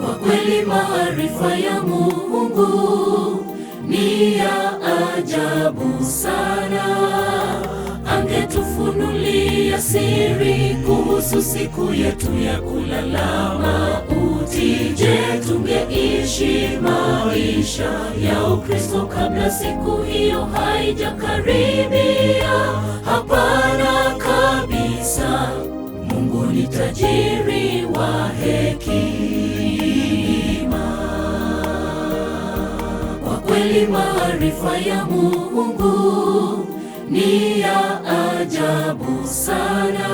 Kwa kweli maarifa ya Mungu ni ya ajabu sana. Angetufunulia siri kuhusu siku yetu ya kulala mauti. Je, tungeishi maisha ya Ukristo kabla siku hiyo haijakaribia? Hapana kabisa. Mungu ni tajiri wa hekima. Kwa kweli maarifa ya Mungu ni ya ajabu sana.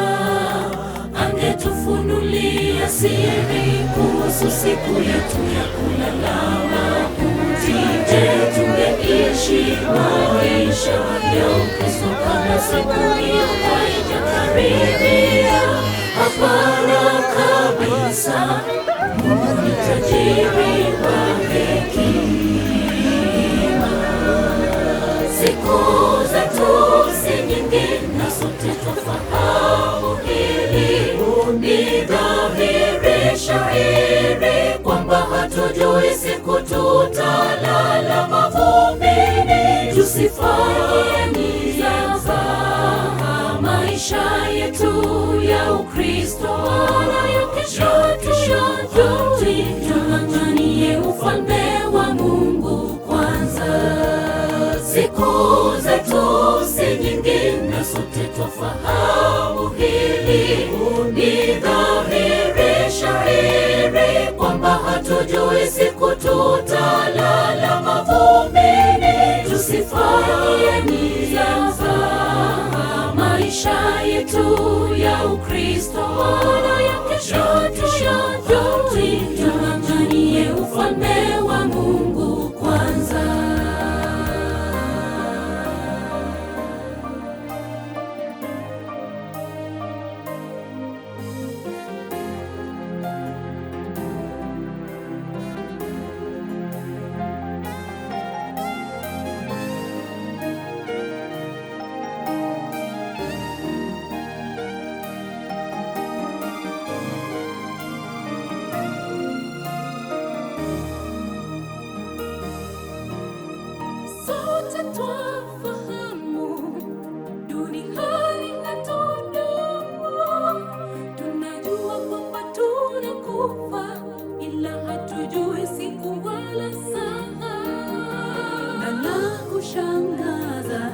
Angetufunulia siri kuhusu siku yetu ya kulala mauti. Je, tungeishi maisha ya Ukristo kabla siku hiyo haijakaribia? Hapana kabisa. Mungu ni tajiri wa hekima. Siku zetu si nyingi, na sote twafahamu hili. Ni dhahiri shahiri kwamba hatujui siku tutalala mavumbini. Tusifanye mzaha maisha yetu ya Ukristo, wala ya kesho tuyajui. Tung'ang'anie ufalme wa Mungu kwanza. Siku zetu si nyingi, na sote twafahamu hili. Ni dhahiri shahiri kwamba hatujui siku tutalala mavumbini. Tusifanye mzaha maisha yetu ya Ukristo, wala ya kesho tuyajui. Tung'ang'anie ufalme wa Mungu kwanza. Sote twafahamu duniani hatudumu, tunajua kwamba tunakufa, ila hatujui siku wala saa. Na la kushangaza,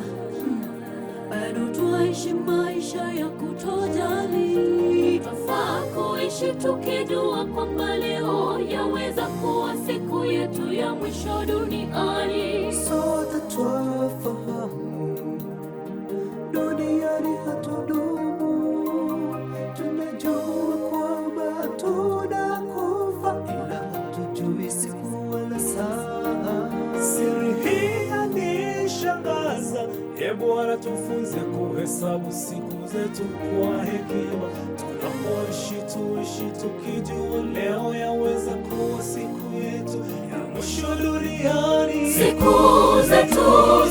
bado twaishi maisha ya kutojali. Twafaa kuishi tukijua kwamba leo yaweza kuwa siku yetu ya mwisho duniani. Sote twafahamu duniani hatudumu, tunajua kwamba tunakufa, ila hatujui siku wala saa. Siri hii yanishangaza, e Bwana, tufunze kuhesabu siku zetu kwa hekima. Tunapoishi tuishi tukijua leo yaweza kuwa siku yetu ya mwisho duniani. Siku zetu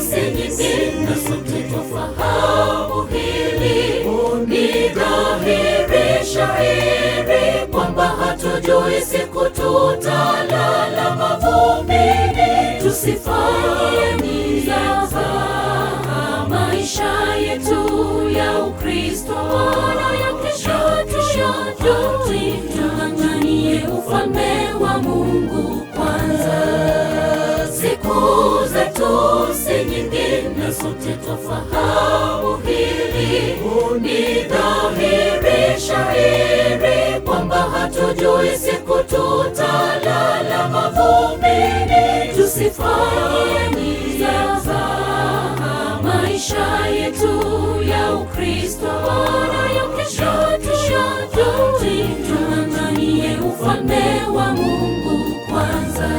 si nyingi, na sote twafahamu hili. Ni dhahiri shahiri kwamba hatujui siku tutalala mavumbini. Tusifanye mzaha maisha yetu ya Ukristo, wala ya kesho tuyajui. Tung'ang'anie ufalme wa Mungu kwanza. Siku zetu si nyingi, na sote twafahamu hili. Ni dhahiri shahiri kwamba hatujui siku tutalala mavumbini. Tusifanye mzaha maisha yetu ya Ukristo, wala ya kesho tuyajui. Tung'ang'anie ufalme wa Mungu kwanza.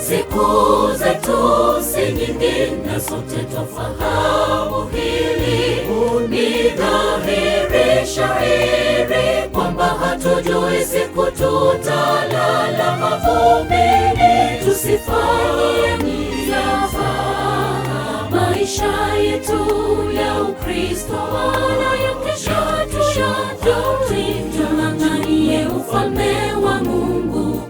Siku zetu si nyingi, na sote twafahamu hili. Ni dhahiri shahiri kwamba hatujui siku tutalala mavumbini. Tusifanye mzaha maisha yetu ya Ukristo, wala ya kesho tuyajui. Tung'ang'anie ufalme wa Mungu.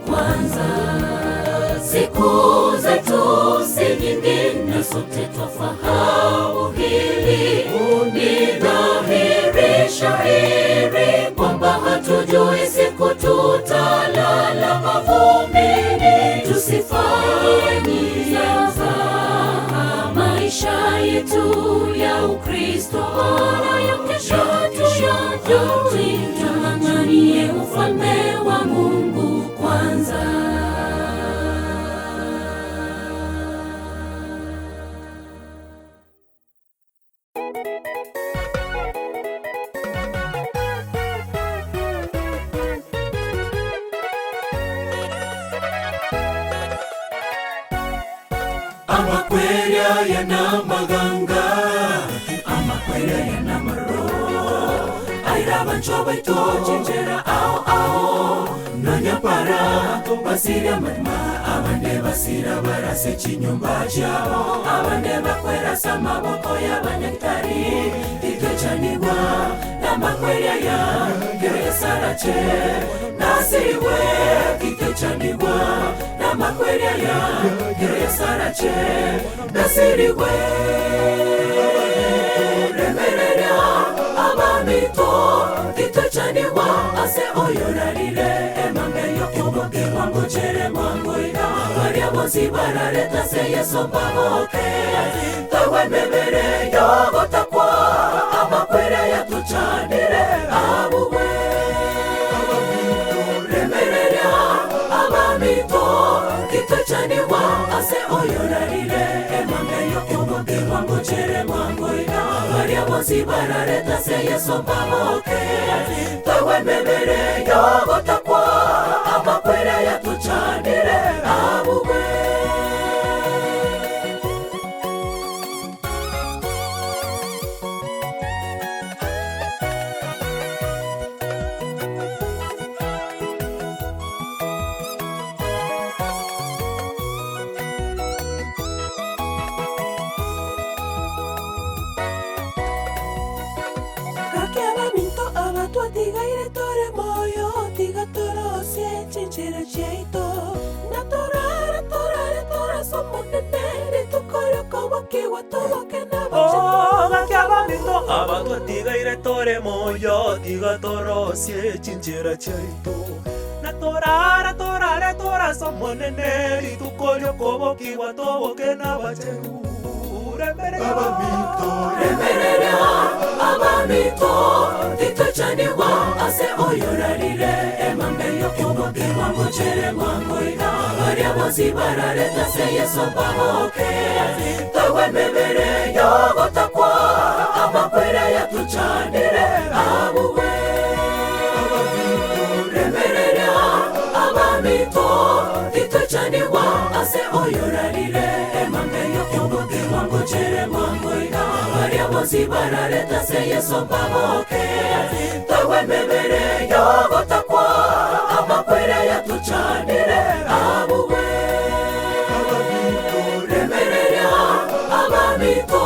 Wala ya kesho hatuyajui, tung'ang'anie ufalme wa Mungu kwanza. Amakweri aya n'amaganga, amakweri aya n'amaro, aira bancho baito chinjera ao ao, nanyapara basira marima, abande basira barase chinyumba chabo, abande bakwerasa amaboko y'abanyagitari, titwechanigwa n'amakweri aya, keresarache nasiriwe, titwechanigwa n'amakweri aya, keresarache nasiriwe. Remerera abamito titwechanigwa ase oyorarire emambe yokoboke mwangochere mwangoiga baria bonsi barareta se Yesu mbaboke tawe mebere yogotakwa amakwere yatuchanire abuwe. Remerera abamito titwechanigwa ase oyorarire emambe yokoboke mwangochere mwangoiga baria bonsi barareta se Yesu mbaboke tawe mebere yogotakwa amakwere yatuchanire abuwe. Gaki abaminto abatwatigaire tore moyo, tiga torosie chinchera chiaito. Na torare, torare, torasomonene, rituko bokiwa toboke Oh, gaki abaminto abatwatigaire tore moyo, tiga torosie chinchera chiaito. Na torara, torare, torasomonene, rituko riokobokiwa toboke n'abachenu. Remerera Remerera abamito titwechanigwa ase oyorarire emambe yokoboke mwangochere mwangoiga baria bonsi barareta se Yesu mbaboke tawe mebere yogotakwa amakwere yatuchanire abuwe. Remerera abamito titwechanigwa ase oyorarire emambe yokoboke mwangochere mwangoiga baria bonsi barareta se Yesu mbaboke tawe mebere yogotakwa amakwere yatuchanire abuwe. Remerera abamito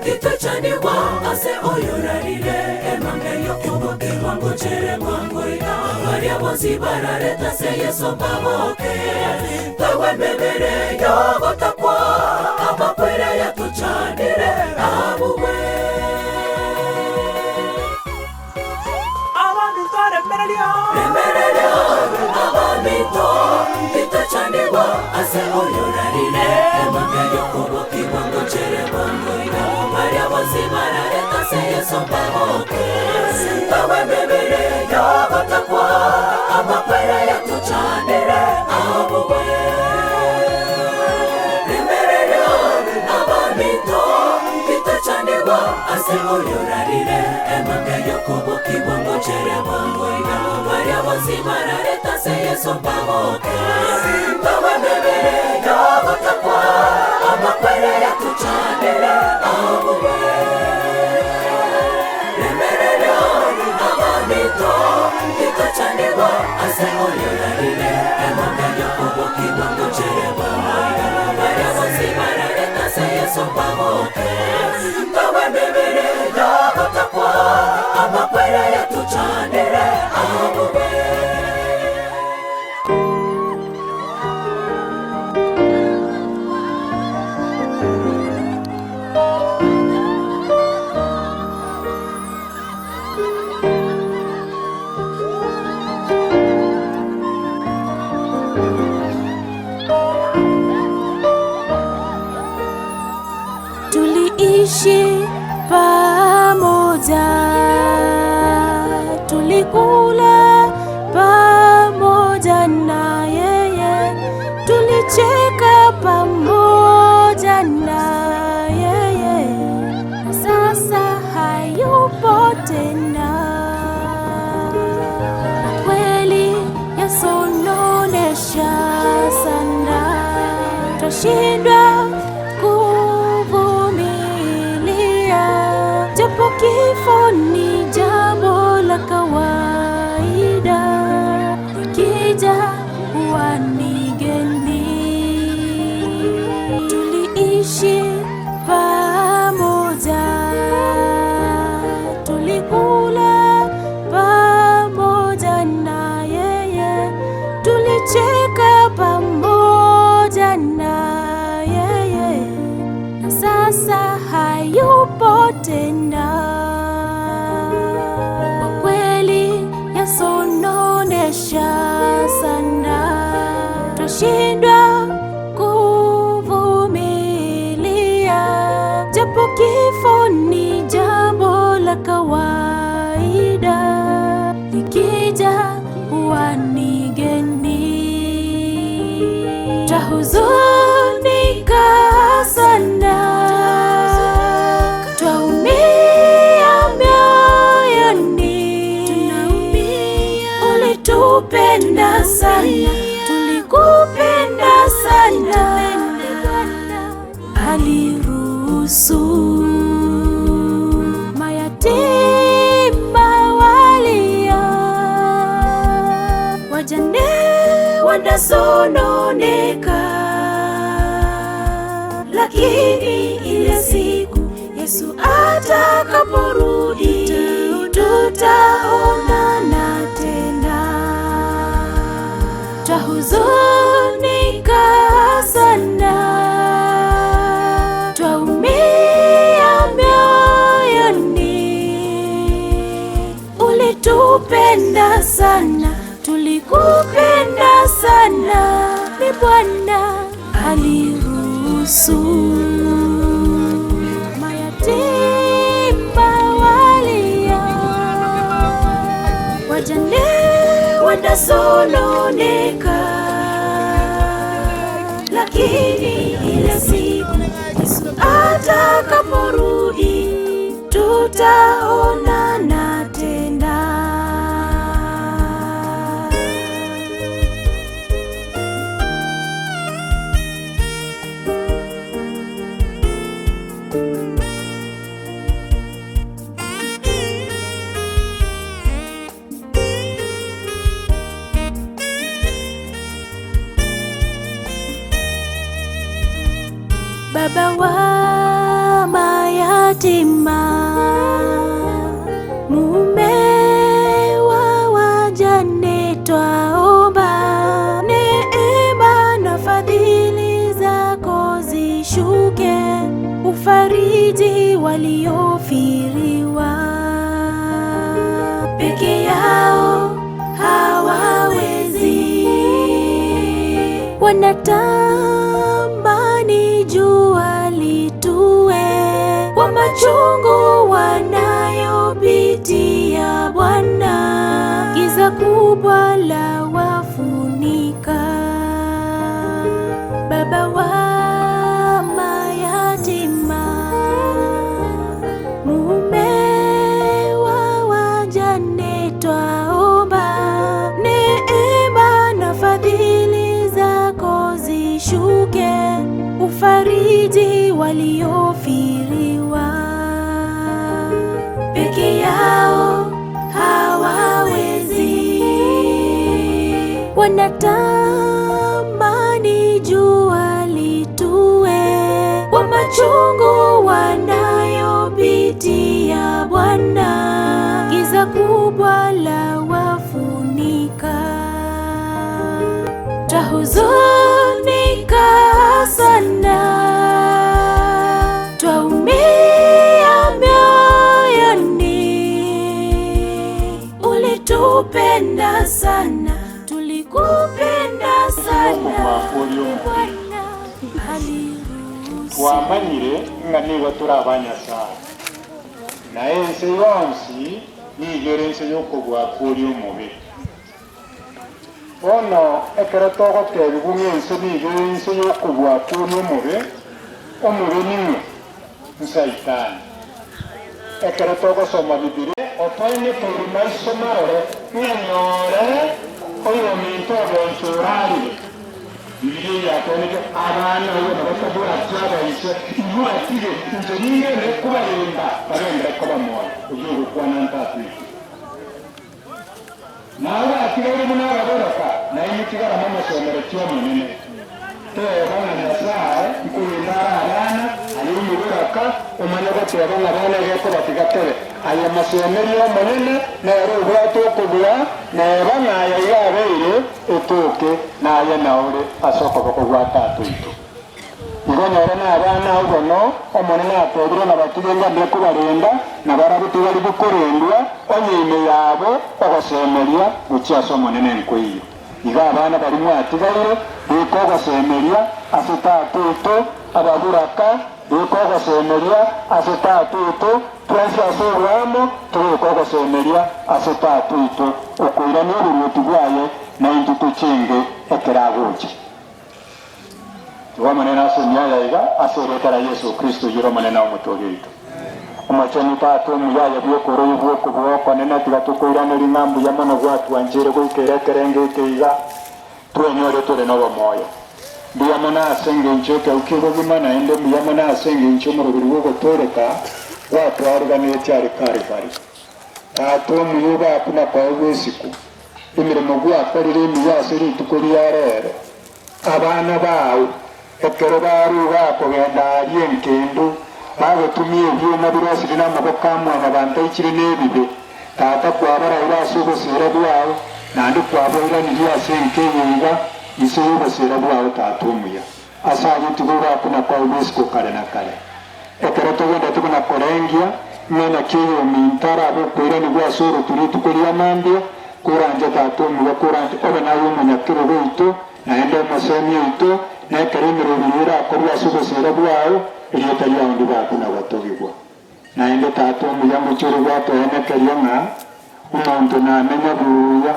titwechanigwa ase oyorarire emambe yokoboke mwangochere mwangoiga baria bonsi barareta se Yesu mbaboke tawe mebere yogotakwa amakwere yatuchanire abuwe. Abaminto remereria Remerera abamito titwechanigwa ase oyorarire emambe yokoboki mwangochere mwangoiga baria bonsi barareta se Yesu mbaboke tawe mebere yogotakwa amakwere yatuchanire abuwe. Remerera abamito titwechanigwa ase oyorarire emambe yokoboki mwangochere mwangoiga baria bonsi barareta se Yesu mbaboke tawe mebere yogotakwa amakwere yatuchanire abuwe. Remerera abamito titwechanigwa ase oyorarire emambe yokoboki mwangochere mwangoiga baria bonsi barareta se Yesu mbaboke tawe mebere yogotakwa amakwere yatuchanire abuwe. Tuliishi pamoja. pamoja, tulikula pamoja na yeye, tulicheka pamoja na yeye, na sasa hayupo tena. Kweli yasononesha sana, twashindwa kuvumilia, japo kifo ni jambo la kawaida, ikija huwa ni geni. Tuliishi pamoja, tulikula pamoja na yeye, tulicheka pamoja na yeye, na sasa hayupo tena. Kwa kweli yasononesha sana, twashindwa kuvumilia, japo kifo ni jambo la kawaida, likija huwa ni geni. Twahuzunika sana, twaumia mioyoni, ulitupenda sana, tulikupenda sana, aliruhusu mayatima walia, wajane wanasononeka, lakini ile siku Yesu atakaporudi tutaonana tena. Twahuzunika sana, twaumia mioyoni, ulitupenda sana, tulikupenda sana, ni Bwana aliruhusu mayatima walia, wajane wanasononeka, lakini ile siku Yesu atakaporudi tutaonana tena. Baba wa mayatima, mume wa wajane, twaomba neema na fadhili zako zishuke, ufariji waliofiriwa, peke yao hawawezi, wanatamani jua litue kwa machungu wanayopitia Bwana, giza kubwa la wafunika. Baba wa mayatima, mume wa wajane, twaomba neema na fadhili zako zishuke, ufariji waliofiriwa, peke yao hawawezi, wanatamani jua litue kwa machungu wanayopitia Bwana, giza kubwa la wafunika. Twahuzunika sana, twaumia mioyoni, ulitupenda sana, tulikupenda sana Bwana aliruhusu Twamanyire ng'a nigo tore abanyasae. Na ense yonsi nigo ere inse y'okobua kw'oria omobe. Bono ekero togotebigwa ng'a ense nigo ere inse y'okobua kw'oria omobe, omobe ning'o? Nsaitani. Ekero togosoma Bibilia, Otoenekeire maiso marore ng'a nyore oyominto ogencho orarire. Bibilia eyatonetie abana oyo nabo tobwati abaise, inwe atige, inche ningende kobarenda bagenderere koba moyo. Oyio ogokwana ntatwete. Naye atigaire buna ababoraka, na inwe tigara momosemeretie Omonene. Teba ng'a Nyasae nkorenda are abana, aye omoboraka, omanye goteba ng'a bono egekobatiga kebe. Aye mosemerie Omonene, nere obwate okobua, neba ng'a aya iga abeire etoke, naye naore ase okoboko gwa Tata oito. Igo nere nabana ao bono, Omonene atebire nabatige ngambie kobarenda, na barabwo tibari korendwa, onye ime yabo ogosemeria gochia ase Omonene nkoiyo. Igo abana baria mwatigaire, beka ogosemeria ase Tata oito, ababuraka, beka ogosemeria ase Tata oito, twensi ase oboamo tobeke ogosemeria ase Tata oito, okoirania oboruoti bwaye, naintwe tochenge ekero agocha. Igo Omonene ase emiaya iga, ase erieta ria Yeso Kristo oyio ore Omonene Omotooria oito. Omochenu Tata omuya aye bw'okoroyia bw'okobua okonene, tiga tokoiranerie ng'a mbuya mono gwatwancheire goikera ekerengo eke iga, twenyore tore nobomoyo. Mbuya mono ase engencho y'ekeu ki'obogima, naende mbuya mono ase engencho y'omoroberi bw'ogotooreka gwatwariganetie are Kalvari. Tata omuya obaku na koegwa esiko, emeremo gwakorire emiya ase rituko ria rero, Abana bao, ekero baruga kogenda aaria enkendu, bagotumia ebioma birosirie namaboko a Mwanyabanto aichire nebibe, Tata kwabaraire ase oboseera bwao, naende kwabairanirie ase enka eye iga, inse y'oboseera bwao, Tata omuya. Ase ayio tiga obaakwe na koegwa isiko kare na kare. Ekero togendete buna korengia, ng'a naki oyominto arabe okoiranigwa ase orotu rituko ria mambia, koranche Tata omuya, koranche obe naye omonyakerogo oito, naende omosemi oito, na ekero emeroberi erakorwe ase oboseera bwao, erieta riao ndibakwe na gotogigwa. Naende Tata omuya ngochia ore gwatoenekeria ng'a omonto namenya buya,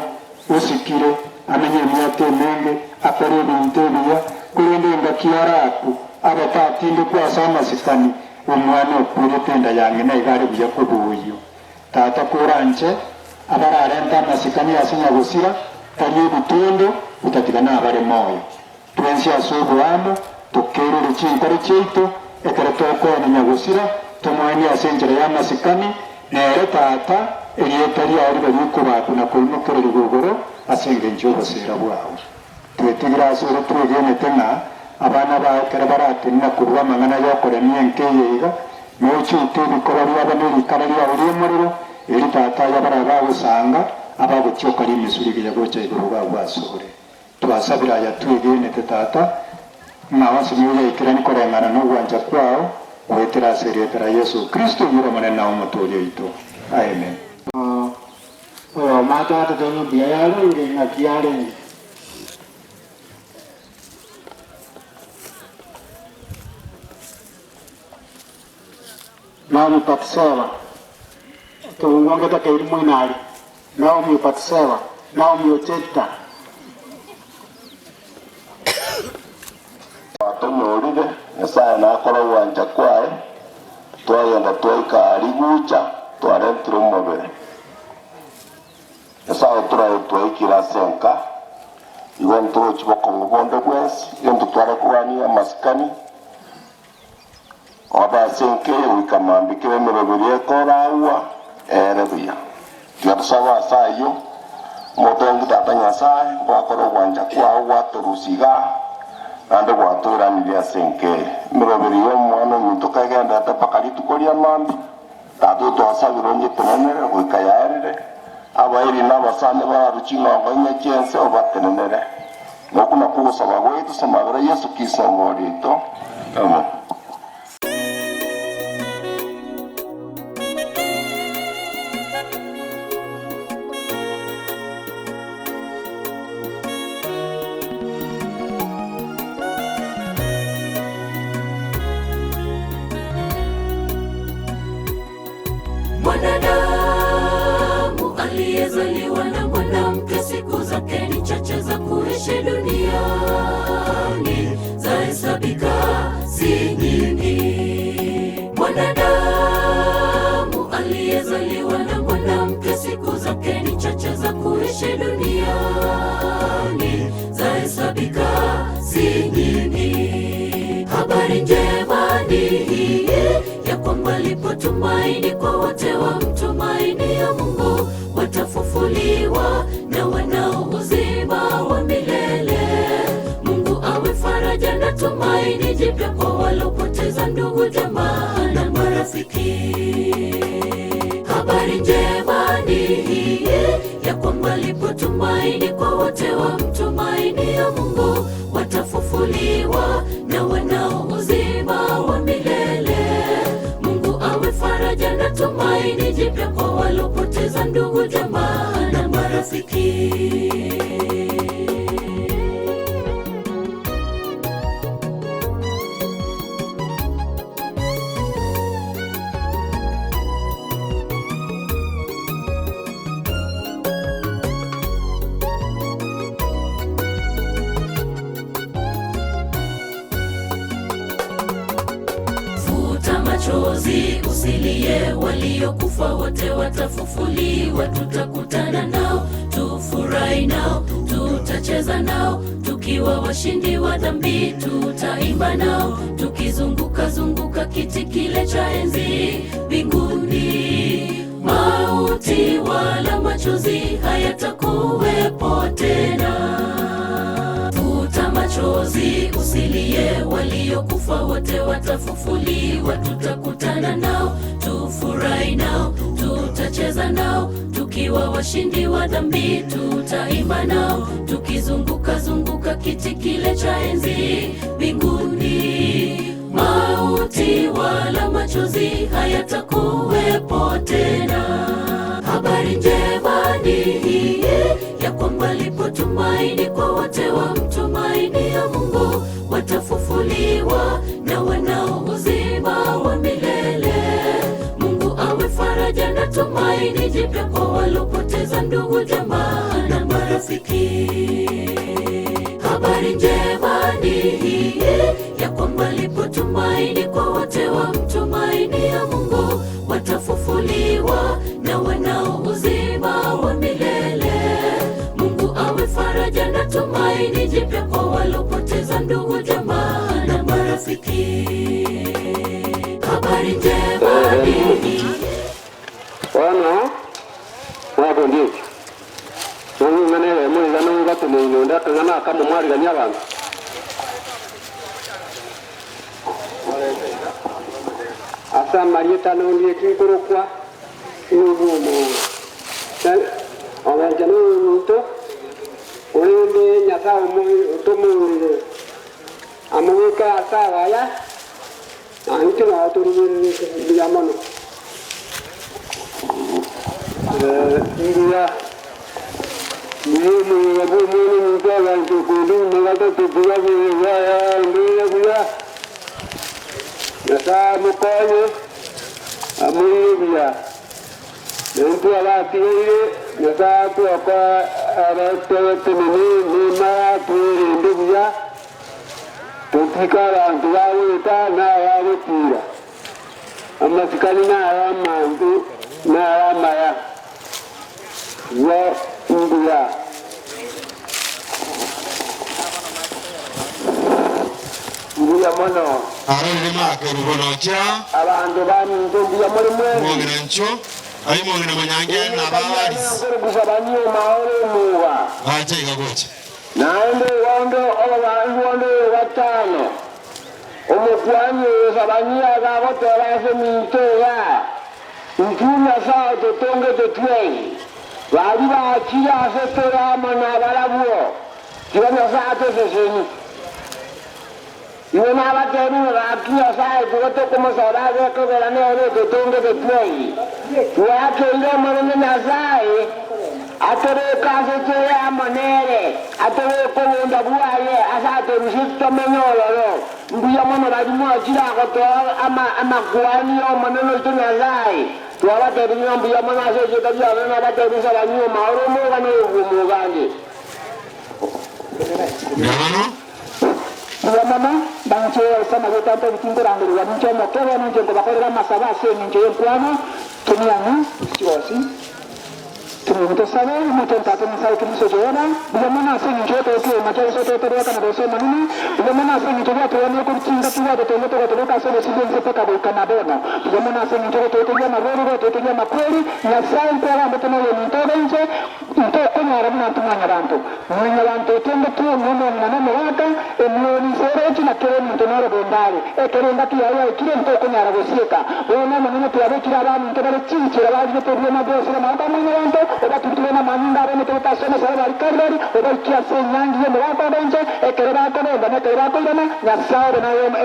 osikire, amenye emiaka emenge, akore ebinto ebiya, korende engaki arakwe, abe tatindekwa ase amasikani, omwana okwerete enda ya ng'ina iga are buya kobua oyio. Tata koranche, abararente amasikani ase nyagosira, tari ebitondo, otatiga nabare moyo. Twensi ase oboamo tokerore chinkoro chiaito ekero tokoena nyagosira, tomoenie ase enchera y'amasikani, nere Tata, erieta riaye ribe rikobakwa na koimokererigwa igoro ase engencho y'oboseera bwao. Twetigire ase ore twegenete ng'a abana bao ekero baratenena korua amang'ana y'okoremia enka eye iga, nochute ebikoba biabo ne rikara riao ri'omorero, erio Tata aye barabe bagosanga, abagochioka rimisu rigiya gocha igoro bagwe asore. Twasabire aya twegenete, Tata, ng'a onsi nigo yaikerani koreng'ana nogwancha kwao, goetera ase erieta ria Yeso Kristo, oyio ore Omonene na Omotooria oito. Amen. Oyomo atatete ng'a mbuya yarenge, ng'aki yarenge. Naomi Batiseba, ekebungo ngetakeiri moino aria, Naomi Batiseba, Naomi Ocheta. Twatonyorire, Nyasae nakora ogwancha kwaye, twagenda twaika aa rigucha, twarentire omobere. Nyasae otorae twaikire ase enka, igo ntorochi bokong'u bonde bwensi, egento tware kogania amasikani, Obe ase enka eye goika mambia kera emeroberi ekoragwa eere buya. Tiga tosabe ase ayio, Omotongi Tata Nyasae, gwakora ogwancha kwao gwatorusia igaa, naende gwatoiranirie ase enka eye. Emeroberi y'omwana ominto kegenderete mpaka rituko ria mambia, Tata otwasabire onyetenenere goika yaerire, abairi na abasani bararue ching'ongo inye chi'ense obatenenere. Nokwo nakwo ogosaba gwaito ase amabera a Yeso Kristo Omooria oito. Amen. Wanaoishi duniani zahesabika si nyingi. Habari njema ni hii ya kwamba lipo tumaini kwa wote wamtumainio Mungu, watafufuliwa na wanao uzima wa milele. Mungu awe faraja na tumaini jipya kwa walopoteza ndugu, jamaa na marafiki. Habari njema ni hii ya kwamba lipo tumaini kwa wote wamtumainio Mungu, watafufuliwa na wanao uzima wa milele. Mungu awe faraja na tumaini jipya kwa walopoteza ndugu, jamaa na marafiki. Futa machozi usilie, waliokufa wote watafufuliwa. Tutakutana nao, tufurahi nao, tutacheza nao, tukiwa washindi wa dhambi. Tutaimba nao, tukizunguka zunguka kiti kile cha enzi mbinguni. Mauti wala machozi hayatakuwepo tena. Futa machozi usilie, waliokufa wote watafufuliwa. Tutakutana nao, tufurahi nao, tutacheza nao, tukiwa washindi wa dhambi. Tutaimba nao, tukizunguka zunguka kiti kile cha enzi mbinguni. Mauti wala machozi hayatakuwepo tena. Habari njema ni hii ya kwamba lipo tumaini kwa wote wamtumainio Mungu, watafufuliwa na wanao uzima wa milele. Mungu awe faraja na tumaini jipya kwa walopoteza ndugu, jamaa na marafiki. Habari njema ni hii ya kwamba lipo tumaini kwa wote wamtumainio Mungu, watafufuliwa na wanao uzima wa milele. Mungu awe faraja na tumaini jipya kwa walopoteza ndugu, jamaa na marafiki. Habari njema ni hii Bono mwabondi ekio, nong'ing'ana eyemo iga nongateneine onde akang'ana akamo mwarigania abanto. Ase amarieta nondi eki nkorokwa nobomo ogencha na omonto orende Nyasaye otomourire amobeke ase abaya naintwe nabo torigererete mbuya mono. Mbuya mbuya omoyega bwa omwana omonto abanto okonde omogaka totiga buya mbuya buya Nyasaye amokonye amoire buya naintwe abatigaire Nyasaye atwoka abatebetenene nimara twerinde buya totika abantu bagweta nabagotira amasikani naya amantu naya amaya ya mbuya mbuya mono Arorire makerubonocha abandu baminto mbuya muri mwezi mwongera ncho ayi mwongera manyange nababarisi gusaba nyuma omuba bache igagocha naende wondo obabandu wondo batano omukwani osabanyiaga gotera ase minto ya ntunya sao totonge totwei bari bakire ase toramo nabarabwo tiga nyasaye atoseseni iwe nabatebi baki nyasaye tiga tokomosora agekogera nere totonge totwei twakeire omonene nyasaye atoreka ase toramo nere atoreka obunda bwaye ase atorusie tomenye ororo mbuya mono bari mwachire agotoa amakwani omonene oito nyasaye twabatebi ng'a mbuya mono ase echieta biane nabatebi sabanyuma ore omogano ogumugande Gabano Mbuya mono banche osama gotanta ebitingorangererwa ninche omokebe ninche nkobakorera amasaba ase eng'encho y'enkwano tumiana chigosi. Tosabe, Omochenu Tata Nyasae Kristo Jehova, buya mono ase engencho y'otoetie eema kia Yeso totoboka na bosa Omonene, buya mono ase engencho gwatoeanire korwa chingaki gwatotoirie togotobeka ase obosio bw'ense mpaka goika na bono, buya mono ase engencho gotoeteria amarwaire gwatoeteria amakweri, Nyasae nkwagambete noyominto obe inche, Intokonyara buna intwe mwanyabanto. Mwanyabanto otengete nomong'ina na omogaka, emioro inse eroche na kera omonto noro bondare. Ekero engaki yaye yaikire ntokonyara gosieka. Bono Omonene twabekire abaminto bare chinchera barigete ebioma bionsi b'amaboko a mwanyabanto, obatutire namanyinga abonete ase omosalaba aria Kalvari, obaikie ase enyangi y'omogaka obenche, ekero bakogenda na ekero bakoirana, Nyasae obe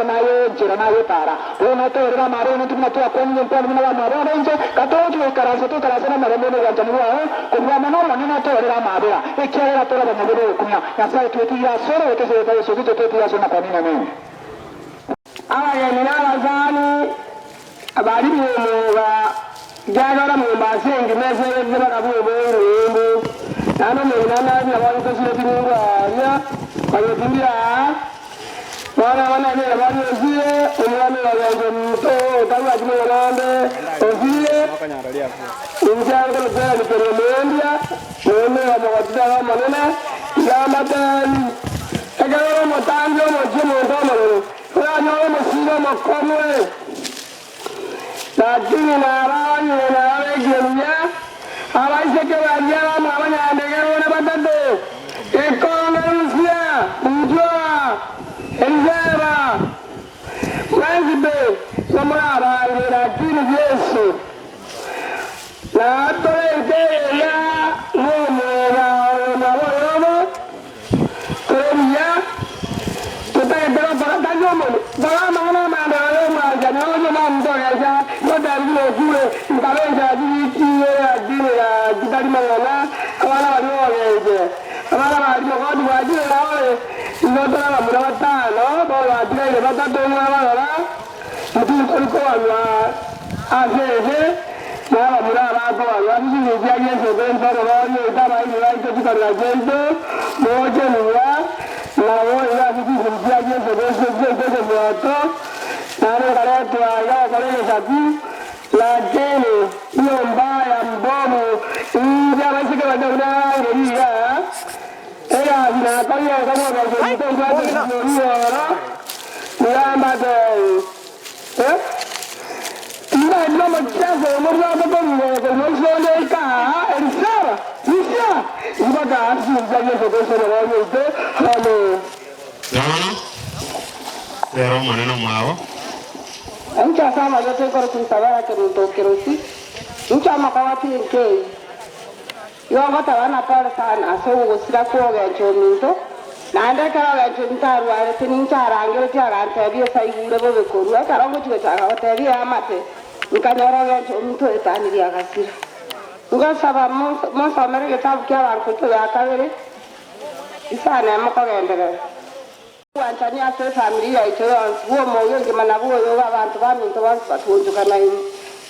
naye enchera naye epaara. Bono toerere amaabera intwe buna twakwanire enkwana buna bamwabo abainche, gatogochia goikaransa toikaranse nomorembe na obwanchani bwao, kobua mono Omonene otoerere amaabera, ekiagera tore abanyabibe b'ogokumia. Nyasae twetigie asore, goika esegeto Yeso Kristo twetigie ase omokwani Amen. Abageni na abasani baria b'omoga, ekiagera Mombasa engima eseegete bakabua oboiri ng'umbu, naende omong'ina nare buna bono tosire chinyungu aaria, onye tindi aa. Bono aba nabere baria osire, omwami ogenche omonto otarwati mang'ana ande, osire, inche nkorokwa omoendia, naende omogoti tari omonene, tiga mbateebie, ekero ore omotangi omochie omonto omonene, oranyore omosigo omokong'u. Lakini nababanyire nababekire buya, abaiseke baria bamwabo nyandegerwa na batato, Ekonge, Lusia, Bujua, Eliseba, mwensi pe igo morabange, lakini Yeso natorente eira ng'omwega oyo nabo oyomo. Tore buya, totagete gokora tari omonwe, kora amang'ana amambera y'omwanchani oria omonto ogecha, ngotebi buna okure, nkabe enchera chigikiire lakini gaki tari mang'ana, abana baria ogeche, abana baria mogoti bwachire nore, igo tore abamura batano, bono batigaire batato mwabarora, intwe tori kobanwa ase ense, na abamura abakobanwa ase chingencho chia Yeso Kristo, omoboria oito, abairi baito, chikorera chiaito, moche buya, nabo igo ase chinchera chia Yeso Kristo chiaito okobuato, naende nkaretwa iga gokora egesaku, lakini nigo mbaya mbomu inche abaiseke baria buna ngeri iga, egasi nakorire nkamwaka omonto obwate rioro, nigo mbatebi. Tindachia omochiaso oyo mobwate korwa igoro korwa isonde goika aa, Elisaba, Lusia, mpaka ase chinsa Yeso Kristo Omorwani oito. Amen. Bono, rera Omonene omwabo. Inche ase amarieta ekorokwa Isabella Kemunto Okerosi, inche omokogoti enka eyio. Igo ngoteba ng'a pole sana ase ogosira kw'ogencho ominto, naende ekero ogencho ominto arwarete ninche arangeretie agantebia ase aigure bobe korwa ekero ngochia gochaka gotebia eamate, nkanyora ogencho ominto oetanirie agasira. Ngosaba monsomere egetabu ki'Abakorintho ya kabere isano emo kogenderera. Obwanchani ase efamiri yaito yonsi, bw'omoyo engima na bw'oyogo abanto baminto bonsi batwonchokanaine.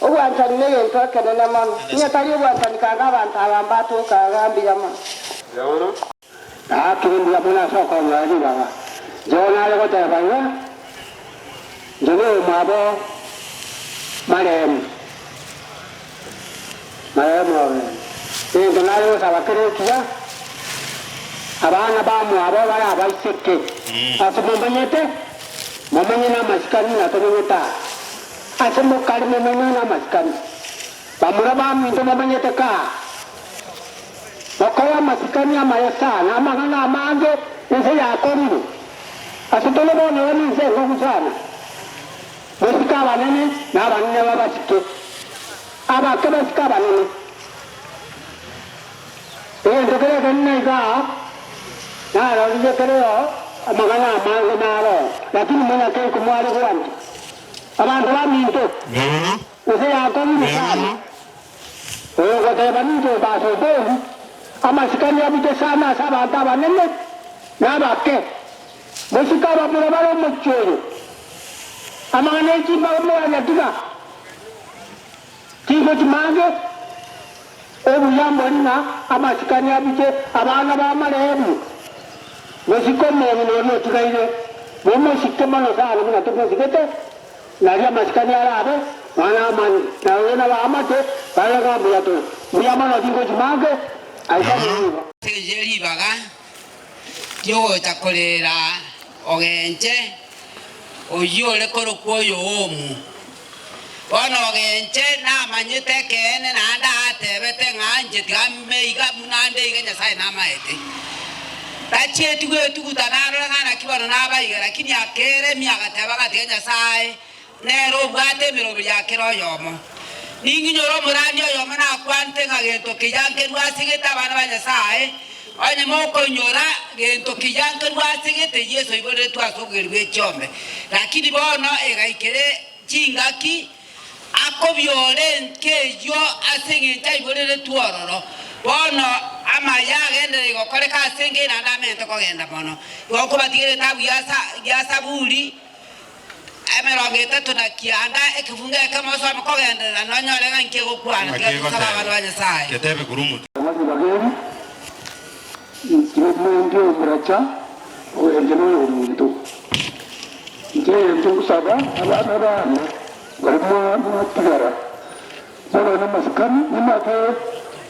Obwanchani negento ekenene mono. Onye tari obwanchani kanga abanto aba mbatoka iga mbuya mono. Naakire mbuya mono ase okonyora ribaga. John are goteba iga, Inche noyomwabo marehemu, marehemu obe. Egento nare gosaba kere ekiya, abana bamwabo bare abaiseke, ase momanyete, momenye namasikani na tomenyete aa. Ase mokare momenye namasikani. Bamura baminto momanyete kaa. Mokore amasikani amaya sana, amang'ana amange ense yakorire. Ase tore bono eye nense engogu sana. Mosike abanene, na abanene babasike. Abake basike abanene. Egento keria ekenene igaa, narorire kereo amang'ana amange naroo, lakini monyakei komware gwancha. Abanto baminto, ense yakong'ire sana. Oyogoteeba ninche ombaase oboru, amasikani abuche sana ase abanto abanene na abake. Mosike abamura bare omochie oyo. Amang'ana e chimbago moranyatiga, chingochi mange, obuya mbori ng'a amasikani abuche abana b'amarebu. Mosike omong'ina oria otigaire, momosike mono sana buna tomosigete. Nario amasikani arabe, mwana amanye, na oyo nabaamate, barore ng'a mbuya tore. Mbuya mono tingochi mange aiga nigo. Ase ribaga ri'ogocha korera ogenche oyio ore korokwa Oyowomu. Bono ogenche namanyete ekeene naende atebete ng'a inche tiga mbe iga buna nde iga Nyasae namaete. Tachieti gwetuguta narore ng'a naki bono nabaiga, lakini akeremia agateba ng'a tiga Nyasae nere obwate emeroberi ya kera oyomo. Ning'inyore omorani oyomo nakwanete ng'a gento kiya nkerue ase gete abana ba Nyasae, onye mokoinyora gento kiya nkerue ase gete Yeso oiboreretwe ase obogeri bwe chiombe. Lakini bono egaikere chingaki akobiora enka eyio ase engencho aiboreretwe ororo. Bono amaya agenderere gokoreka ase enka eye naende amente kogenda mono. Igo nkobatigera etabu ya Saburi 39 ekefungo ekemo osome kogenderera nonyore ng'a inki egokwana. Tiga tosabe abana ba Nyasae. Getebe korwa omotwe. Ribaga eri, inche nonde omoracha oende noyominto. Inche egento ngosaba abana bane baria mwatigara, mobe namasikani, nimate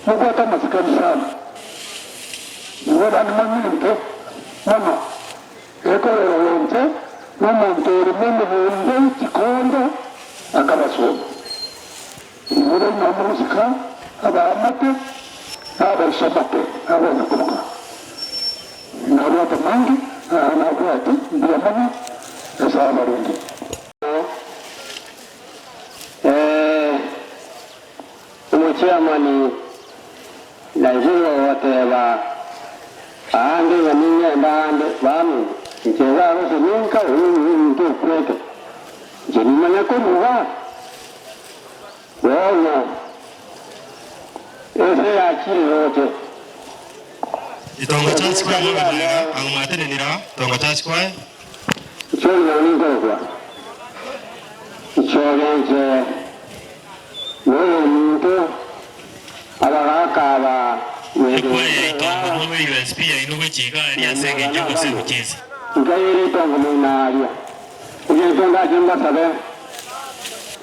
mobwate amasikani sana. Igo abande mang'ente mono, ekorera oinche nomonto ore momogondo chikondo akabasoma. Igo bono mogosika abaamate na abaisomate na abanyakoboka. Nabwate amange, na nabwate mbuya mono, Nyasae abarende. Omochiamani naigure ogoteba, Aande ng'a ning'ende aande, baminto, inche iga gose ninka oyio ominto okwete, inche nimanye koruga? Bono ense yachire roche. Itongo cha square mobe magega, ang'o mwatenenire aa, itongo cha square. Nchorigana ninkorokwa, nchogenche noyominto abagaaka aba Ekwaya ya itongo mobe USB yaino gochia iga aria ase engencho y'ogosia gochia inse. Nkaira itongo moino aria. Egento ndache mbasabe,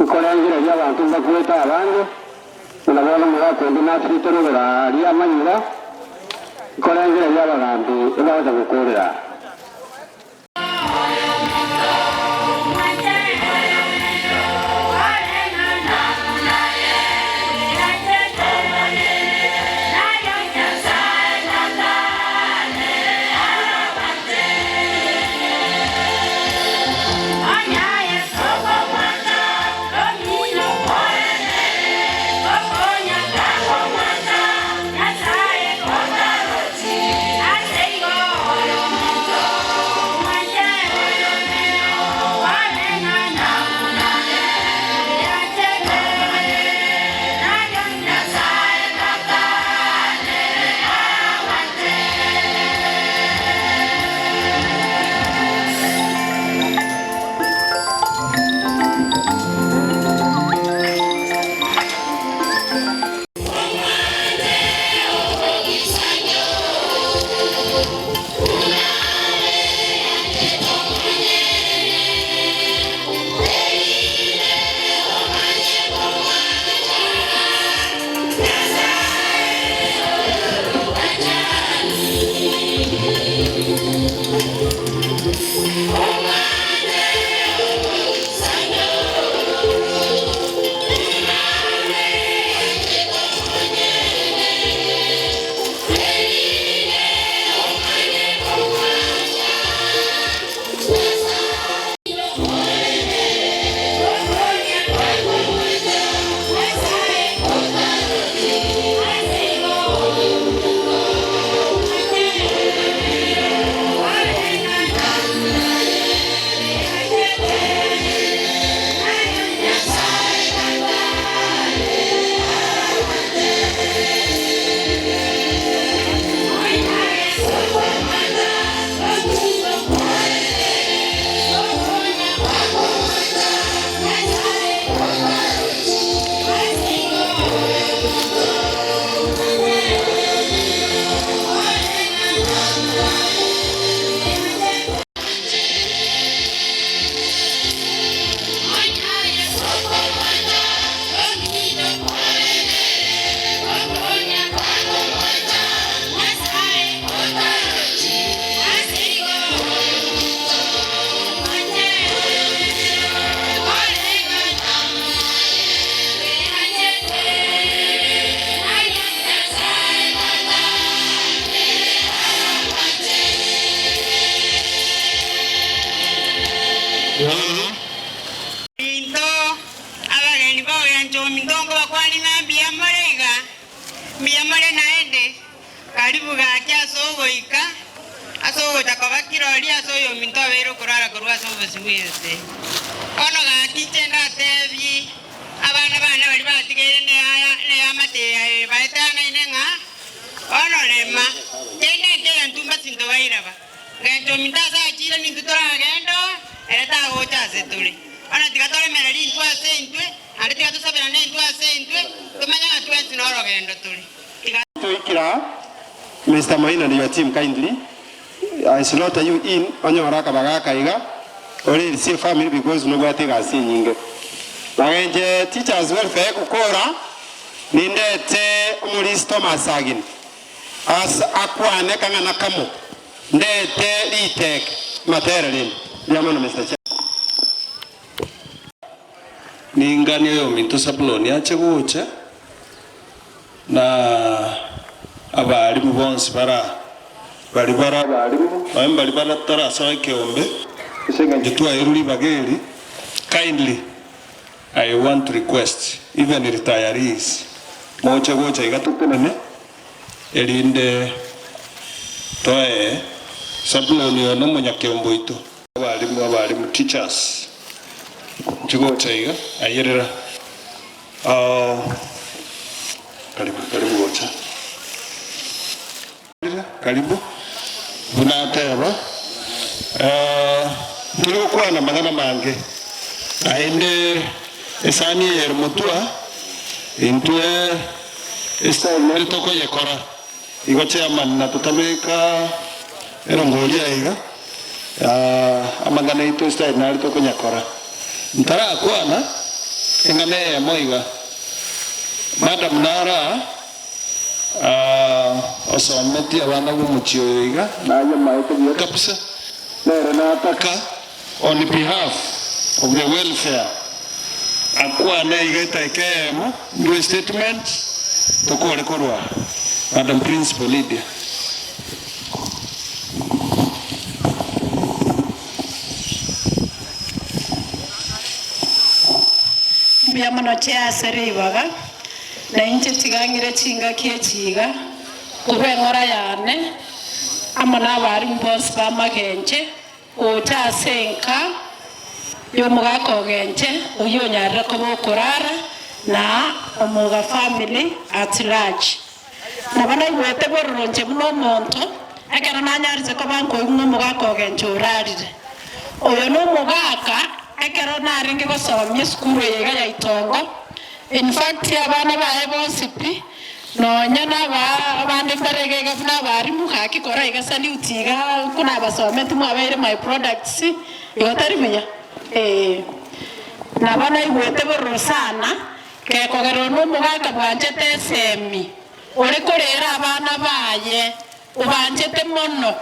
nkorengereria abanto mbakwete abange, buna bono omogaka onde nasirete rogoro aaria amanyira, nkorengereria abagambi ebagocha gokoorera. Minto, abageni b'ogencho ominto nkobakwania ng'a mbuya more iga, mbuya more naende, karibu gaki ase ogoika, ase ogocha koba kirori ase oyominto obeire okorwara korwa ase obosio bw'ense. Bono gaki inche ndatebie abana bane baria batigaire neamate eye baetanaine ng'a bono rema, kende nkeiyo intwe mbasinto bairaba. Ngencho ominto ase achire nintwe toragende oo, ere tagocha ase tore. Bono tiga toremererie intwe ase intwe, naende tiga tosaberane intwe ase intwe, tomanye ng'a twensi norogendo tore. Tiga. Toikira Mister Maina and your team kindly I slaughter you in onyore akabaga aka iga orerisie efamily because nobwate egasi enyinge. Magenche teachers welfare egokora nindete omorisi Thomas Sagini Ase akwane kang'ana kamo, ndete riteke matere rinde. Mbuya mono Mister Chair. Ninganie oyominto Sabuloni ache gocha, na abalimu bonsi bare aa, baria bare abalimu, nonya mbaria batarasoa ekeombe, ase engencho twaeirwe ribaga eri, kindly I want to request even retirees, moche gocha iga totenene, Erinde toe Sabuloni oyo nomonyakeombe oito. Abalimu, abalimu, teachers, nchigocha iga, ayerera. Oh, karibu, karibu gocha. Karibu, buna ateba, eh, ntiri gokwana amang'ana mange, naende esani eye ere motwa, intwe Estyle nere tokoyekora igo chairman na totabeka erongori aiga amang'ana aito estyle nare tokonyakora. Ntarakwana eng'ana eyemo iga madam nara osometie abana bomochie oyo iga naye amaete buya kabisa nere nataka on behalf of the welfare Akwane iga etaika eyemo, ndue statement, tokore korwa Madam Principal Lydia. Mbuya mono che ase ribaga, na inche tiga ng'ire chingaki echi iga, korwa eng'ora yane, amo nabarimu bonsi b'amagenche, Gocha ase enka y'omogaka ogenche oyio onyarire koba okorara na omoga family at large. Nabo naigwete bororo inche buna omonto ekero nanyarire koba nkoigwa ng'a omogaka ogenche orarire. Oyo nomogaka ekero narenge gosomia esukuru eye iga ya Itongo, in fact abana baye bonsi pi Nonya nabande mbare iga iga buna abarimu, gaki kora iga salute iga buna abasometi mwabeire my products, igo tari buya? Eeh. Nabo naigwete bororo sana, gekogererwa na omogaka bwanchete esemi, ore korera abana baye, obanchete mono,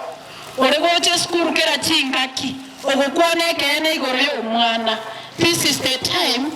ore gocha esukuru kera chingaki, ogokwana ekeene igoro y'omwana. This is the time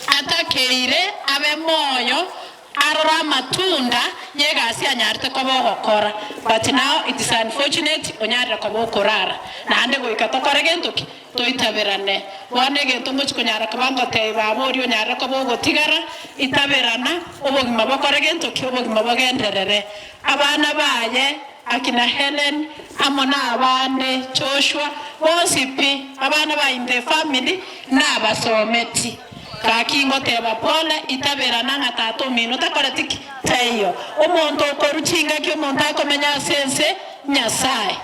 atakeire abe moyo Arore amatunda y'egasi anyarete koba ogokora, but now it is unfortunate onyarire koba okorara, naende goika tokore gento ki? Toitaberane. Bono egento ngochi konyara koba ngotebia baba oria onyarire koba ogotigara, itaberana, obogima bokore gento ki? Obogima bogenderere. Abana baye, akina Helen, amo na abande, Joshua, bonsi pi, abana ba in the family, nabasometi. Gaki ngoteba pole, itaberana ng'a tata omino takoreti ki? Taiyo. Omonto okorwa chingaki omonto akomenya ase ense, Nyasae.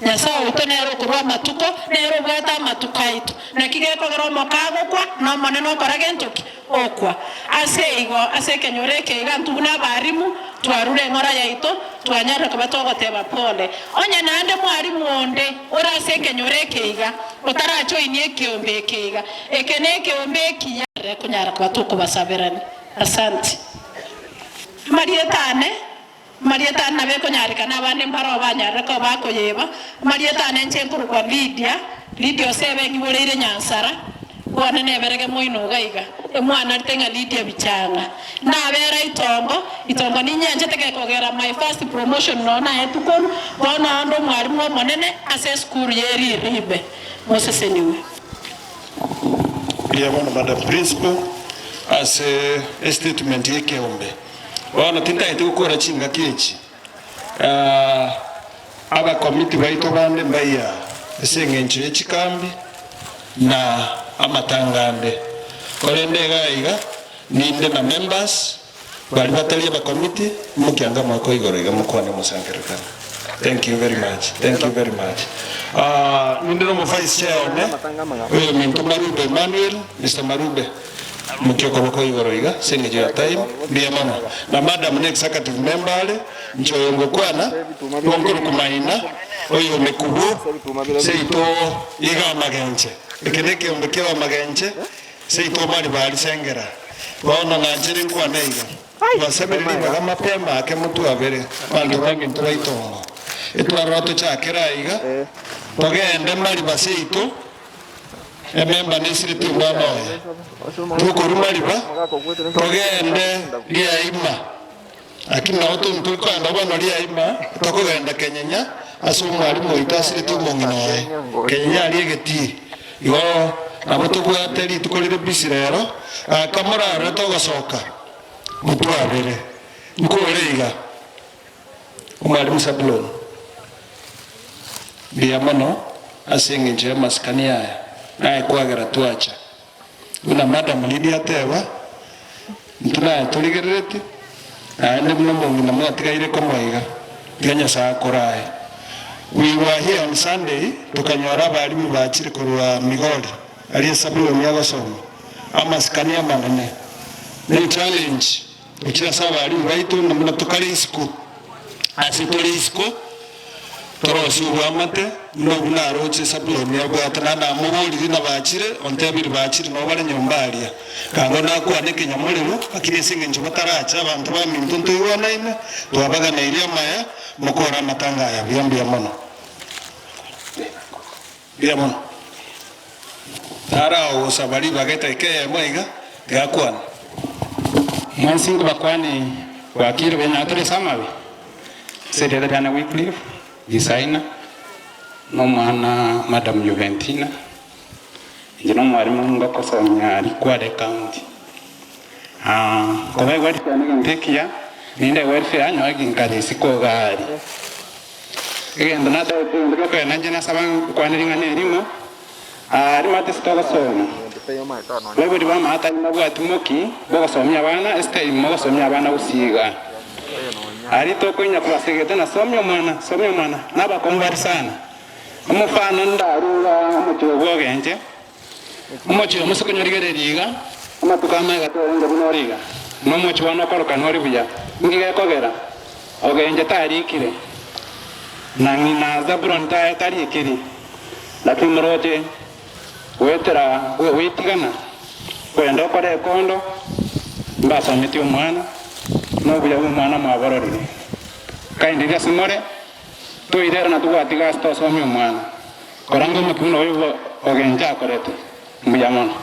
Nyasae oito nere okorwa amatuko, nere obwate amatuko aito. Naki gekogera omoka agokwa, na Omonene okora gento ki? Okwa. Ase igo, ase ekenyoro eke iga intwe buna abarimu, twarure eng'ora yaito, twanyarire koba togoteba pole. Onye naende mwarimu onde ore ase ekenyoro eke iga, otarajoinia ekeombe eke iga, Eke nekeombe ekiya. Konyara koba tokobasaberania. Asante. Amarieta ane, amarieta ane nabo ekonyarekana abande mbaroo banyarire koba bakoyeba. Amarieta ane inche nkorokwa Lydia, Lydia Osebe eng'iboreire Nyansara, bono neberege moino iga iga. Emwanarete ng'a Lydia Bichang'a. Nabera itongo, itongo ninyanchete gekogera my first promotion noo naetwe korwa, bono onde omwalimu omonene ase esukuru ye Riribe. Moseseniwe. Mbuya mono Madam Principal ase estatement ya ekeombe. Bono tintagete gokora chingaki echi, abakomiti baito bande mbaiya ase eng'encho ye chikambi na amatanga ande. Korende iga iga ninde na members baria batari abakomiti, mokianga mwako igoro iga mokwane omosangererekano. Thank you very much, thank you very much. Ninde na omo vice chair one, oyo ominto Marube Emmanuel, Mister Marube. Mokia okoboko igoro iga ase engencho ya time. Mbuya mono. Na madam ne executive member are, inche oyo ngokwana, nigo nkorokwa Maina, oyo Mekubu, seito iga Amagenche. Eke nekeombe kia Amagenche, seito Mariba aria Sengera. Bono nanchere nkwane iga, twasemereria ribaga mapema ake motwabere abanto baminto baitongo. Etwarora tochakere aiga, togende Mariba seito, Ememba nesireti omwana oye. Tokorwa mariba, togende riaima. Lakini nabo tori kogenda bono riaima, tokogenda kenyenya ase omwalimu oito asireti omong'ina oye. Kenyenya aria egetii. Igo nabo tobwate rituko rire busy rero, aka morarore togosoka, motwabere. Nkore iga. Omwalimu Sabuloni, mbuya mono ase engencho y'amasikani aya, naye kwagera twacha. Buna Madam Lydia ateba, intwe naye torigerereti, naende buna omong'ina mwatigaire komoiga, tiga Nyasae akorae. We were here on Sunday, tokanyora abalimu bachire korwa Migori, aria Sabuloni agosoma. Amasikani amanene, ne challenge. Gochia ase abalimu baito na buna tokare isiko, ase tore isiko, torosie oboamate, buna obwo naroche Sabuloni abwate, na namoboririe na bachire, ontebirie bachire nabo bare nyomba aria. Kang'o nakwane ekenyamorero, lakini ase engencho bataracha abanto baminto ntoigwanaine, twabaganeirie amaya, mokore amatanga aya buya mbuya mono. Mbuya mono. Taraogosaba ribaga edaika eyemo iga, tiga akwane. Mwensi nkobakwani bwakire buya nyaatore ase amabe, ase erieta riane Wycliffe Designer, na omwana Madam Juventina, inche nomwarimu ngokosomia Rikware County. Koba welfare negento ekiya, ninde welfare nyowe ginkare isiko iga aria. Egento natagete egento giokogenda inche nasaba nkwane ring'ana erimo, rimate ase togosoma, baibori b'amaata mbabwati moki bogosomia abana ase time mogosomia abana gusii igaa. Aria tokoinya kobasegete na somia omwana, somia omwana, nabakong'u bare sana. Omofano ndarure igaa omochie oyo bwogenche, omochie oyo mose konyorigereria iga, amatuko amaega torenge buna ore iga, na omochie one okorokana ore buya. Inki gekogera? Ogenche tarikire, na ng'ina Zabuloni tarikiri, lakini moroche goetera gwetigana, kwenda okore ekondo, mbasometie omwana, na obuya bw'omwana mwabororire. Kaindiria ase more, toirera na togwatiga ase tosomia omwana, koranga omokia buna oyo ogenche akorete. Mbuya mono.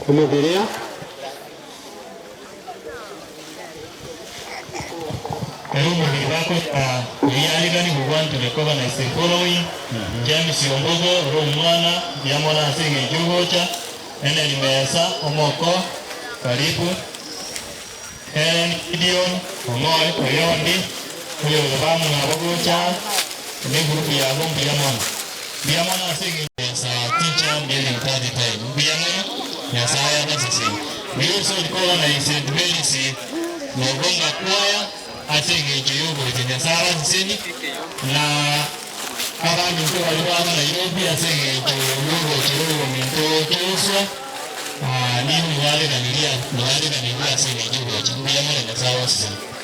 Omobiria. Ero omobiri bakonya riarigani want to recognize the following James Ombogo ore omwana mbuya mono ase eng'encho ogocha Henry Mesa omoko karibu Helen Gideon Ong'ore Oyondi oyo bamwabo gocha ne group yabo mbuya mono mbuya mono ase eng'encho Sa teacher during that time mbuya mono Nyasaye abasesenie. We also recognize St Mary's Mogonga choir ase eng'encho y'ogocha Nyasaye abasesenie na abaminto baria baba Nairobi ase eng'encho y'ogocha y'omonto Joshua nigo mwareganirie mwareganirie ase eng'encho y'ogocha mbuya mono Nyasaye abasesenie.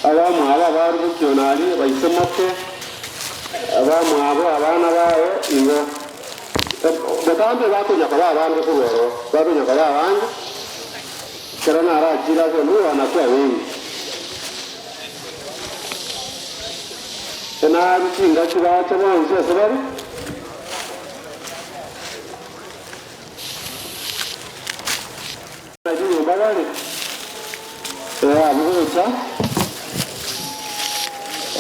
Abamwabo abarure aria baise moke, abamwabo abana baye igo. Botambe bakonya koba abange korwa ororo, bakonya koba abange, ekero narachire ase onde banakuwa wengi. Enaru chingaki bacha bonsi ase bare. Nyomba bare, abwo gocha,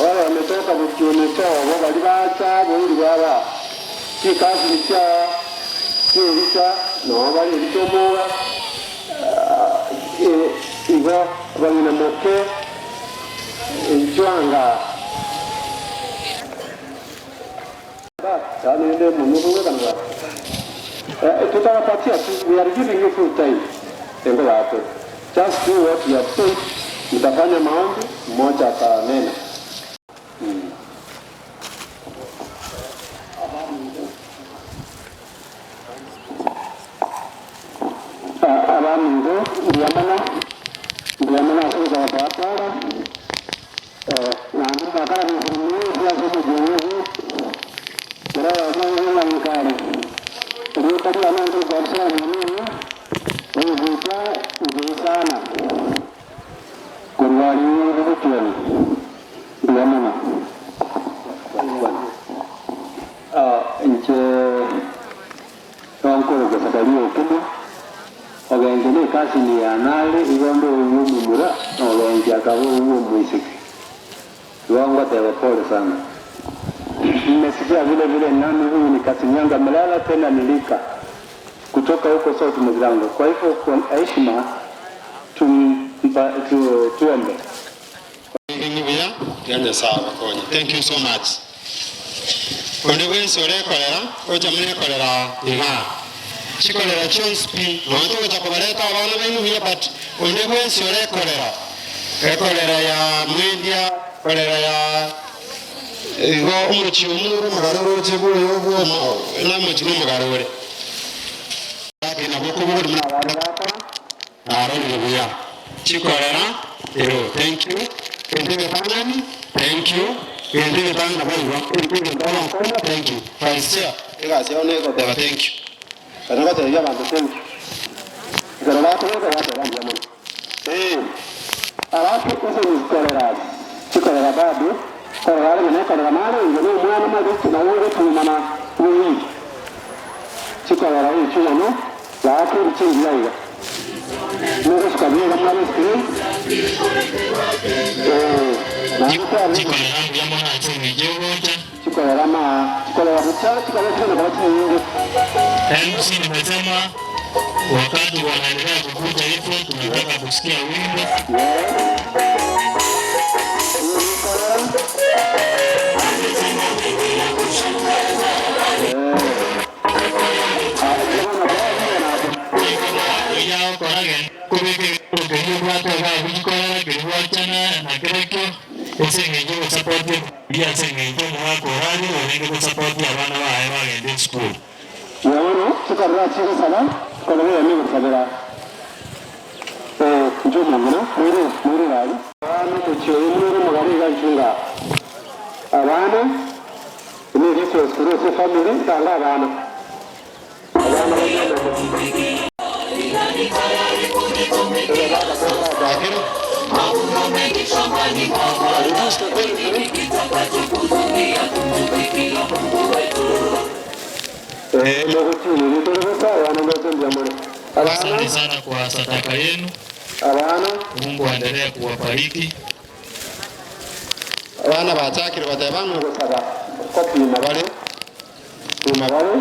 wale wametoka bokione sobo bari bacha boiri bwaba chikasini chia chiericha noo bari ericha omoga igo bang'ina moke enchwanga yani nende mundu kana tutawapatia tu, we are giving you full time lengo lako, just do what you have said. Mtafanya maombi, mmoja atanena. Abamingo ndiyamana ndiyamana asuza batwara nandi bakara bihurumu byase mugihugu murabaza nkari rikari ananze gwarsha munini ubuta sana kurwari ubutyoni ndiyamana inche nonkorogesa kari okumu ogenje ne ekasini yanare igondo owu omomura na ogenje akaba owu omwiseke igo ngoteba pole sana. Nimesikia vile vile nani huyu ni Kasinyanga amelala tena nilika kutoka huko South Mugirango. Kwa hivyo kwa heshima tumpa tu, tuombe. Thank you so much. Onde bwensi orekorera ocha murekorera iga chikorera chionsi pi nonto gocha kobareta abana bainu buya but onde bwensi orekorera ekorera ya mwendia korera ya igo omuchi omuru omugaro oroche buya obwo namochi nomogaro ore nabo kobogori muna abana bakora arorire buya chikorera ero thank you. Entebe tangani thank you. Entebe tangana boigo entebe ndoba thank you. Vice chair egasi yao negoteba thank you. Kana gotebia abanto thank you. Ekero bakobeka bateba mbuya mono. Alafu hizo ni chikorera chikorera bado korera ari ne korera mare inge no omwana magutu na ugotumana wuyi chikorera ichuno laki chingi iga mugusuka biga mwana screen chikorera mbuya mono ase eng'encho yogocha chikorera ma chikorera bucha chikorera chino kaba chinyinge MC nimesema wakati wanaendelea kukuja hivyo, tunataka kusikia wimbo. Kobeka egetabo keria obwate obae gochikorera keria gwachana na kerekio, ase eng'encho ogosapoti ebibiria ase eng'encho omogaka orarire orenge gosapoti abana baye bagende esukuru. Bono chikarora chigosaba, chikarora eyemo egosabera, Ee, inche omong'ina, moire, moire egari. Abana omochie oyo buna ore omogare iga nchunga abana, ne resource korwa ase efamiri, tanga abana. Asante sana kwa sadaka yenu. Mungu aendelee kuwabariki. Abana bachakire goteba ng'a gosaba kopima bare Nyuma bare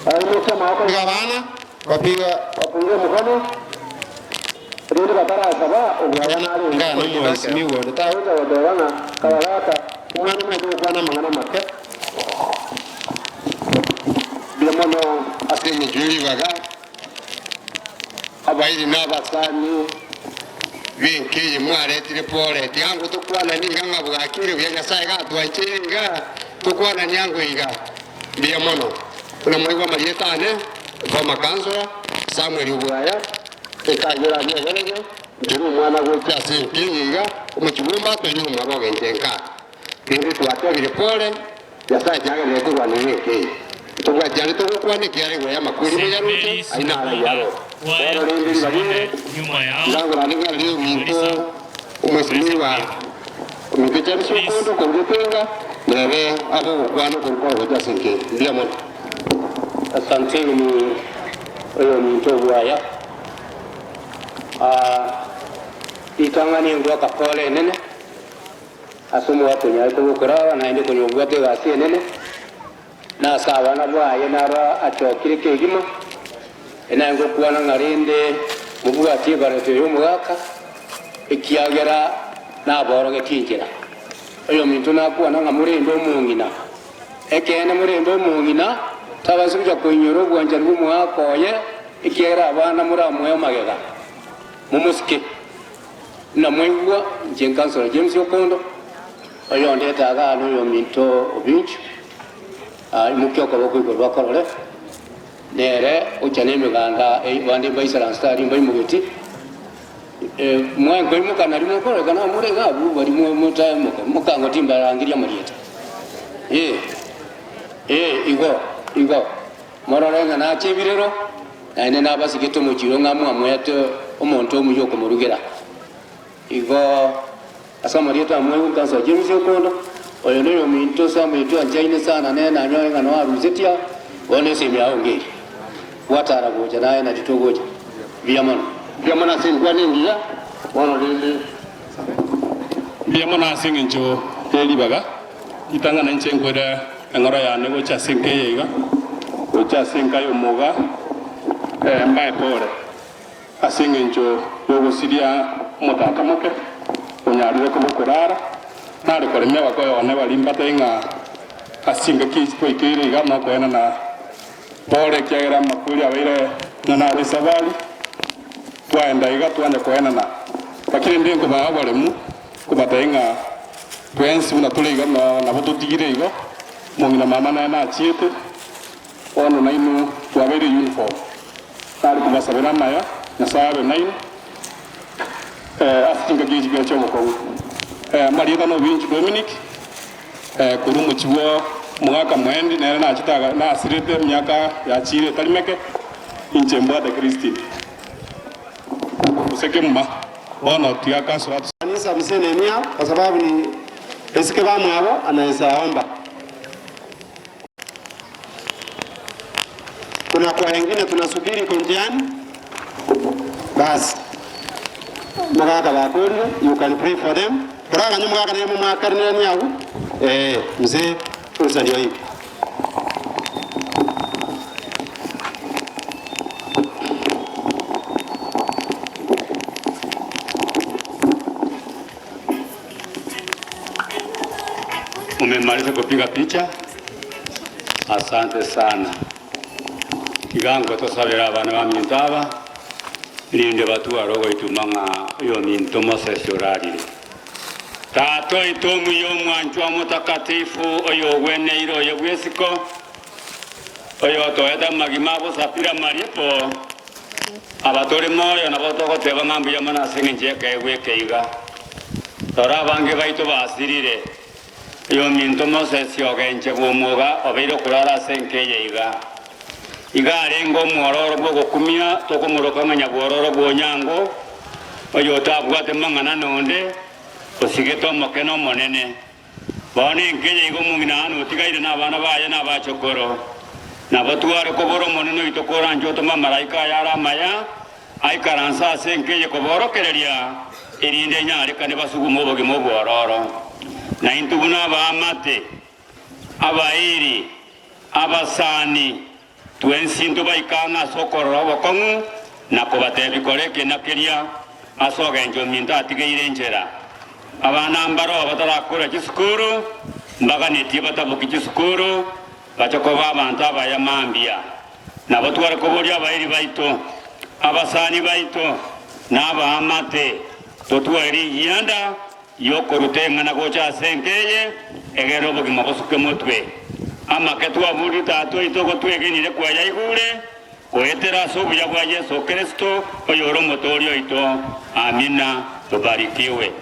baimokia amaboko iga abana bapiga bapunga omokono, rende batarasaba obwaya narenge nomwesimigwa onde tagocha goteba ng'a kabagaka omwana omanyete gokwana amang'ana amake. Mbuya mono ase engencho ye ribaga, abairi na abasani b'enka eye mwaretire pore. Tiga ango tokwananie iga ng'a bwakire buya Nyasae gatwancheire iga, tokwananie ango iga. Mbuya mono. Buna mwaigwa amarieta ane, former councillor Samuel Obwaya, ekagera aria obororo, inche nomwana gocha ase enka eye iga, omochie bw'ombato onye omwabo ogenche nka. Rende twatebire pore, Nyasae tiagenderete korwanerera enka eye. Ntobwati togokwana ekiagera igoro y'amakweri moyaroche, ayio naro ayio aroro. Bono rende ribaga ere, ndagorane buna riria ominto omwesimigwa ominto James Okondo korwa Getenga, nere abe ogokwana okorwa kwao gocha ase enka eye. Mbuya mono. Asanteni oyominto obwaya. Ritang'ani engwaka pore enene. Ase omogaka onyare koba okoraba, naende konya obwate egasi enene, na ase abana baye naro achokire kegima, naye ngokwana ng'a rende mobwatie ebareto y'omogaka, ekiagera naborogetie enchera. Oyominto nakwana ng'a morende omong'ina. Ekeene morende omong'ina, tabaisa gocha koinyora obwanchani bw'omogaka oye, ekiagera abana moramoe amagega. Momosike. Namwaigwa inche Councillor James Okondo, oyondete igaa noyominto Obinchu, aimokia okoboko igoro bakorore, nere ocha nemeganda bande mbaisaransete aria mbaimogeti, mwenkoimoka nario mokororekana more iga abwo baria motaimoka, mokango timbarangeria amarieta. Igo igo. Morore ng'a nache ebirero, naende nabasigete omochie oyo ng'a mwamoete omonto omuya okomorugera. Igo ase amarieta amwegwe nkansoa James Okondo, oyo noyominto Samuel twanchaine sana nere nanyore ng'a noo arusetie aa, bono esemi yao ngeria. Gwatara gocha naye nari togocha. Mbuya mono. Mbuya mono ase enkwana engiya, bono rende. Mbuya mono ase engencho ye ribaga. Ritang'ani inche nkwere eng'ora yane gocha ase enka eye iga, gocha ase enka y'omoga, mbae pore ase engencho y'ogosiria omotaka moke onyarire koba okorara. Nare koremia abakoyo one baria mbatebie ng'a ase chingaki echi twaikeire iga nokoenana pore, ekiagera amakweri abeire ng'a naro esabari, twaenda iga twanya koenana. Lakini rende nkobaa oboremu Kobatebia ng'a twensi buna tore iga nabo totigire igo, omong'ina mama naye nachiete, bono nainwe twabeire uniform. Nare kobasabera amaya, Nyasae abe nainwe ase chingaki echi chia chi'obokong'u. Amarieta nobinchu Dominic, korwa omochie bwa omogaka Moendi, nere nachete aga nasirete emiaka yachiire etari meke, inche mbwate Christine. Gose kemuma, bono tiga kasura. Kanisa mzee Nehemia kwa sababu ni esike bamwabo anaweza omba. Kuna kwa wengine tunasubiri iko njiani. Basi mogaka bakorire, you can pray for them. Toraganye omogaka nere momwakaneranie agwo. Eh, mzee fursa ndio hii. Umemaliza kupiga picha? Asante sana. Tiga ngotosabera abana baminto aba, rinde batware ogoituma ng'a oyominto Moses orarire. Tata oito omuya omwanchwa omotakatifu, oyogweneire oye bw'esiko, oyotoete amagima abosapire amaripo, aba tore moyo nabo togoteba ng'a mbuya mono ase engencho y'ekeegwa eke iga. Rora abange baito basirire, oyominto Moses ogenche bw'omwoga obeire okorara ase enka eye iga. Iga arenge omwororo bw'ogokumia, tokomoroka ng'a nyabwororo bw'onyango, oyotabwate mang'ana nonde, osigete omoke na omonene. Bono enka eye iga omong'ina Ana otigaire nabana baye na abachokoro. Nabo tware kobora Omonene oito koranche otome amalaika aye are amaya, aikaranse ase enka eye koborokereria, erinde enyarekane basugume obogima obwororo. Na intwe buna abaamate, abairi, abasani, twensi ntobaike ang'e ase okorora obokong'u na kobatebia kora eke na keria ase ogencho ominto atigeire enchera. Abana mbaroo batarakora chisukuru, mbaganetie bataboki chisukuru, bache koba abanto abaya mambia. Nabo tware koboria abairi baito, abasani baito, na abaamate, totware rigianda y'okoruta eng'ana gocha ase enka eye, egere obogima bosuke motwe. Amake twaburire Tata oito gotwegenire kwayaigure, goetera ase obuya bwa Yeso Kristo, oyore Omotooria oito. Amina. Tobarikiwe.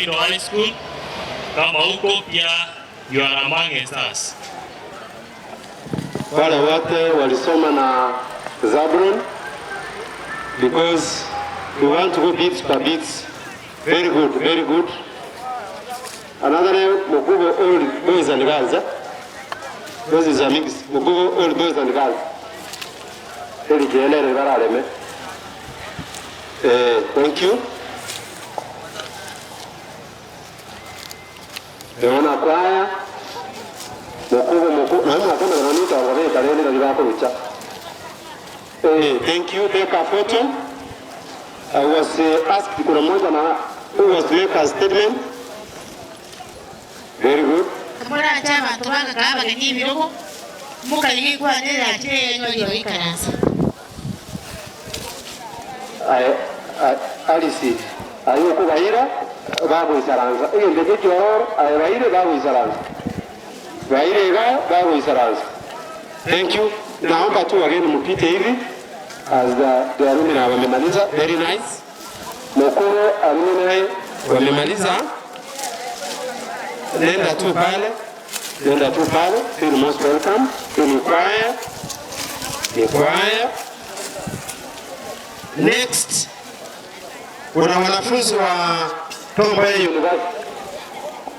Of High School, kama huko pia you are among us. Wale wote walisoma na Zabron because we want to go bits per bits. Very good, very good. Another name, Mukubo Old Boys and Girls. Eh? Those is a mix. Mukubo Old Boys and Girls. Eli jenere barareme. Eh, thank you. Eona kwaya mukubo muku na mwakona bananita ngabeka rero nabirakorucha. Eh, thank you. Take a photo. I was asked kuna mmoja na who was to make a statement. Very good. Moranche abanto bagaka abageni ebirogo, mokarigia enkwana erachire eyenywa rirogo ikaransa. Alice aye okobaira bagoisaransa egento ekio ekiororo aye baire bagoisaransa baire iga bagoisaransa. Thank you. Naomba tu wageni mupite hivi as the alumni wamemaliza. Very nice. Mukuru alumni wamemaliza. Nenda tu pale, nenda tu pale. Feel most welcome. In choir, in choir. Next, kuna wanafunzi wa Tom Mboya University,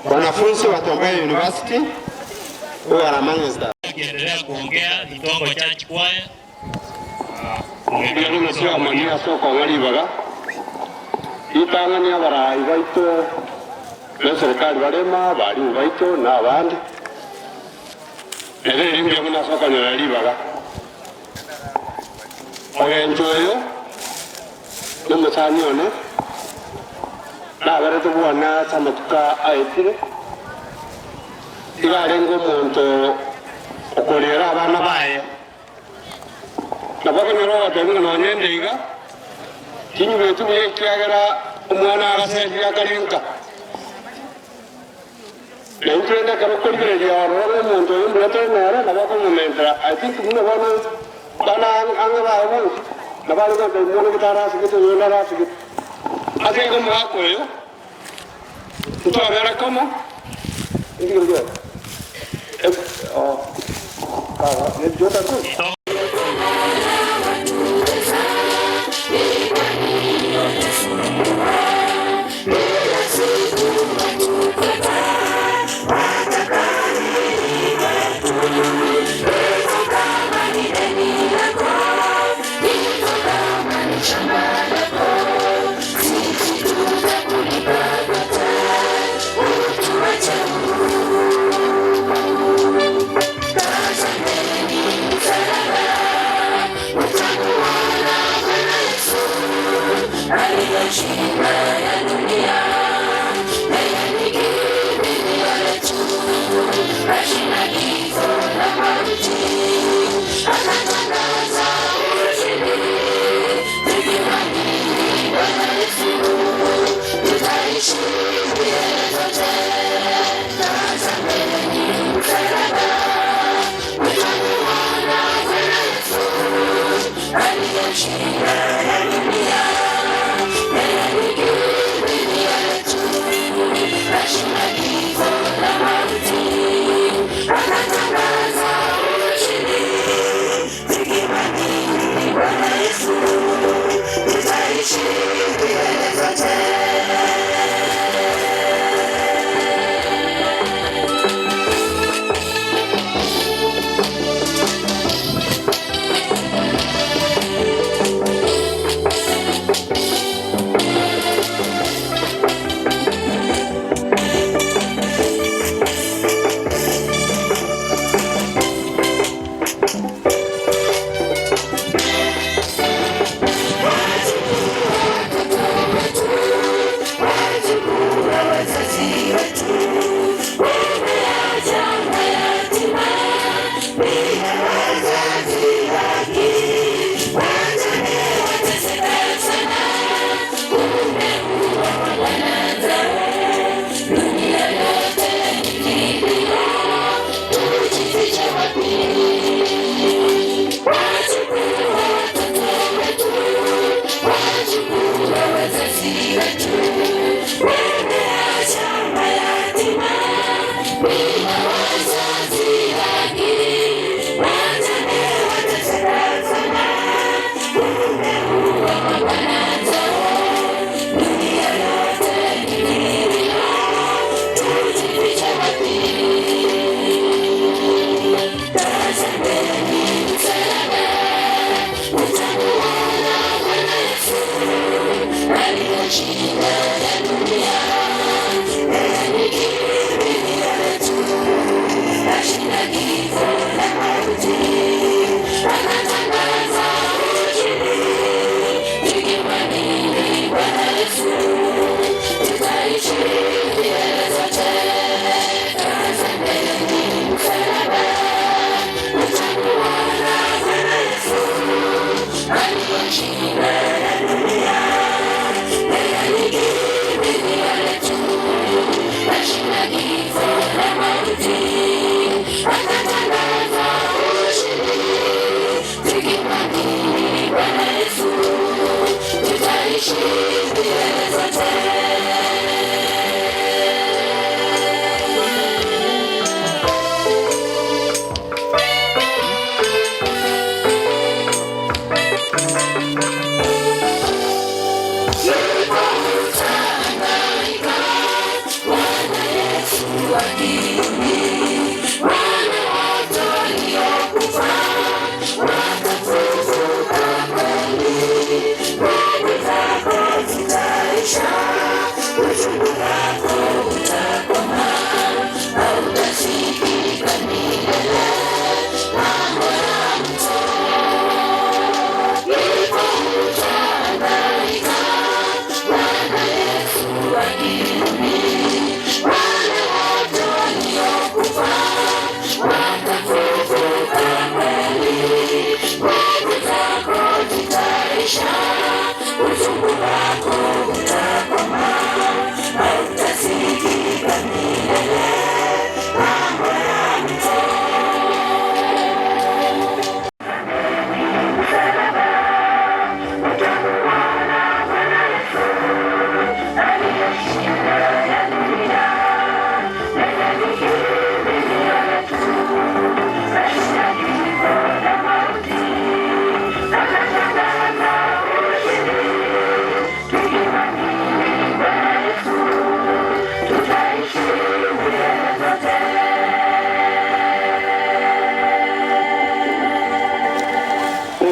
wanafunzi wa Tom Mboya University who are among us. Akiendelea kuongea Itongo Church Choir. Sio mwania soko ngalibaga. Ritang'ani abarai baito b'eserekari barema, abarimu baito, na abande. Ere ere mbuya mono ase okonyora ribaga. Ogencho oyo nomosani one, naberete bwane ase amatuko aetire, iga arenge omonto okorera abana baye. Nabo okonyora ogoteebia ng'a nonya inde iga, tinyigweti buya ekiagera omwana agaserire akarenka. Na intwe rende ekero okorigereria ororo ng'a omonto oyo mbuya tore nere, nabo okomomentera. I think buna bono bana ang'e baye bonsi, nabo are gotebia omwana gete arasigete, oyonde arasigete. Ase igo omogaka oyo, ntwabera komo, inki keria kiaye?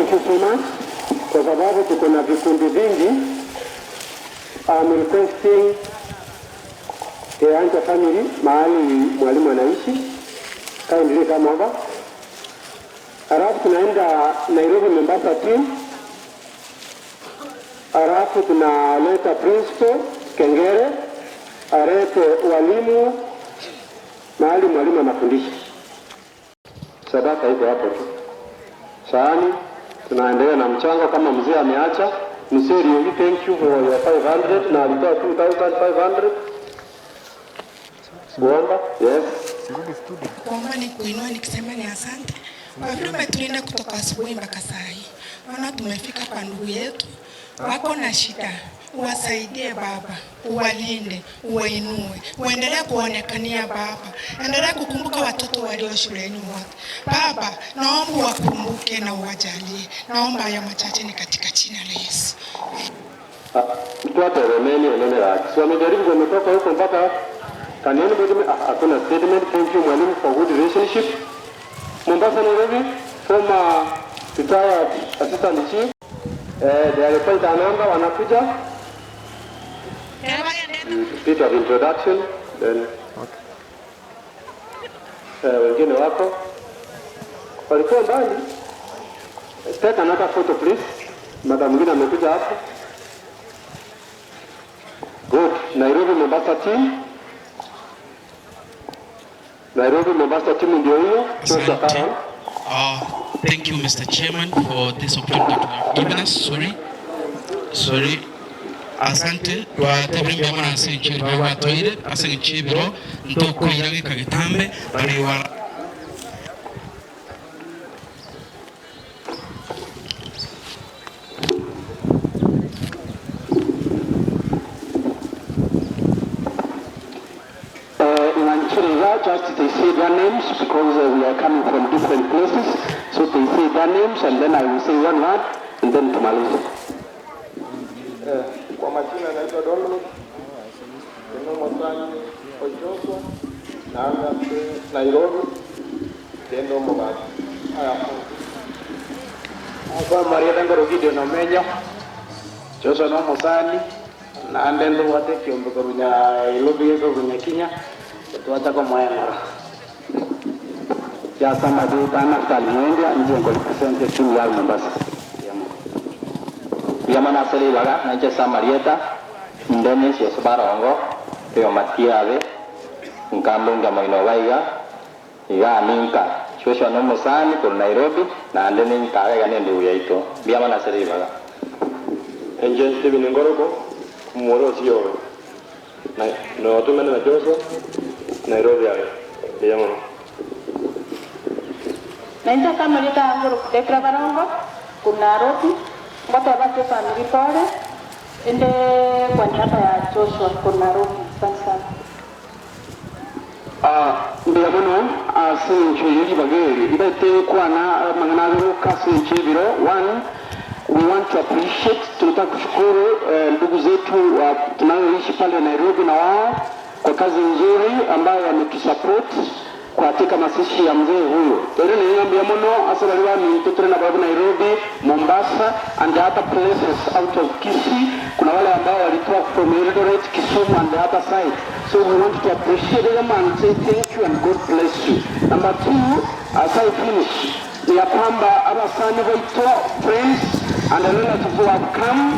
Thank you so much. Kwa sababu tuko na vikundi vingi, I'm requesting the Ancha family mahali mwalimu anaishi kindly come over. Halafu tunaenda Nairobi Mombasa team, halafu tunaleta principal Kengere alete walimu mahali mwalimu anafundisha. Sadaka iko hapo tu. Sahani tunaendelea na mchango kama mzee ameacha. Mzee Riogi, thank you for your 500 na alitoa 2500. Kuomba? Yes. Kuomba ni kuinua nikisema ni asante kwa vile umetulinda kutoka asubuhi mpaka saa hii. Maana tumefika kwa ndugu yetu wako na shida, uwasaidie Baba, uwalinde, uwainue, uendelee kuonekania Baba, endelea kukumbuka watoto walio shuleni wote Baba, naomba uwakumbuke na uwajalie. Naomba haya machache ni katika jina la Yesu. Tuape remeni enene lake. Si wamejaribu wametoka huko mpaka hapa. Can anybody ah, hakuna statement. Thank you mwalimu for good relationship. Mombasa Nairobi, former retired assistant chief. Eh, they are quite a number wanakuja. Bit of introduction then. Eh, wengine wako walikuwa mbali. Take another photo please. Madam mwingine amekuja hapo. Good. Nairobi Mombasa team. Nairobi Mombasa team ndio hiyo. Joshua Karan. Thank you, Mr. Chairman, for this opportunity that you have given us. Sorry. Sorry. Asante twatebire mbuya mono ase enchera ribaga bwatoire ase eng'encho y'ebiro ntokoira geka getambe bari wara. Nganchiriga, just they say their names because we are coming from different places. So they say their names and then I will say one word and then tumalize. Kwa majina naitwa Donald Eno Mosani Ojoso naanga Nairobi tendo Mogati. Aya. Kwa Maria ngoro Gideon Omenyo Joshua no Mosani naande ndubwate kiombe korunya Nairobi korunya Kinya twata komoeng'ora. Ya somebody Naftali Mwendia ndiye ngo represent team ya Mombasa. Yamana seli baga naitwa Samarieta Dennis Yosbarongo eyo matiabe nkambunga moino baiga iga ninka Joshua no Mosani koru Nairobi naende ninkaga nende yaitu biamana seli baga. Enje Steven Ngoroko mworo osiyobe. Na no tumene na Joshua Nairobi abe. Yamana. Naitwa Samarita Nguru Dekra Barongo kuna Nairobi ngote basi family pole ende kwa niaba ya Joshua kuna Nairobi. Asante sana. Mbuya muno ase encho y'eribageri ndete kwana mang'ana ase encho ebiro one we want to appreciate tunataka kushukuru ndugu zetu tunayoishi pale Nairobi na wao kwa kazi nzuri ambayo wametusupport katika mazishi ya mzee huyo. Ere ning'ambia muno ase bari baminto turi na babu Nairobi, Mombasa and the other places out of Kisii. Kuna wale ambao walitoa from Eldoret, Kisumu and the other side. So we want to appreciate them and say thank you and God bless you. Number two, as I finish, ni ya kwamba abasani baito friends and the relatives who have come,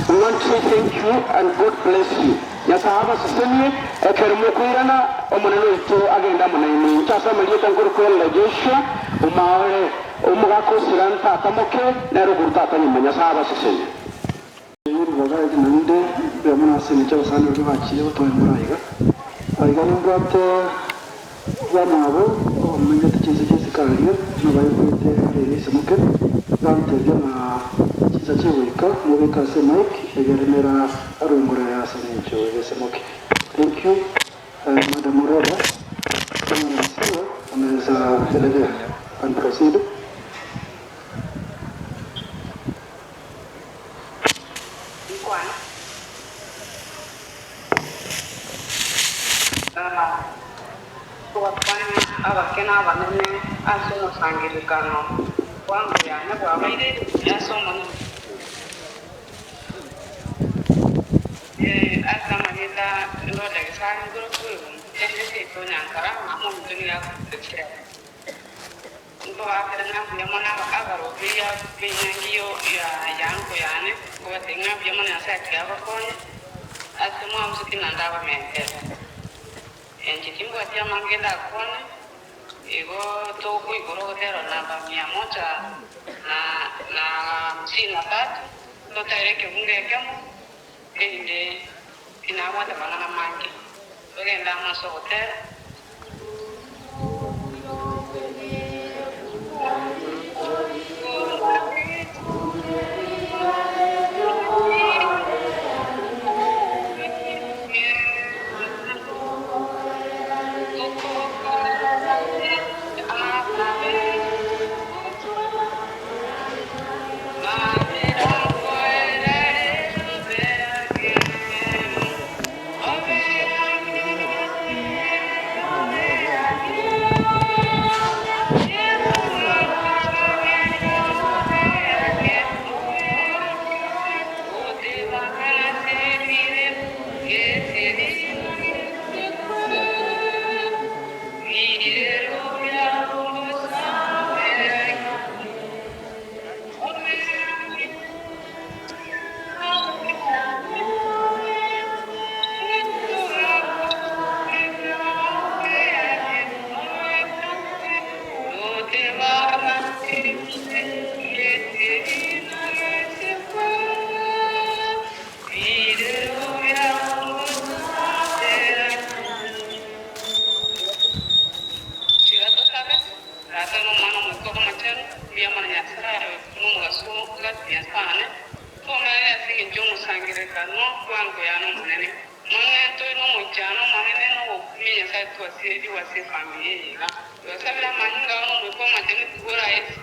we want to say thank you and God bless you. Nyasaye abasesenie ekero mokoirana omonene oito agenda monaini nchasamaria nkoro kwerera Joshua omaore omogaka osira ntata moke nero ogoro tata nyuma. Nyasaye abasesenie. Ribaga nande bamwe ase cy'abasani bari bakire batoye muri aiga aiga nimbwate bamwabo omenyete kiza cy'isikario nabayokwete release muke bantebya na kiza cy'uwika mubika se Mike egeremera arungura ya senencho ese muke. Thank you. Madam Aurora kama nasikia anaweza endelea and proceed. Kwana. Tugakwana abakena abanene ase omosangererekano Bwango yane bwabaire ase Omonene. Ase amarieta Lord Gesare nkorokwa Egungu, seito Nyankara, mama ominto nigo akorokwa Chera. Nkobaakera ng'a mbuya mono abaroberia b'enyangi y'anko yane, nkobatebia ng'a mbuya mono Nyasae tiga abakonye ase mwabusetie naende abamentere. Inche timbwati amange ndakwane, igo tokoigora ogotera namba mia moja na hamsini na tatu, totere ekebungo ekemo, erinde tinabwate mang'ana mange. Togende amo ase ogotera. Tiga tosabe, Tata na Omwana Omoika Omochenu, mbuya mono Nyasae oyo nomogaso gati y'Asane, Tomerere ase engencho y'omosangererekano bwango yane Omonene. Nonya tore nomoichano omonene na ogokumia Nyasae twasierigwe ase efamiri eye iga. Twasabire amanyinga ao na Omoika Omochenu tibora ase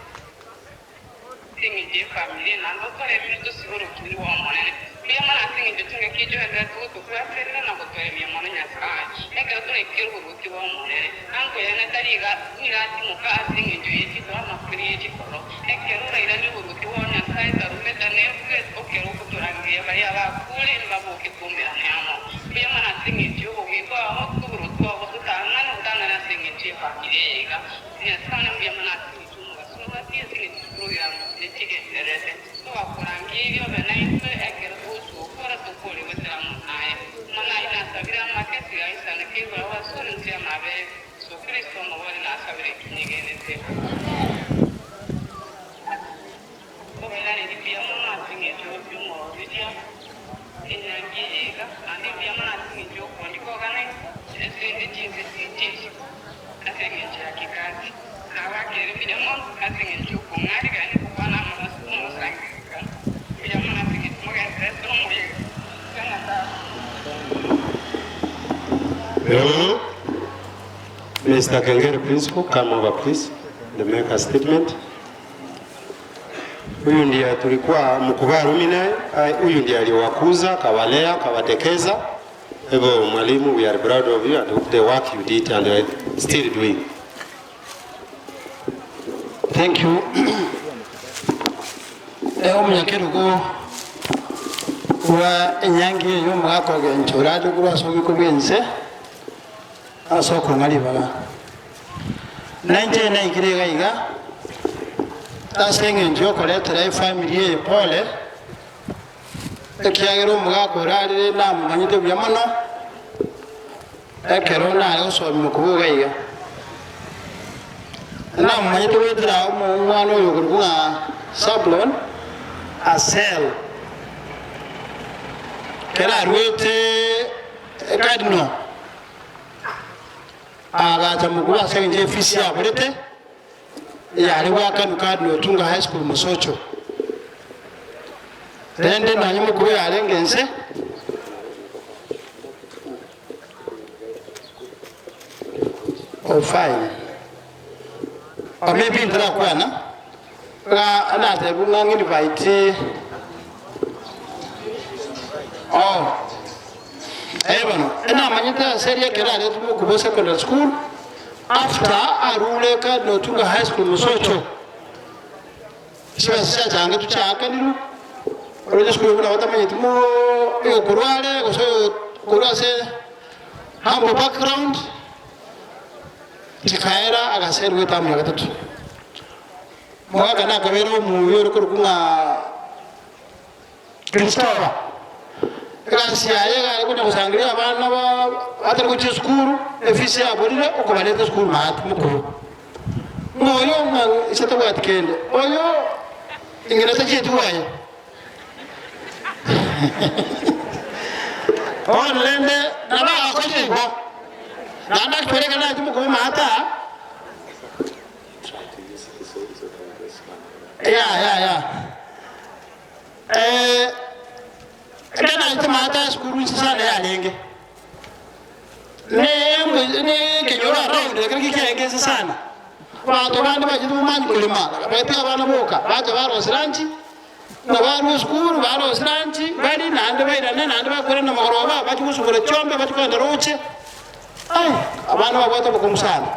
engencho y'efamiri eye naende otoremire tosibe orokini rwao Omonene. Mbuya mono ase engencho chingaki echio oendererete gotobwaterera na gotoremia mono Nyasae, ekero toraikere oboruoti bwa Omonene. Ango yane tari iga, nigo atimoka ase engencho ye chitoro amakweri ye chitoro. Ekero orairanie oboruoti bwao Nyasae tarumeta nebue okero ogotorangeria baria abakure mbaboke koumerane amo. Mbuya mono ase engencho y'obobui bwao, oboruoti bwao bototang'ane obotang'ane ase engencho y'efamiri eye iga. Nyasae mbuya mono ase engencho y'omogaso orwatie ase engencho chiprogramu chiria chigendererete. Togakorangeria obe naintwe ekero togochia gokora tokore goetera amo naye. Omwana ayio nasabire amake tigaisana keigoro abasore inse y'amabere Yeso Kristo omobori nasabire ekinyegenete. Nkobairaneria mbuya mono ase engencho y'omoroberio enyangi eye iga, naende mbuya mono ase engencho y'okondika ogane ase chinse chi'isiko ase engencho ya kikati. Nabakeire mbuya mono ase engencho y'okong'arigania gokwana amo ase omosangererekano. Mbuya mono ase engencho mogendererete nomoyega bwa Nyasae. Mister Kengere Principal, come over please and make a statement. Huyu ndiye tulikuwa mkubwa Rumine, huyu ndiye aliwakuza, akawalea, akawatekeza. Hivyo mwalimu, we are proud of you and the work you did and are still doing. Thank you. Eh, omonyakerogo bwa enyangi eye omogaka ogencha orare korwa ase obiko bw'ense ase okong'a ribaga. Na inche naikire iga iga ase eng'encho y'okoretera efamiri eye pole, ekiagera omogaka orarire namomanyete buya mono, ekero nare gosomia okoboga iga. Namomanyete goetera omwana oyo okorokwa ng'a Zabulon Asel, ekero aruete Cardinal. Agacha mokuru ase engencho y'efisi yaborete, eyare goakanwa Cardinal Otunga High School Mosocho. Rende nonye mokuru yarenge inse, Oh fine. Or maybe ntarakwana, ng'a natebiwa ng'a ng'invite Oh. Ee bono, namanyete ase eria ekero aretwe Mokubo Secondary School, after arure Cardinal Otunga High School Mosocho. Chibesa chiachangetwe chiaakanirwe, oroche esukuru buna batamanyeti mo oyokorwa are gose oyokorwa ase humble background, chikaera agaserwa etamu ya gatato. Omogaka nakabeire omuya ore korokwa ng'a Christopher, egasi yaye iga are konya gosangereria abana ba batari gochia esukuru, efisi yaborire okobareta esukuru maate mokoro. Ng'a oyo ng'a ise tabwati kende, oyo ng'ina tachieti bwaye. Bono rende nabo agakorire igo, naende akore ekero nache mokobua maate aa, ya ya ya. Eh, ekero naete maate esukuru inse sana yarenge, ne ekenyoro around ekero kiarenge inse sana, abanto bande bachete bomanye korema, bagatiga abana boka, bacha barosia lunch, ng'a barwa esukuru barosia lunch, barie naende bairane naende bakoirana mogoroba bachie gosubora chiombe bachie kogenda roche, ai abana babwate obokong'u sana.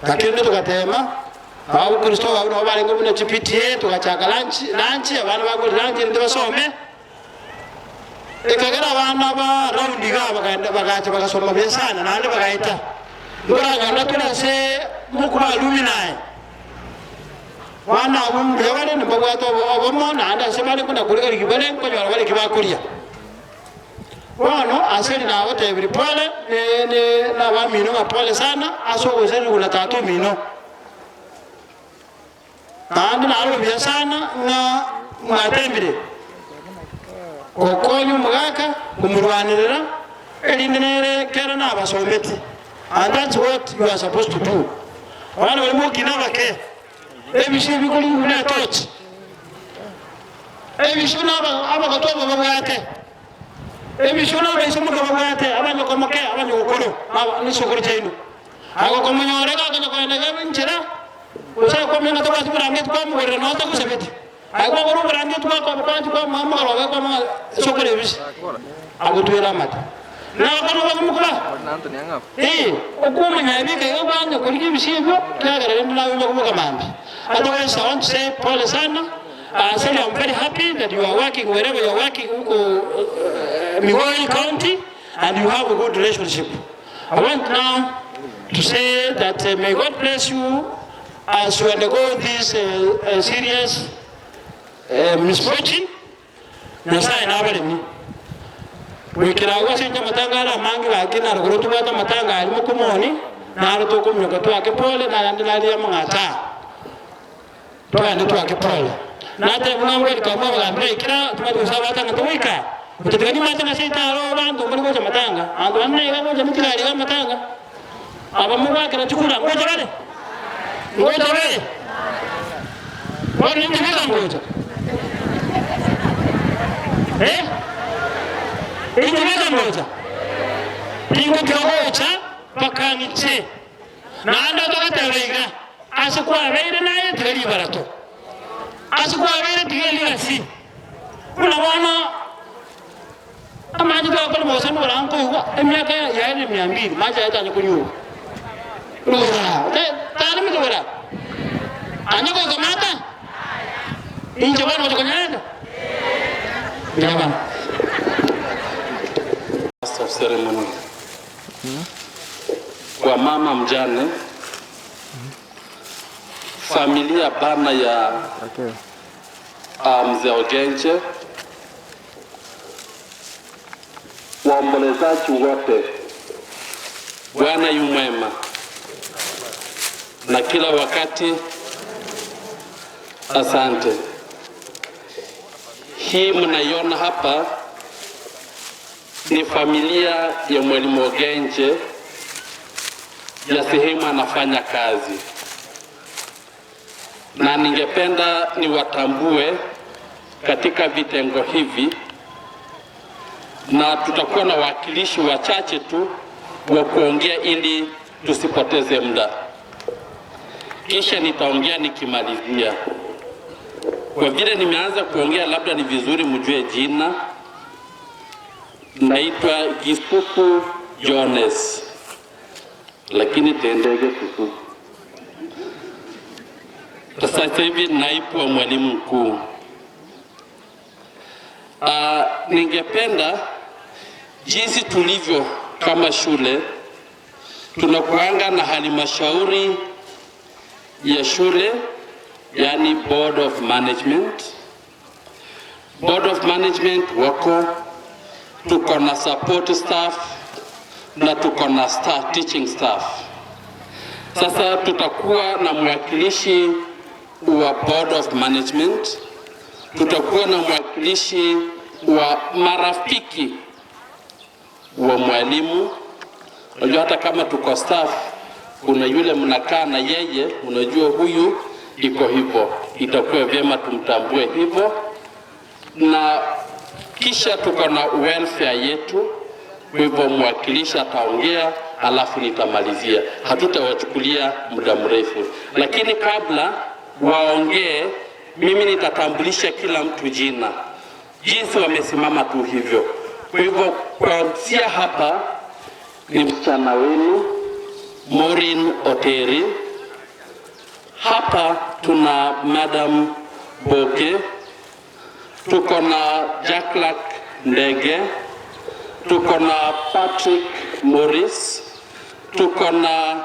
Lakini togatema. Abakristo abwo nabo barenge buna chiPTA, togachaka lunch, lunch, abana bakore lunch erinde basome, ekagera abana ba round igaa bakaenda bagacha bagasoma buya sana naende bagaeta. Nkoranyora tore ase mokuba alumni, abana abwo mbuya bare nimbabwate obo obomo naende ase bare buna korigereria bare nkonyora bare eki bakoria. Bono ase eri nagotebirie pole ne ne nabamino ng'a pole sana ase ogoisaneria na tata omino. Naende narore buya sana ng'a mwatembire gokonya omogaka komorwanerera, erinde nere kere nabasometi, and that's what you are supposed to do. Abana baria mokina abake, ebisio ebi bikorigia buna etochi. Ebisio na abagotu aba babwate, ebisio na abaisomoke babwate, abanyokomoke, abanyogokoro, na chisokoro chiaino. Agokomonyora iga akonya kogenda iga enchera, gose akwamenya ng'a tabwati oborangeti kwamogorera nonya tagosabeti. Aye kwagora oborangeti bwako kwancha kwamoa omogoroba kwamoa sokoro ebisi, agotwere amate. Nagokora obogomokoba? Ee, okwomanya ebika iga kwancha korigia ebisio ebio, kiagera rende naye onye koboka mambia. Otherwise I want to say pole sana. I said I'm very happy that you are working wherever you are working huko Migori County and you have a good relationship. I want now to say that may God bless you as you undergo this serious misfortune. Nyasaye nabaremie. Goikera agwo ase inche amatanga are amange gaki narogoro tobwate amatanga aria mokomoni naro tokominyoka twake pole nayande naria amang'ata aa. Togende twake pole. Nateba buna welcome abagambi baikire tobwate gose abatanga togoika gotatiga nimate ng'a seito aro abanto mbari gocha matanga abanto bande naiga gocha netigari iga amatanga aba mogoakera chikura ngocha bare ngocha bare bono inche beka ngocha eh inche beka ngocha tingotiga gocha mpaka ng'iche. Naende togateba iga, Ase kwabeire naye tiga ribarato, ase kwabeire tiga rigasi. Buna bono amache twakora bosa nigo nkoigwa emiaka yaerire mia mbili mache aya tanya konyuwa. Rora, tari motobora anya goika mata inche bono gocha konyareka mbuya mono. Master of ceremony. Kwa mama mjane, familia bana ya mzee Ogenche, waombolezaji wote, Bwana yu mwema na kila wakati. Asante. Hii mnaiona hapa ni familia ya Mwalimu Ogenche ya sehemu anafanya kazi, na ningependa niwatambue katika vitengo hivi, na tutakuwa na wawakilishi wachache tu wa kuongea ili tusipoteze muda. Kisha nitaongea nikimalizia. Kwa vile nimeanza kuongea, labda ni vizuri mjue jina. Naitwa Gisufu Jones, lakini tendege susu. Sasa hivi naibu wa mwalimu mkuu. Ningependa jinsi tulivyo kama shule tunakuanga na halmashauri ya shule, yani board of management. Board of management wako, tuko na support staff na tuko na staff, teaching staff. Sasa tutakuwa na mwakilishi wa board of management, tutakuwa na mwakilishi wa marafiki wa mwalimu. Unajua hata kama tuko staff, kuna yule mnakaa na yeye, unajua huyu iko hivyo, itakuwa vyema tumtambue hivyo. Na kisha tuko na welfare yetu, kwa hivyo mwakilishi ataongea, alafu nitamalizia. Hatutawachukulia muda mrefu, lakini kabla waongee, mimi nitatambulisha kila mtu jina, jinsi wamesimama tu hivyo. Kwa hivyo kuanzia hapa ni msichana wenu Maureen Oteri. Hapa tuna Madam Boke, tuko na Jacklak Ndege, tuko na Patrick Morris, tuko na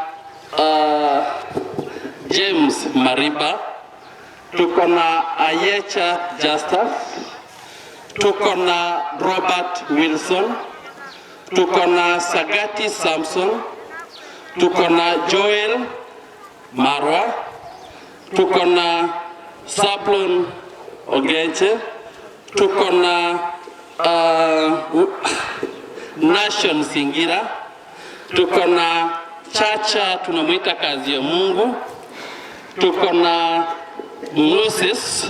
James Mariba, tuko na Ayecha Justus, tuko na Robert Wilson, tuko na Sagati Samson, tuko na Joel Marwa, tuko na Sablon Ogenche, tuko na Nation Singira, tuko na Chacha tunamwita kazi ya Mungu, tuko na Moses,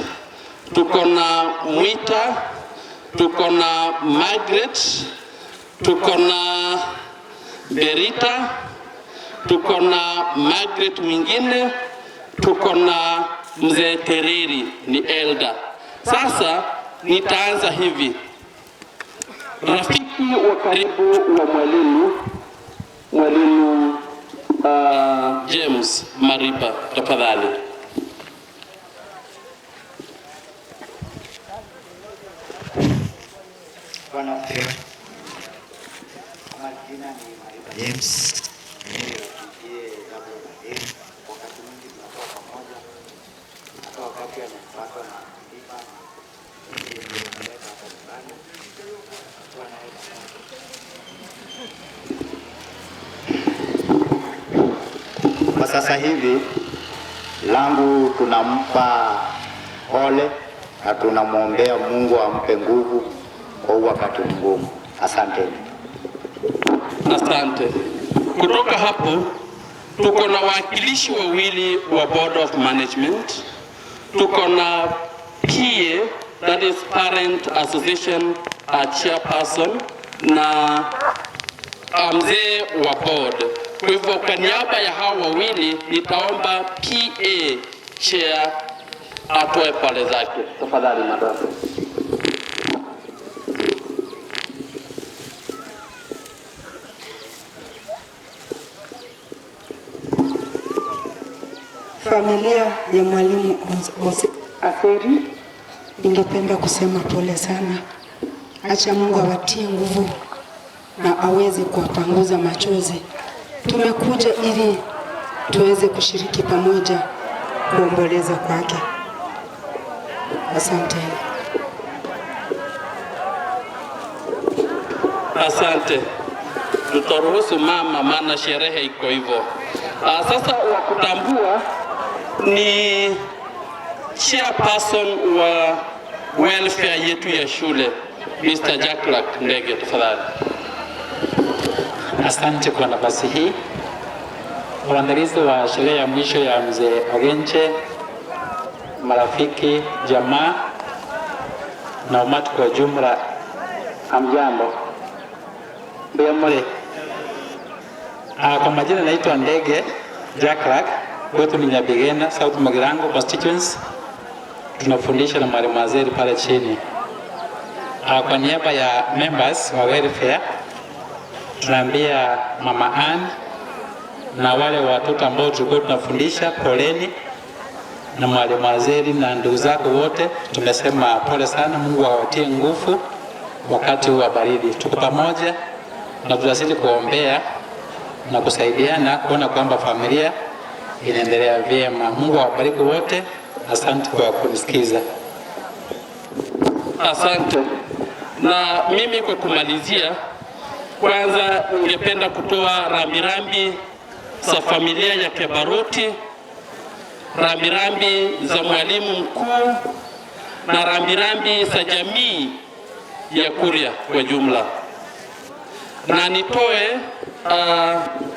tuko na Mwita, tuko na Margaret, tuko na Berita, tuko na Margaret mwingine, tuko na Mzee Tereri ni elder. Sasa nitaanza hivi. Rafiki wa karibu wa mwalimu, mwalimu James Mariba, tafadhali. Bwana asifiwe. Majina ni Mariba James. Mimi ni rafiki Gabriel Madeni. Wakati mwingi tunakuwa pamoja, hata wakati amepatwa na msiba, mimi ndiye nilimleta hapa nyumbani. Tunakuwa naye pamoja. Kwa sasa hivi langu tunampa pole na tunamwombea Mungu ampe nguvu kwa huu wakati mgumu. Asanteni. Asante. Kutoka hapo tuko na wawakilishi wawili wa board of management, tuko na PA, that is Parent Association chairperson na mzee wa board. Kwa hivyo kwa niaba ya hao wawili nitaomba PA chair atoe pole zake. Tafadhali madam. Familia ya mwalimu Aseri, ningependa kusema pole sana. Acha Mungu awatie nguvu na aweze kuwapanguza machozi. Tumekuja ili tuweze kushiriki pamoja kuomboleza kwake. Asante. Asante. Tutaruhusu mama, maana sherehe iko hivyo. Sasa wa kutambua ni chairperson wa welfare yetu ya shule, Mr. Jacklak Ndege, tafadhali. Asante kwa nafasi hii. Waandalizi wa sherehe ya mwisho ya mzee Ogenche, marafiki, jamaa na umati kwa jumla, hamjambo? Mbuyamule. Kwa majina naitwa Ndege Jacklak, kwetu ni Nyabigena, South Mugirango constituency. Tunafundisha na mwalimu Azeri pale chini. Kwa niaba ya members wa welfare tunaambia Mama Ann na wale watoto ambao tulikuwa tunafundisha poleni. na mwalimu Azeri na ndugu zako wote, tumesema pole sana. Mungu awatie nguvu wakati huu wa baridi. Tuko pamoja na tutazidi kuombea na kusaidiana kuona kwamba familia inaendelea vyema. Mungu awabariki wote. Asante kwa kunisikiza. Asante. Na mimi kwa kumalizia, kwanza ningependa kutoa rambirambi za familia ya Kebaruti, rambirambi za mwalimu mkuu na rambirambi za jamii ya Kuria kwa jumla, na nitoe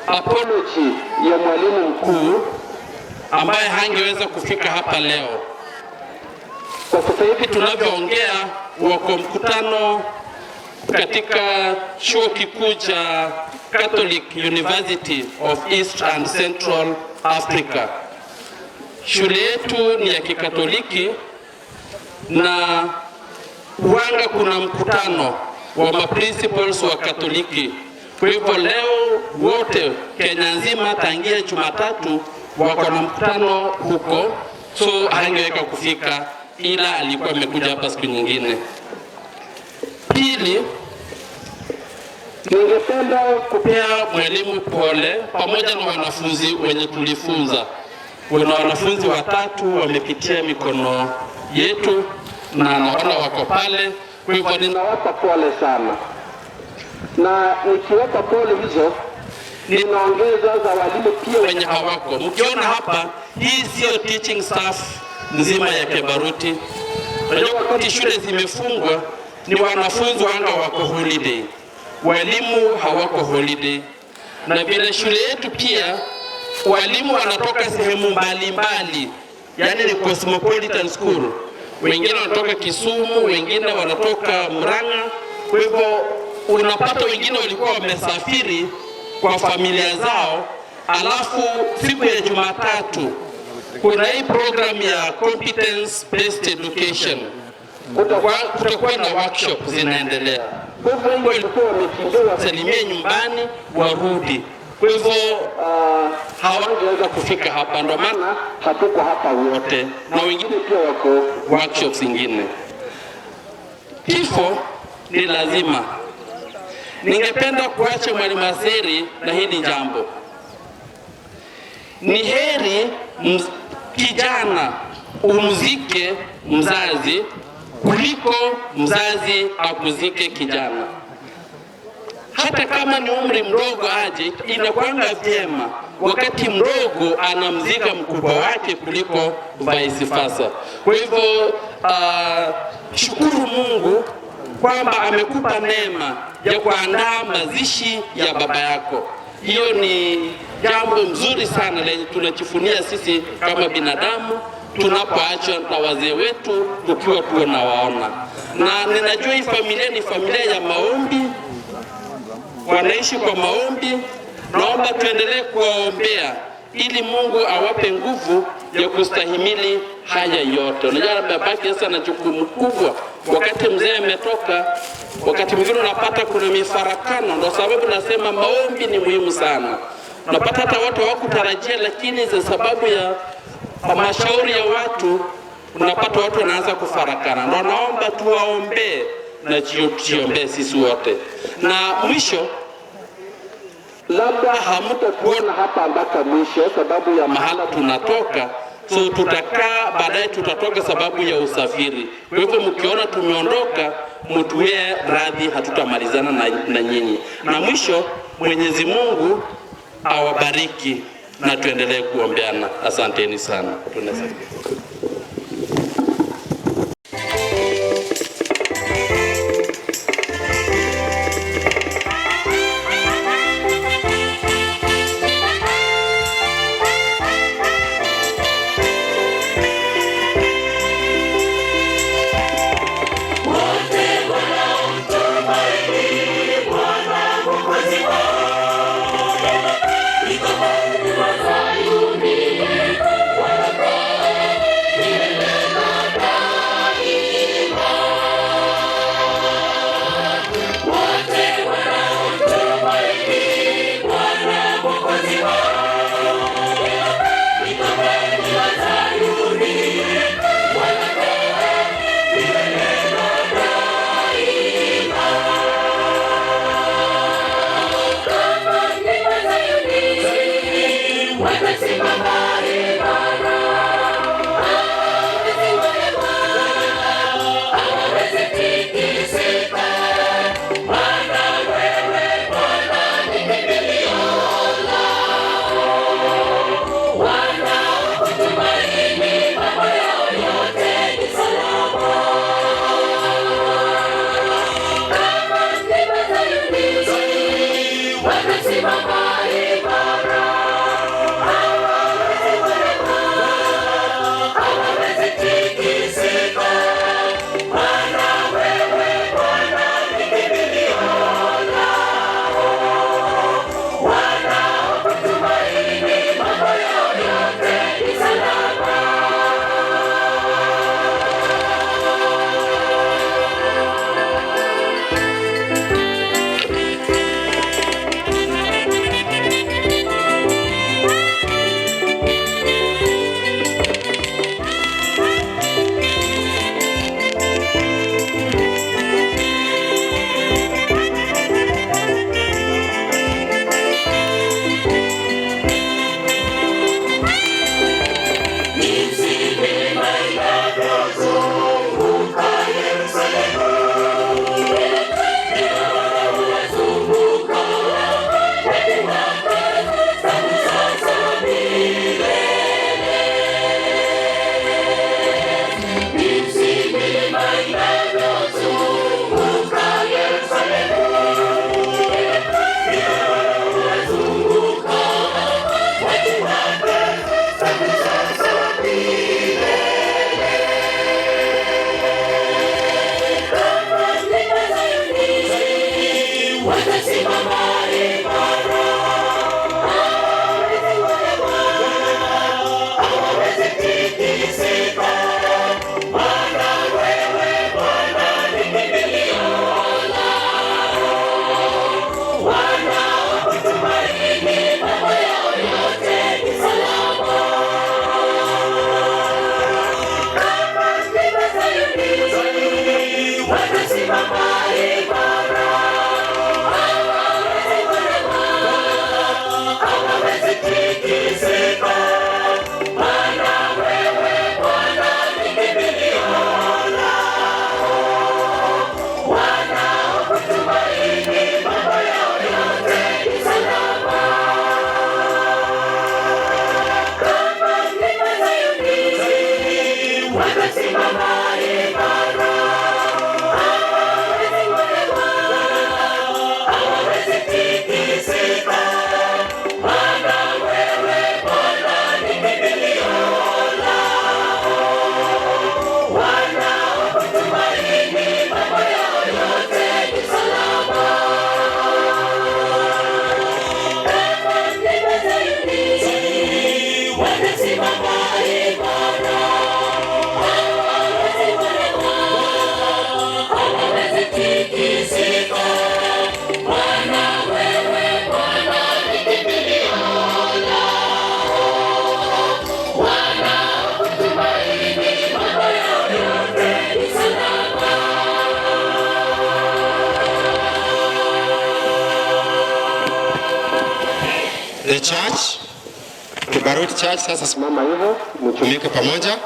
apology ya mwalimu mkuu ambaye hangeweza kufika hapa leo. Kwa sasa hivi tunavyoongea, wako mkutano katika chuo kikuu cha Catholic University of East and Central Africa. Shule yetu ni ya Kikatoliki na wanga kuna mkutano wa maprincipals wa Katoliki. Kwa hivyo leo wote Kenya nzima tangia Jumatatu wako na mkutano huko, so hangeweka kufika, ila alikuwa amekuja hapa siku nyingine. Pili, ningependa kupea mwalimu pole pamoja na wanafunzi wenye tulifunza. Kuna wanafunzi watatu wamepitia mikono yetu na naona wako pale, kwa hivyo ninawapa pole sana, na nikiwapa pole hizo ninaongeza za walimu pia wenye hawako. Mkiona hapa, hii sio teaching staff nzima ya Kebaruti. Unajua, wakati shule zimefungwa ni wanafunzi wanga wako holiday, walimu hawako holiday, na vile shule yetu pia walimu wanatoka sehemu mbalimbali, yani ni cosmopolitan school. Wengine wanatoka Kisumu, wengine wanatoka Murang'a. Kwa hivyo unapata wengine walikuwa wamesafiri kwa familia zao, alafu siku ya Jumatatu kuna hii program ya competence based education, kutakuwa na workshop zinaendelea. Kwa hivyo wengi walikuwa wamekimbia wasalimie nyumbani warudi, kwa hivyo hawangeweza kufika hapa, ndio maana hatuko hapa wote, na wengine pia wako workshops zingine. Kifo ni lazima. Ningependa kuacha mwalimu Aseri na hili jambo. Ni heri kijana umzike mzazi kuliko mzazi akuzike kijana. Hata kama ni umri mdogo aje, inakwanga vyema wakati mdogo anamzika mkubwa wake kuliko vice versa. Kwa hivyo shukuru Mungu kwamba amekupa neema ya kuandaa mazishi ya baba yako. Hiyo ni jambo mzuri sana lenye tunajivunia sisi kama binadamu tunapoachwa na wazee wetu tukiwa tunawaona. Na ninajua hii familia ni familia ya maombi, wanaishi kwa maombi. Naomba tuendelee kuwaombea ili Mungu awape nguvu ya kustahimili haya yote. Unajua babake sasa ana jukumu kubwa. Wakati mzee ametoka, wakati mwingine unapata kuna mifarakano. Ndio sababu nasema maombi ni muhimu sana. Unapata hata watu hawakutarajia, lakini kwa sababu ya mashauri ya watu unapata watu wanaanza kufarakana. Ndio naomba tuwaombee na tujiombee sisi wote. Na mwisho, labda hamtakuona hapa mpaka mwisho sababu ya mahala tunatoka, so tutakaa baadaye, tutatoka sababu ya usafiri. Kwa hivyo mkiona tumeondoka, mtuwe radhi, hatutamalizana na nyinyi. Na mwisho, Mwenyezi Mungu awabariki na tuendelee kuombeana. Asanteni sana. Tunaweza Wote wanaomtumaini Bwana Mwokozi wao, The church, Kibarut Church, sasa simama hivyo mchumike pamoja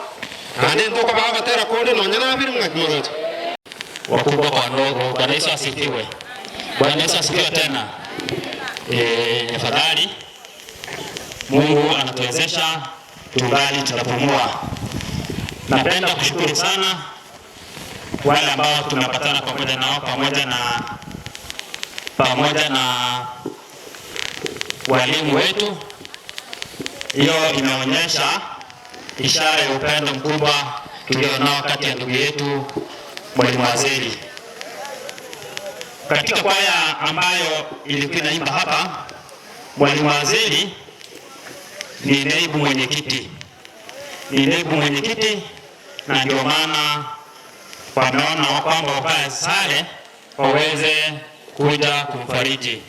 naende ntokobaa gotera konde nonya nabere ng'aki moroche. Wakubwa kwa wadogo. Bwana Yesu asifiwe. Bwana Yesu asifiwe tena. Eh, afadhali Mungu anatuwezesha tungali tunapumua. Napenda kushukuru sana wale ambao tumepatana pamoja nao pamoja na pamoja na walimu wetu. Hiyo imeonyesha ishara ya upendo mkubwa tulio nao kati ya ndugu yetu Mwalimu Waziri. Katika kwaya ambayo ilikuwa inaimba hapa, Mwalimu Waziri ni naibu mwenyekiti, ni naibu mwenyekiti, na ndio maana wameona kwamba wakae sare waweze kuja kumfariji.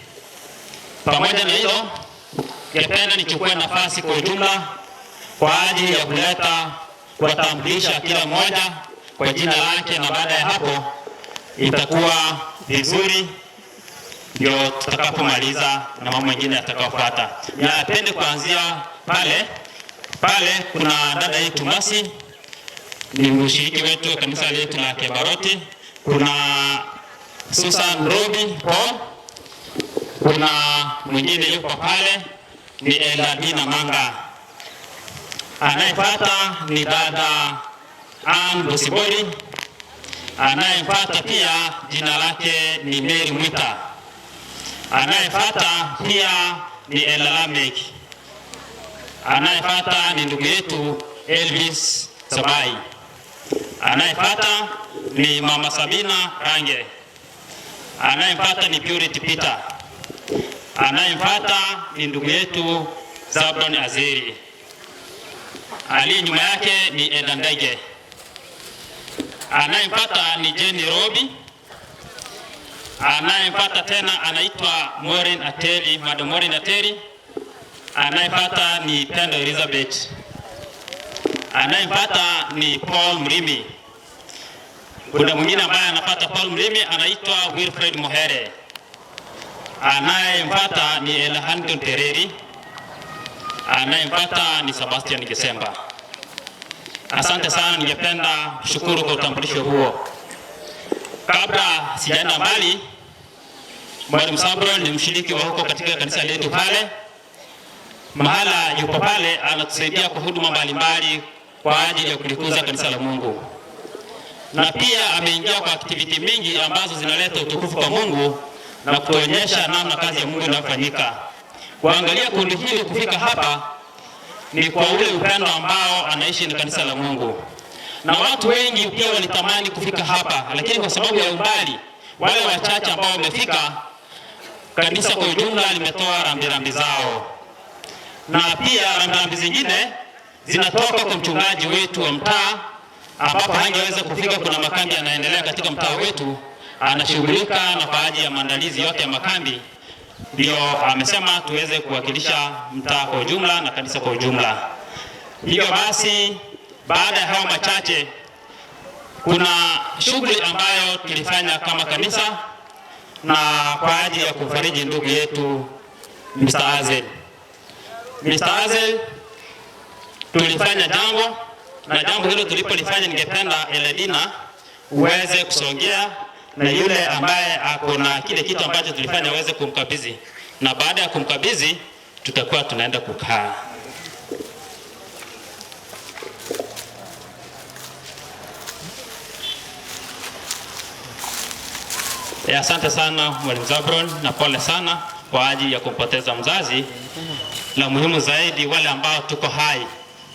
Pamoja na hilo, ningependa nichukue nafasi kwa ujumla kwa ajili ya kuleta kuwatambulisha kila mmoja kwa jina lake, na baada ya hapo itakuwa vizuri ndio tutakapomaliza na mambo mengine yatakayofuata. Napende kuanzia pale pale, kuna dada yetu Masi ni mshiriki wetu wa kanisa letu la Kebaroti, kuna Susan Robi Paul, kuna mwingine yuko pale ni Eladina Manga, anayefuata ni dada Ann Bosibori, anayefuata pia jina lake ni Mary Mwita, anayefuata pia ni Elamek, anayefuata ni ndugu yetu Elvis Sabai, anayefuata ni mama Sabina Range, anayefuata ni Purity Peter, anayefuata ni ndugu yetu Zablon Azeri, aliye nyuma yake ni Eda Ndege, anayemfuata ni Jenny Robi, anayemfuata tena anaitwa Maureen Ateri, Madam Maureen Ateri, anayemfuata ni Pendo Elizabeth, anayemfuata ni Paul Mrimi. Kuna mwingine ambaye anafuata Paul Mrimi anaitwa Wilfred Mohere, anayemfuata ni Elhanton Tereri, anayemfuata ni Sebastian Gisemba. Asante sana, ningependa kushukuru kwa utambulisho huo. Kabla sijaenda mbali, Mwalimu Sabro ni mshiriki wa huko katika kanisa letu pale mahala yupo pale, anatusaidia kwa huduma mbalimbali kwa ajili ya kulikuza kanisa la Mungu, na pia ameingia kwa activity mingi ambazo zinaleta utukufu kwa Mungu na kutuonyesha namna kazi ya Mungu inavyofanyika. Kuangalia kundi hili kufika hapa ni kwa ule upendo ambao anaishi na kanisa la Mungu, na watu wengi pia walitamani kufika hapa, lakini kwa sababu ya umbali, wale wachache ambao wamefika, kanisa kwa ujumla limetoa rambirambi zao, na pia rambirambi zingine zinatoka kwa mchungaji wetu wa mtaa, ambapo hangeweza kufika. Kuna makambi yanaendelea katika mtaa wetu, anashughulika na kwa ajili ya maandalizi yote ya makambi, ndio amesema tuweze kuwakilisha mtaa kwa ujumla na kanisa kwa ujumla. Hivyo basi, baada ya hayo machache, Kuna shughuli ambayo tulifanya kama kanisa na kwa ajili ya kumfariji ndugu yetu Mr. Azel. Mr. Azel tulifanya jambo na jambo hilo tulipolifanya, ningependa Eledina uweze kusongea na yule ambaye ako na kile kitu ambacho tulifanya aweze kumkabidhi, na baada ya kumkabidhi tutakuwa tunaenda kukaa. Asante sana Mwalimu Zabron na pole sana kwa ajili ya kumpoteza mzazi. La muhimu zaidi, wale ambao tuko hai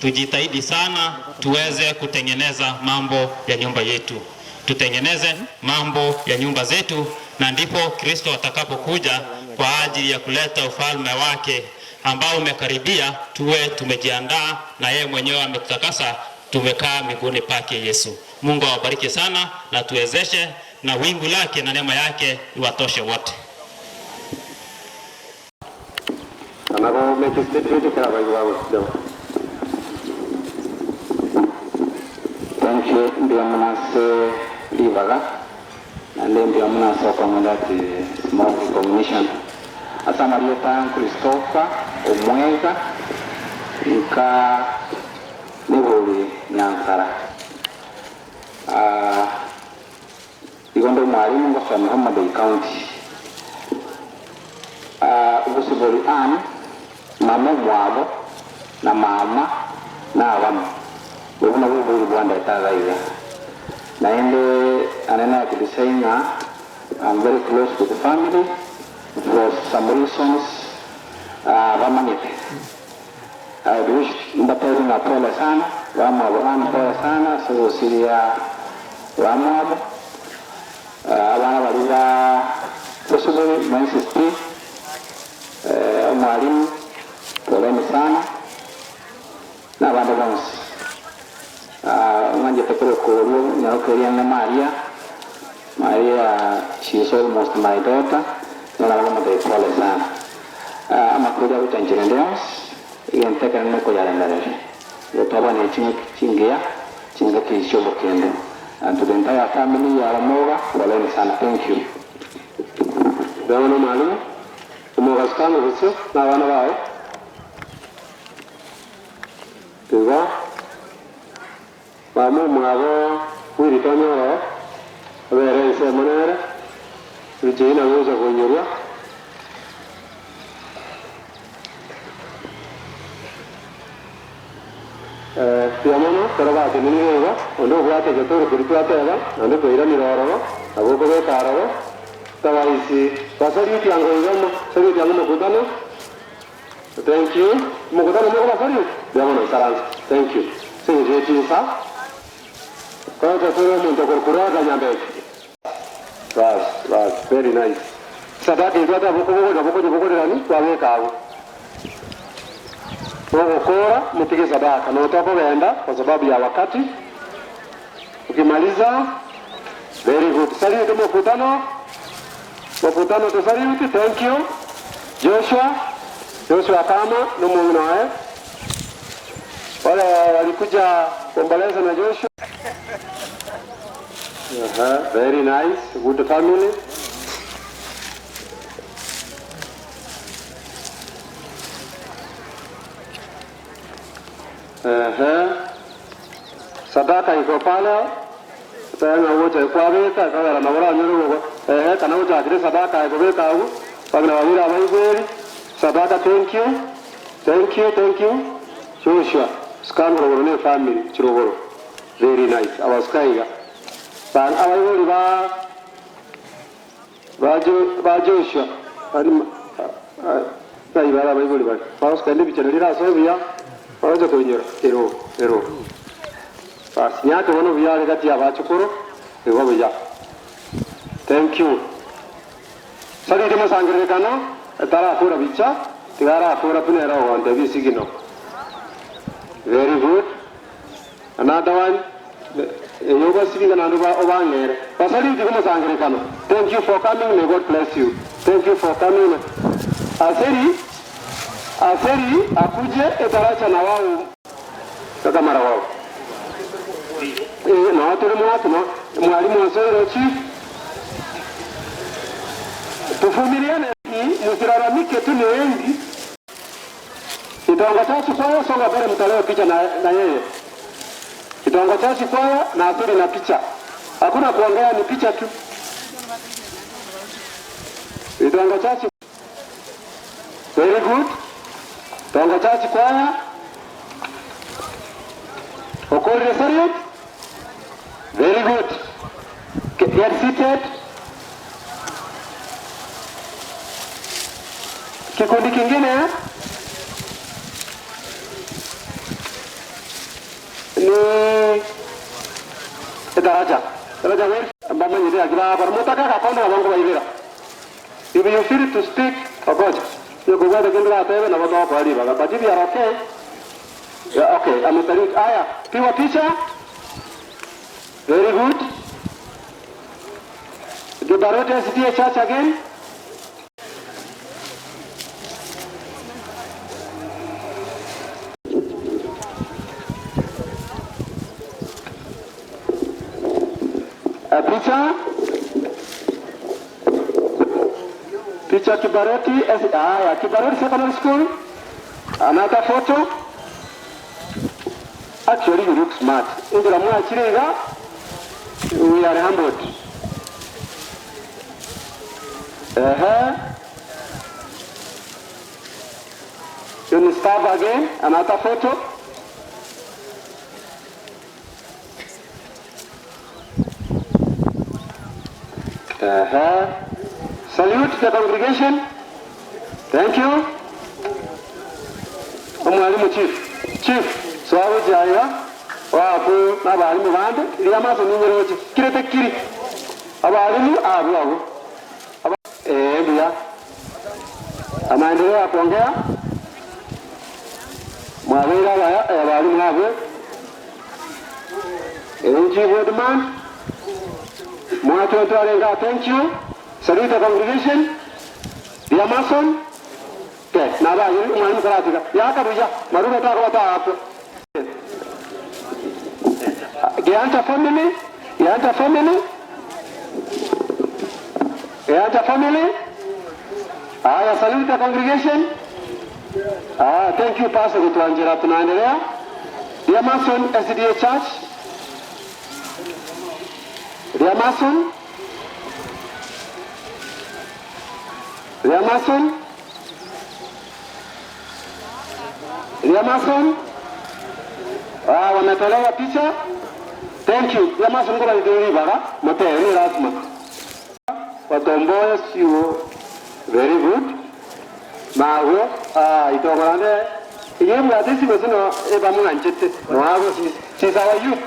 tujitahidi sana tuweze kutengeneza mambo ya nyumba yetu, tutengeneze mambo ya nyumba zetu, na ndipo Kristo atakapokuja kwa ajili ya kuleta ufalme wake ambao umekaribia, tuwe tumejiandaa na yeye mwenyewe ametutakasa, tumekaa miguuni pake Yesu. Mungu awabariki sana na tuwezeshe na wingu lake na neema yake iwatoshe wote. Anako make statement kera bai bago. Thank you mbuya mono ase ribaga naende mbuya mono ase okong'a that small recognition. Ase amarieta Christopher Omwega nka Nibori Nyansara. Ah, igo nde omwalimu ngosomera Homa Bay County. Ah, Obosibori Ann, mama omwabo na mama na abamo. Obwo nabwo oboiri bwandete iga iga. Naende ane nakebisai ng'a I'm very close to the family for some reasons ah, bamanyete. I would wish mbatebie ng'a pole sana, bamwabo Ann pole sana ase ogosiria bamwabo. Ah, abana baria ba possibly my sister, eh, omwalimu poleni sana na abande bonsi. Ah, ng'anchete korokwa oria nyaroka eria ng'a Maria, Maria she is almost my daughter, nigo nare komotebia pole sana. Ah, amakweri agochanchire ende yonsi, egento ekenene nokoyarendereria. Igo twabwanire ching'aki chingiya, chingaki chi'obokendo. And to the entire family ya Omoga, poleni sana. Thank you. Bono omwalimu, omogasuka amo bosio nabana baye. Igo mama omwabo bw'eritonya ororo, obere ensemo nere, riche nabo gocha koinyorwa. Mbuya mono ekero batenenire igo, onde obwate egetoro keria twateba, naende twairanire ororo, nabo okobeka aroro, tabaisi basariuti ango iga mo sariuti ango mokutano. Thank you. Mokutano mokobasariuti? Mbuya mono ikaransa. Thank you. Ase eng'encho ye chinsa, kocha tore omonto okorokwa Roger Nyambeki. Bas, bas, very nice. Sadaka eye twateba bokobogorera bokonyegokorerani, twabeka agwo. Mogokora motige sadaka, na otokogenda kwa sababu ya wakati. Ukimaliza, very good. Salute mokutano, mokutano tosalute, thank you. Joshua, Joshua kama nomong'ina oye. Wale walikuja kuomboleza na Joshua. Aha, very nice, good family. Ehe. Sadaka iko pale. Tena wote kwabeka kagera na oranyore gogo. Ehe, kana gochakire sadaka ekobeka agwo. Bagina babere abaigweri. Sadaka thank you. Thank you, thank you. Joshua, scan rogoro ne family chirogoro. Very nice. Abasuka iga. Ba abaibori ba ba Jo ba Joshua. Ari Ng'ai bare abaibori baria? Bagosuka rinde ebichenu rirasoe buya, bagocha koinyora ero ero. Basi nyake bono buya are gati y'abachukuru, igo buya. Thank you. Sarire mosangererekano, etarakora bicha, tiga arakora buna ere ogontebia esigino. Very good. Another one, eye obasibi ng'a naende obang'ere. Basarire tiga omosangererekano. Thank you for coming, may God bless you. Thank you for coming. Aseri, Aseri akuje etaracha na wao kaka mara wao. Eh, no. Noo tore mwatu no mwalimu osoire chief. Tuvumiliane msilalamike tu ni wengi. Kitongo cha Chikwaya, songa mbele mtolewe picha na, na yeye. Kitongo cha Chikwaya na asili na picha. Hakuna kuongea, ni picha tu. Kitongo cha Chikwaya. Very good. Kitongo cha Chikwaya. Okorire salute. Very good. Get seated. Kikundi kingine ni daraja daraja wetu bamanyire agira barmutaka kakonda abango baibera. If you feel to speak, ogoja yokugwata kindu gatebe na batoko aribaga, but if you are okay, yeah, okay, I'm salute. Aya, piwa picha. Very good. The Barote SDA Church again. A picha. Picha Kibaroti, Kibaroti Secondary School. Another photo. Actually, you look smart. Ingira mwachiriga, we are humbled. Unistaff again, another photo. Salute the congregation. Thank you. Omwalimu chief. Chief, swabo jaya wapo n'abalimu bande ria maso ninyeroche kirete kiri abalimu abo abo ndia amaendeleo ya kuongea mwabera abalimu abo chief headman mwatwetwarenga. Thank you. Salute the congregation. Dear Mason. Okay, naba mwalimu karatika yakabuya maruga takabata hapo. Gianta family, Gianta family, Gianta family. Haya, salute the congregation. Ah, thank you Pastor kutuanjira, tunaendelea. Dear Mason SDA Church. Dear Mason. Dear Mason. Dear Mason. Ah, wametolewa picha. Thank you. Dear Mason ngoba ndio bara. Mote ni lazima. Watomboe sio very good. Mago ah itogorande iye mwatesi gosino eba mwanchete. Mwago si sawa youth.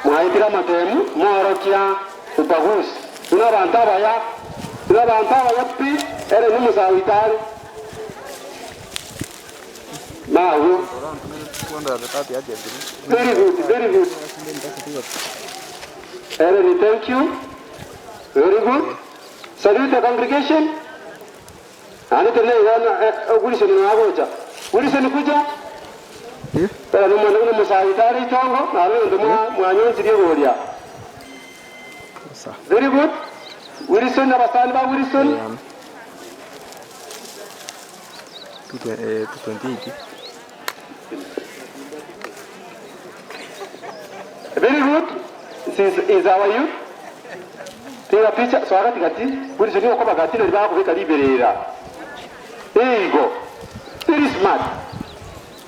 Mwaitira matemu mworokia ubaguzi. Tuna bantu abaya. Tuna bantu abaya pi ere ni musawitari. Mago. Very good, very good. Ere thank you. Very good. Salute the congregation. Ani tene yana Wilson nagoja. Wilson kuja. Pero no mwana musawitari chongo na ndo mwanyonzi goria. Very good. Wilson abasani ba Wilson. 228. Very good. This is our youth. Tera picha so agati gati Wilson ni uko bagati nari bakubika liberera. Ego. Very smart.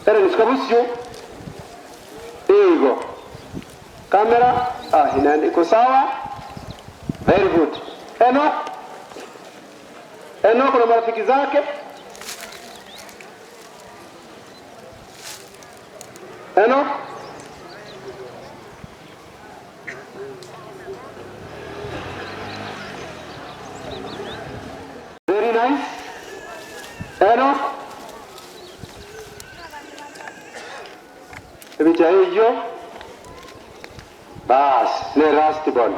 Era ni skabusio. Ego. Kamera ah ina iko sawa. Very good. Eno. Eno kuna marafiki zake. Eno. Very nice. Enoch. Picha hiyo. Bas, ni last ball.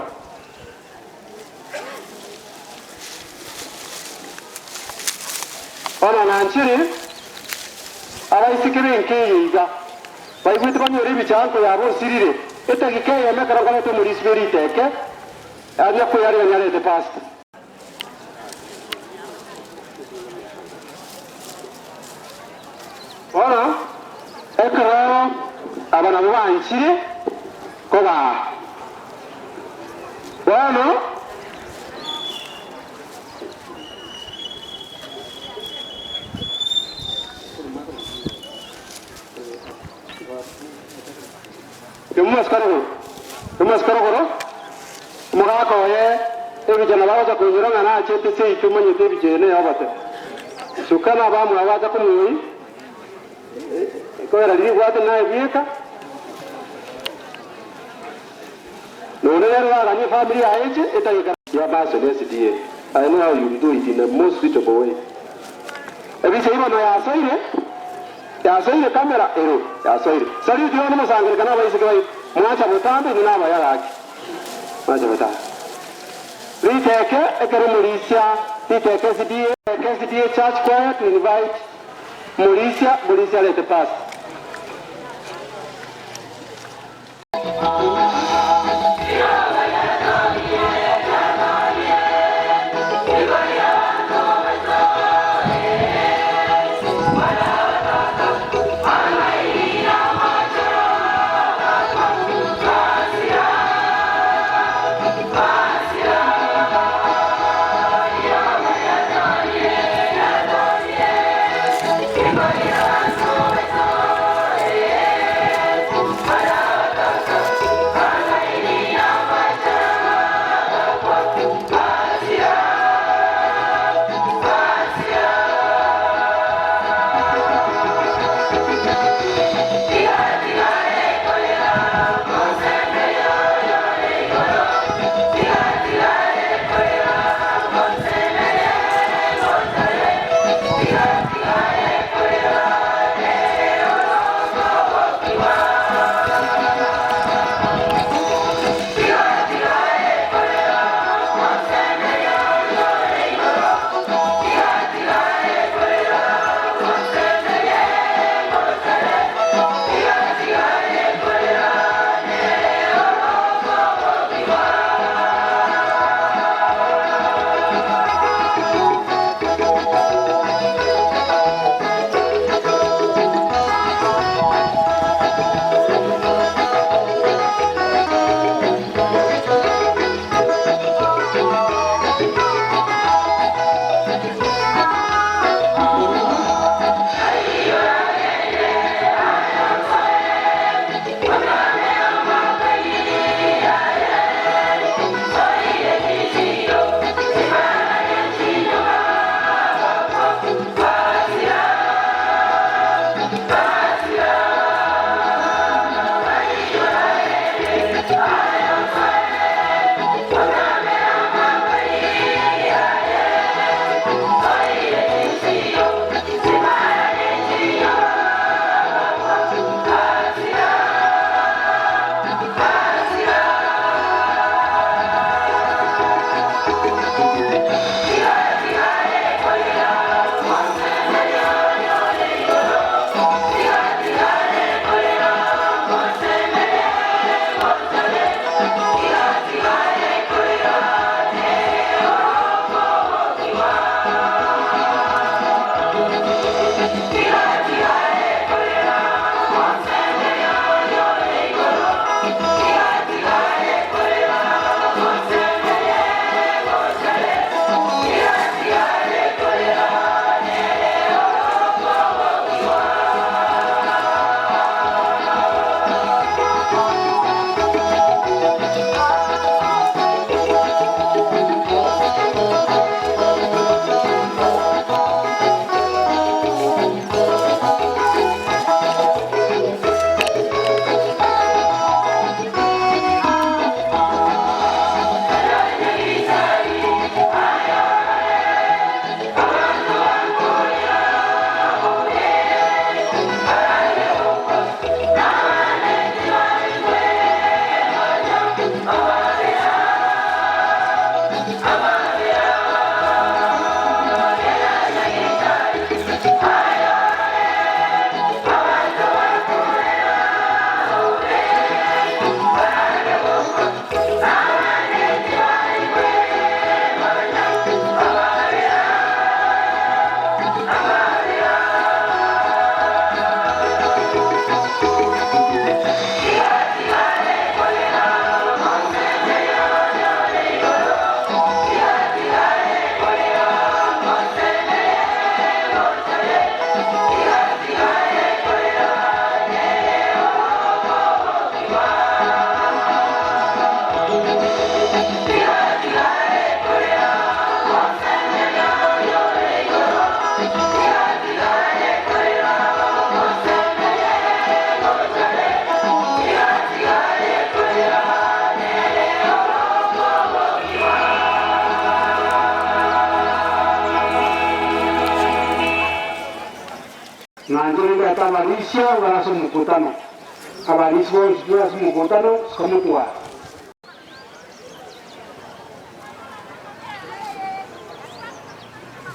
Ona nanchiri abaisiki benkeyiga baigwete banyora ebichanko yabo osirire. Etagika eyemo ekero nkorete omorisia bwe riteke, aria kweyarigania arete pastor. Bono ekero aba nabwo banchire kobaa, bono. Emosike rogoro, omogaka oye ebicha nabo agocha koinyora ng'a nachete seito omanyete ebicha eye neyobote. Suka na abamwabo bacha komoyia, ekogera riria rigwate naye bweka, na onde nere oraganie efamiri yaye eche etageka. Ya Bason SDA, I know how you do it in a most suitable way. Ebicha eyio bono yasoire, yasoire camera ero yasoire. Salute bono mosangerekane abaiseke baito, mwacha botambe inwe nabaya gaki. Mwacha botambe. Riteke ekero morisia, riteke SDA, SDA church choir to invite morisia, morisia arete pastor. Ndete abarisia bare ase omokutano, abarisia bonsi pi ase omokutano, sika motware.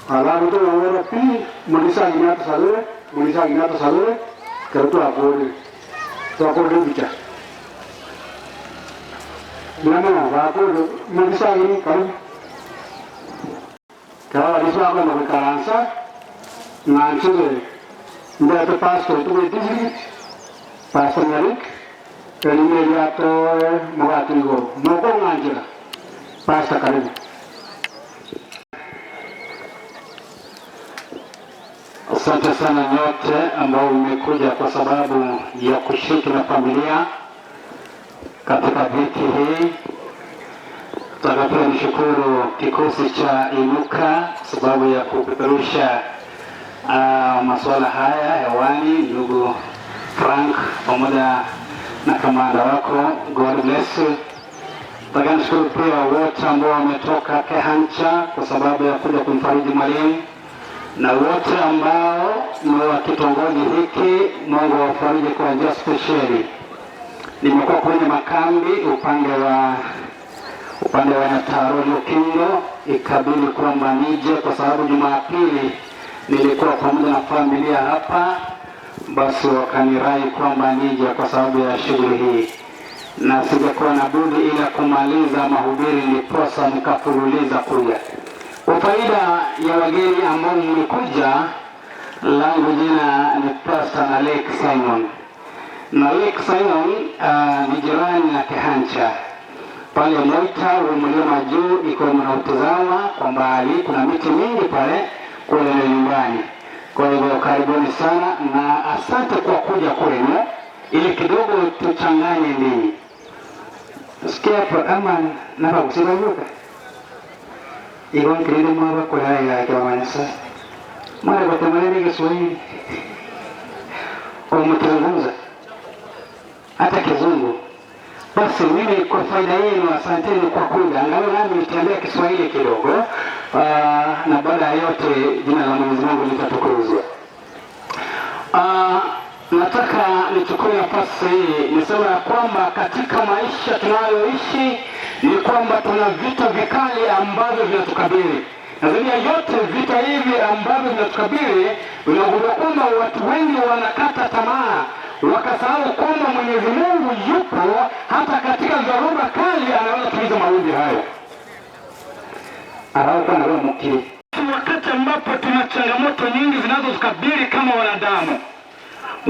Alafu tobabora pi, Morisa agina atosabere, Morisa agina atosabere, ekero twakorire, twakorire ebicha. Mbuya mono, bakorire, Morisa agini, karibu. Ekero abarisia bakogenda goikaransa, ng'anchere ndete pastor oito bwe district, Pastor Nyarik, erinde erio atoe omogati igoro. Mokong'anchera? Pastor karibu. Asante sana nyote ambao mmekuja kwa sababu ya kushiriki na familia katika dhiki hii. Nataka pia nishukuru kikosi cha Inuka kwa sababu ya kupeperusha masuala haya hewani, ndugu Frank pamoja na kamanda wako. God bless you. Nataka nishukuru pia wote ambao wametoka Kehancha kwa sababu ya kuja kumfariji mwalimu na wote ambao ni wa kitongoji hiki, Mungu awafariji kwa njia spesheli. Nimekuwa kwenye makambi upande wa Nyataroni Ukingo, ikabidi kwamba nije kwa sababu Jumapili nilikuwa pamoja na familia hapa, basi wakanirai kwamba nije kwa sababu ya shughuli hii, na sijakuwa na budi ila kumaliza mahubiri, ndiposa nikafululiza kuja. Kwa faida ya wageni ambao mlikuja, langu jina ni Pastor Nalek Simon. Nalek Simon ni jirani na Kehancha pale Moita, mlima juu iko mnautazama kwa mbali, kuna miti mingi pale kule ndio nyumbani. Kwa hivyo karibuni sana na asante kwa kuja kwenu, ili kidogo tuchanganye ndimi. Sikia hapo ama nabagusibayoka igonkirire mwabakora yake bamanisa mwale batemalele Kiswahili umutazungumza hata Kizungu. Basi mimi kwa faida yenu, asanteni kwa kuja, angalau nami nitembea Kiswahili kidogo. Na baada ya yote jina la Mwenyezi Mungu litatukuzwa. Nataka nichukue nafasi hii niseme ya kwamba katika maisha tunayoishi ni kwamba tuna vita vikali ambavyo vinatukabili, na zaidi ya yote vita hivi ambavyo vinatukabili, vinagundua kwamba watu wengi wanakata tamaa, wakasahau kwamba Mwenyezi Mungu yupo hata katika dhoruba kali, anaweza tuliza mawimbi hayo. Arauka na roho mkili. Wakati ambapo tuna changamoto nyingi zinazotukabili kama wanadamu,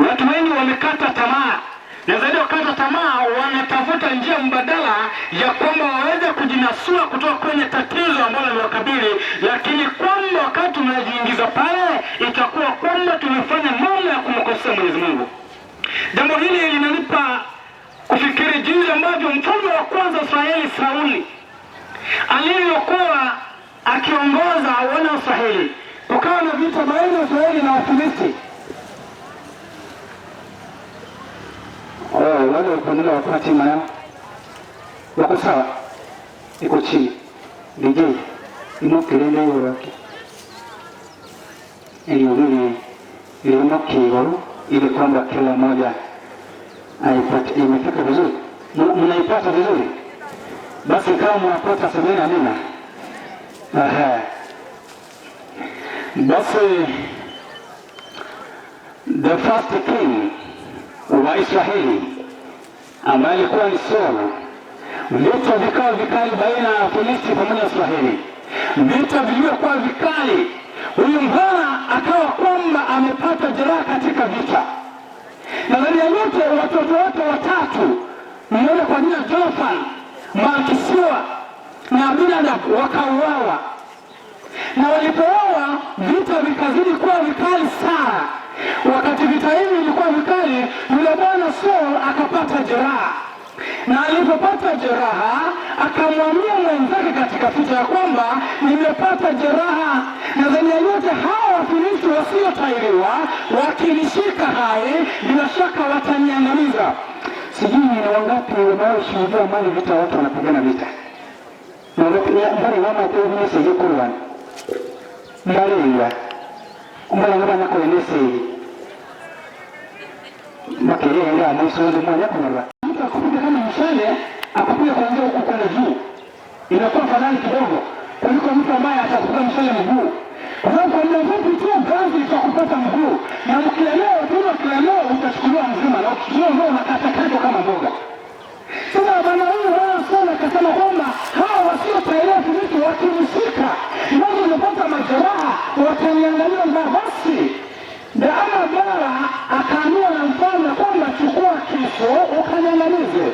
watu wengi wamekata tamaa, na zaidi ya kukata tamaa, wanatafuta njia mbadala ya kwamba waweze kujinasua kutoka kwenye tatizo ambalo limewakabili, lakini kwamba wakati tunajiingiza pale, itakuwa kwamba tumefanya namna ya kumkosea Mwenyezi Mungu. Jambo hili linanipa kufikiri jinsi ambavyo mfalme wa kwanza Israeli Sauli alivyokuwa akiongoza wana wa Israeli. Kukawa na vita baina ya Israeli na Wafilisti. Oh, wale wakuendelea wakati maneno wako sawa, iko chini DJ imokelele yote ilihubiri ilimokigo ili kwamba kila mmoja aipate. Imefika vizuri? Mnaipata vizuri? Basi kama mnapata semeni amina. Aha. Basi the first king wa Israeli ambaye alikuwa ni Saul, vita vikawa vikali baina ya Filisti pamoja na Israeli. Vita vilivyokuwa vikali, huyu mbwana akawa kwamba amepata jeraha katika vita, na zaidi ya yote watoto wake watatu, mmoja kwa jina Jonathan, Malkisua na Abinadab wakauawa. Na walipouawa vita vikazidi kuwa vikali sana. Wakati vita hivi vilikuwa vikali, yule bwana Saul akapata jeraha, na alipopata jeraha akamwambia mwenzake katika vita ya kwamba nimepata jeraha, na zaidi ya yote hawa Wafilisti wasiotahiriwa wakinishika hai, bila shaka wataniangamiza. Sijui ni wangapi wanaoshuhudia mali vita, watu wanapigana vita mbali wama teumese yekurwana mbalenga mbala ngabana koenese. Mpaka yeye ndio amwisonde mwanya kunyarwa. Mtu akupiga kama mshale, akupiga kuanzia huku kwenda juu, inakuwa afadhali kidogo kuliko mtu ambaye atakupiga mshale mguu, kwa sababu kwa muda mfupi tu ganzi itakupata mguu, na ukilemewa tu, ukilemewa utachukuliwa mzima, na ukichukuliwa mzima unakatakatwa kama mboga. Sasa bwana huyu bwana sana akasema kwamba hawa wasiotahiriwa Filipi wakimshika nazo nimepata majeraha wataniangalia mbaya. Basi Daama Bara akaambiwa na mfalme kwamba chukua kisu ukaniangamize.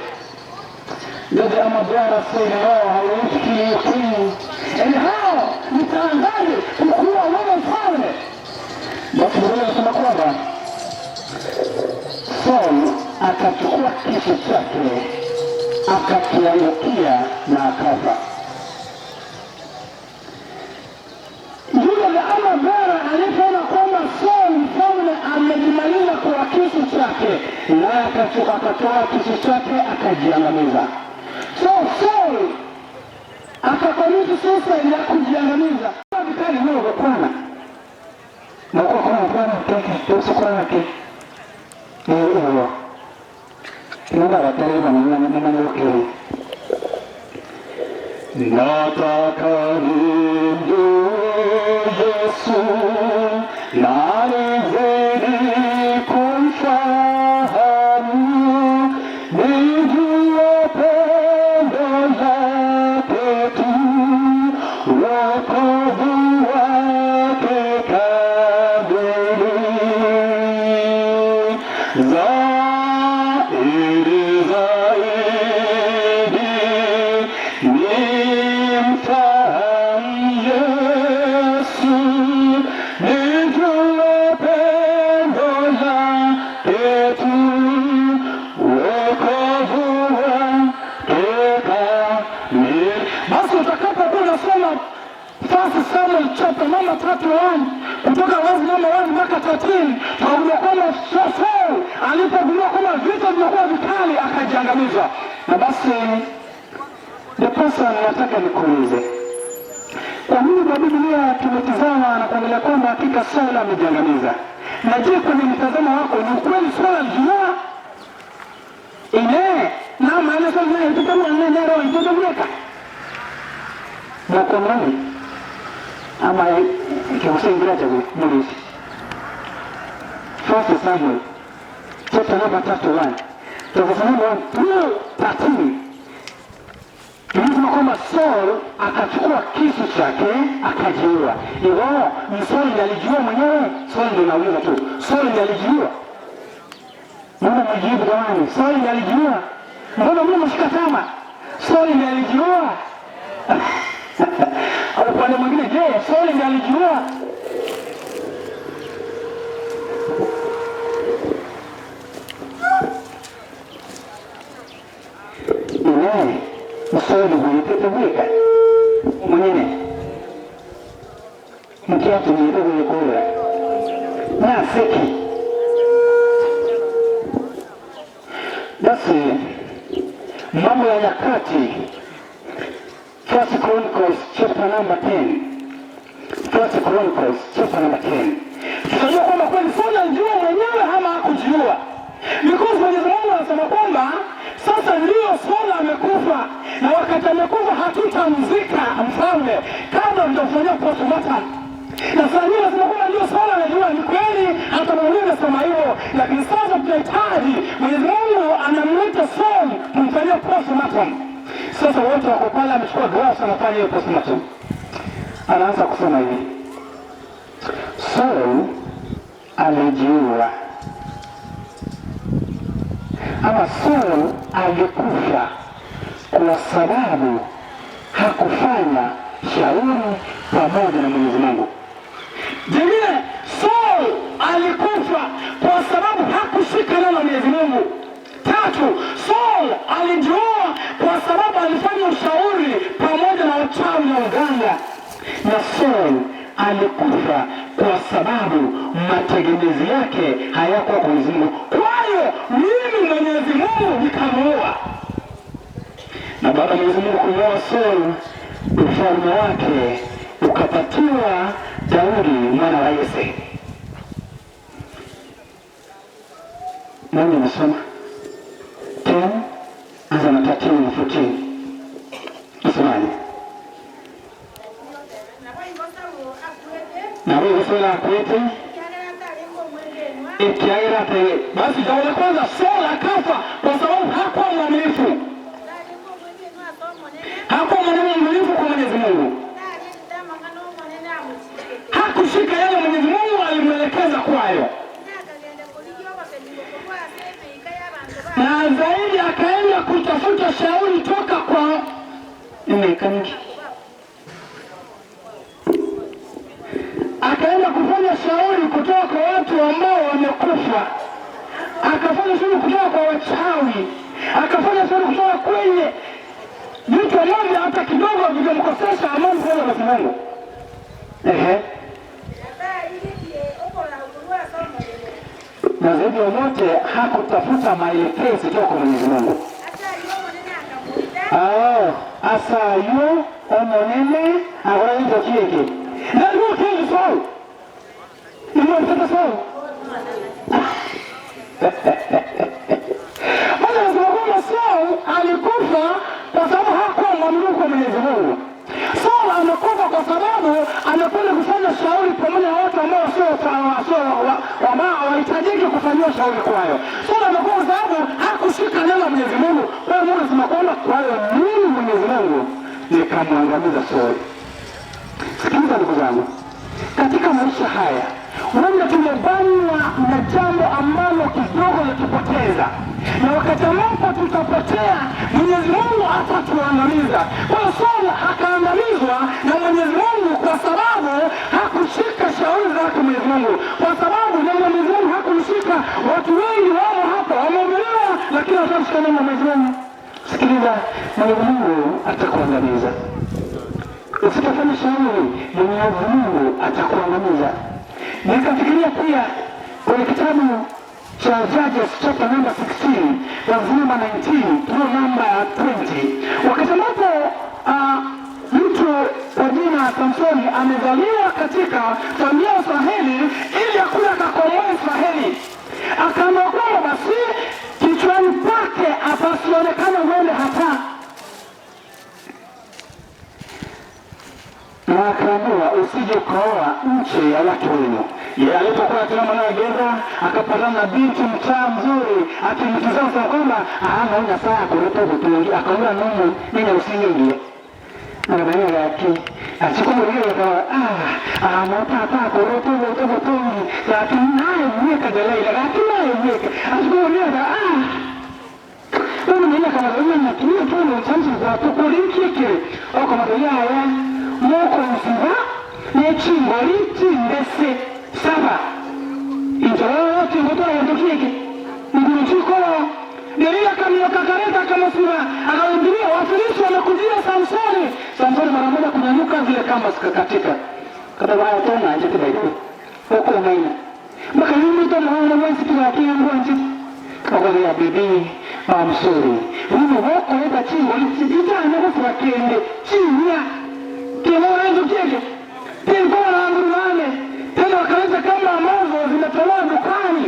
The Daama Bara said, no, I won't kill you king. And how nitaanzaje kukuua wewe mfalme? Basi Biblia inasema kwamba Saul akachukua kisu chake akakiangukia na akafa. Yule Naama Bera alipoona kwamba Saul mfalme amejimaliza kwa kisu chake, naye akachoka akatoa kisu chake akajiangamiza. So Saul akakomiti suicide ya kujiangamiza. Vikali wewe gukwana mukokora gukwana teke usukwana ke uwo niba abatari bamanyukiri Nataka nimjue Yesu na nizidi kumfahamu, nijue pendo lake tu, wokovu wake kamili. Zaidi zaidi nimfahamu Yesu, nijue pendo lake tu, wokovu wake kamili. Basi utakapokuwa unasoma First Samuel chapter number 31 kutoka verse number 1 mpaka 13, tunakuja kwamba Saul alipogundua kwamba vita vimekuwa vikali akajiangamiza. Na basi ndiposa nataka nikuulize, kwa nini kwa Biblia tumetizama na kuangalia kwamba hakika Saul amejiangamiza? Na je, kwenye mtazamo wako ni ukweli Saul alijiua? Ine na maana Saul naye mtoto nene mtoto mweka mwakononi ama kikusingira cha mulisi First Samuel chapter number 31 chapter number 1 through 13 Tunasema kwamba Saul akachukua kisu chake akajiua. Iwo ni Saul ndiye alijiua mwenyewe? Saul ndio nauliza tu, Saul ndiye alijiua? Mbona mjibu jamani? Saul ndiye alijiua? Mbona mimi mshika tama? Saul ndiye alijiua? Upande mwingine, je, Saul ndiye alijiua? Ine Sauli gwitete gwika mwenyene mkiatunyite gwikura naseki basi Mambo ya Nyakati First Chronicles chapter number 10 First Chronicles chapter number 10 tutajua kwamba kweli Sauli alijiua mwenyewe ama hakujiua because Mwenyezi Mungu anasema kwamba sasa ndiyo Sauli amekufa, na wakati amekufa hatutamzika mfalme kabla mtafanyia postmortem. Na sasa hivi nasema kwamba ndio Sauli anajua ni kweli, hata Biblia inasema hivyo, lakini sasa tunahitaji Mwenyezi Mungu anamleta Saul tumfanyie postmortem. Sasa wote wako pale, amechukua glass, anafanya hiyo postmortem, anaanza kusema hivi, Saul alijiua ama Saul alikufa kwa sababu hakufanya shauri pamoja na Mwenyezi Mungu. Jingine, Saul alikufa kwa sababu hakushika neno la Mwenyezi Mungu. Tatu, Saul alijiua kwa sababu alifanya ushauri pamoja na wachawi na uganga. Na Saul alikufa kwa sababu mategemezi yake hayakuwa kwa Mwenyezi Mungu. Kwa hiyo mimi Mwenyezi Mungu nikamuua. Na baada ya Mwenyezi Mungu kumuua Saul, ufalme wake ukapatiwa Daudi mwana wa Yese. Nonye gosoma 10 anza na 13 na 14 Osomani. Naboigo Saulo akwete, ekiagera atebe. Basi jambo la kwanza, Saul akafa kwa sababu hakuwa mwaminifu. Hakuwa mwaminifu kwa Mwenyezi Mungu. Hakushika yale Mwenyezi Mungu alimwelekeza kwayo. Na zaidi akaenda kutafuta shauri toka kwa imekaniki. Akaenda kufanya shauri kutoka kwa watu ambao wamekufa, akafanya shauri kutoka kwa wachawi, akafanya shauri kutoka kwenye vitu ambavyo hata kidogo vingemkosesha amani kwa Mwenyezi Mungu. Ehe. Na zaidi ya yote hakutafuta maelekezo kutoka kwa Mwenyezi Mungu. Ao asayo omonene agora into kieke. Na ndio kieke sawa. Ndio mtoto sawa. Maana anasema kwamba Saul alikufa kwa sababu hakuwa mwaminifu kwa Mwenyezi Mungu. Saul amekufa kwa sababu amekwenda kufanya shauri pamoja na watu ambao sio ambao hawahitajiki kufanyiwa shauri kwayo. Saul amekufa kwa sababu hakushika neno la Mwenyezi Mungu. Kwa hiyo Mungu anasema kwamba kwa hiyo mimi Mwenyezi Mungu nikamwangamiza Saul. Sikiliza ndugu zangu, katika maisha haya huenda tumebanwa na jambo ambalo kidogo litupoteza, na wakati ambapo tutapotea, Mwenyezi Mungu atatuangamiza. Kwa hiyo Saul akaangamizwa na Mwenyezi Mungu kwa sababu hakushika shauri zake Mwenyezi Mungu, kwa sababu na Mwenyezi Mungu hakumshika. Watu wengi wamo hapa wamehubiriwa, lakini hawataki neno la Mwenyezi Mungu. Sikiliza, Mwenyezi Mungu atakuangamiza. Usipofanya shauri, Mwenyezi Mungu atakuangamiza. Nikafikiria pia kwenye kitabu cha Judges chapter number 16 verse number 19 through number 20, wakati ambapo mtu kwa jina Samsoni amezaliwa katika familia ya Israeli ili akuje akakomboa Israeli, akaambiwa kwamba basi kichwani pake apasionekane uende hata na akaambiwa usije ukaoa nje ya watu wenu. Yeye alipokuwa tena mwanawe Geza akapatana na binti mtaa mzuri, akimtizama sana kwamba naona saa kuruta kutungi, akaona nomo nina usinyingi anabania yake achikumulira akawa motata kuruta kuruta kutungi lakini naye mweka Delaila lakini naye mweka achikumulira Ono mwenye kama na kimya tu ni mchanzo kwa tukulinkike oko matoya moko nsiba n'echingoli chindese saba injalo chingotola yandokiyeke ngulu chikola Delila kamioka kareta akamsiba akamwambia Wafilisti wamekujia Samsoni. Samsoni mara moja kunyanyuka zile kamba zikakatika. Kata baya tona nje tibaito. Oko maina. Maka yumi to mwana wensi tuwa kiyango nje. Akakwambia bibi I'm sorry. Mimi woko leta chingo itana kufa kende chinya. Tena wenzo kieke. Tena na Tena wakaleta kamba ambazo zimetolewa dukani.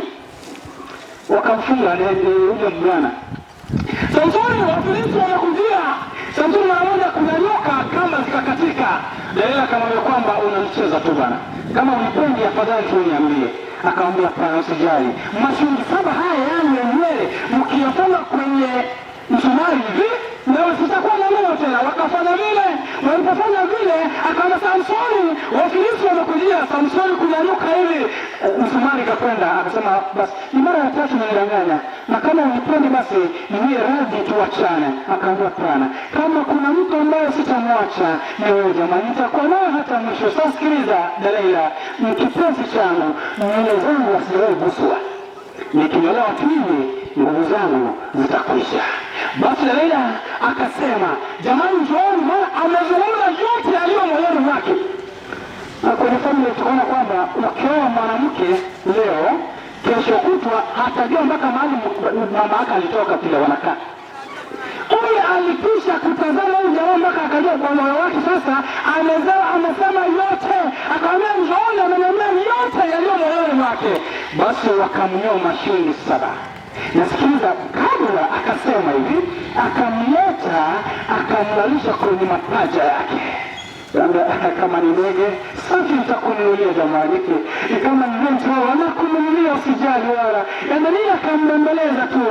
Wakamfunga yule mvulana. Samsoni Wafilisti wamekujia. Samsoni mara moja kunyanyuka kamba zikakatika. Delila akamwambia kwamba unamcheza tu bana. Kama unipendi afadhali tu uniambie. Akamwambia hapana, usijali. Mashungi saba haya yangu ya nywele mkiyafunga kwenye msumari hivi na sitakuwa na neno tena. Wakafanya vile. Walipofanya vile, akaona Samsoni, Wafilisti wamekujia. Samsoni kunyanyuka hivi, msumari kakwenda. Akasema basi ni mara ya tatu unanidanganya, na kama unipendi basi niwie radhi tuachane. Akaambia hapana, kama kuna mtu ambaye sitamwacha ni wewe jamani, nitakuwa naye hata mwisho. Sasa sikiliza Delaila, mkipenzi changu, nywele zangu hazijawahi guswa, nikinyolewa tu hivi nguvu zangu zitakwisha. Basi Delaila akasema, jamani, njooni, maana amezungumza yote yaliyo moyoni mwake. Na kwenye familia tukaona kwamba ukioa mwanamke leo, kesho kutwa hatajua mpaka mahali mama yake alitoka, pia wanakaa Huyu alikwisha kutazama huyu jamaa mpaka akajua kwa moyo wake sasa amezaa, amesema yote, akamwambia njooni, ameniambia yote yaliyo moyoni mwake. Basi wakamnyoa mashungi saba. Na sikiliza, kabla akasema hivi, akamleta akamlalisha kwenye mapaja yake. Labda kama ni ndege safi nitakununulia jamani, kama ni Range Rover nakununulia, usijali wala. Yaani akambembeleza tu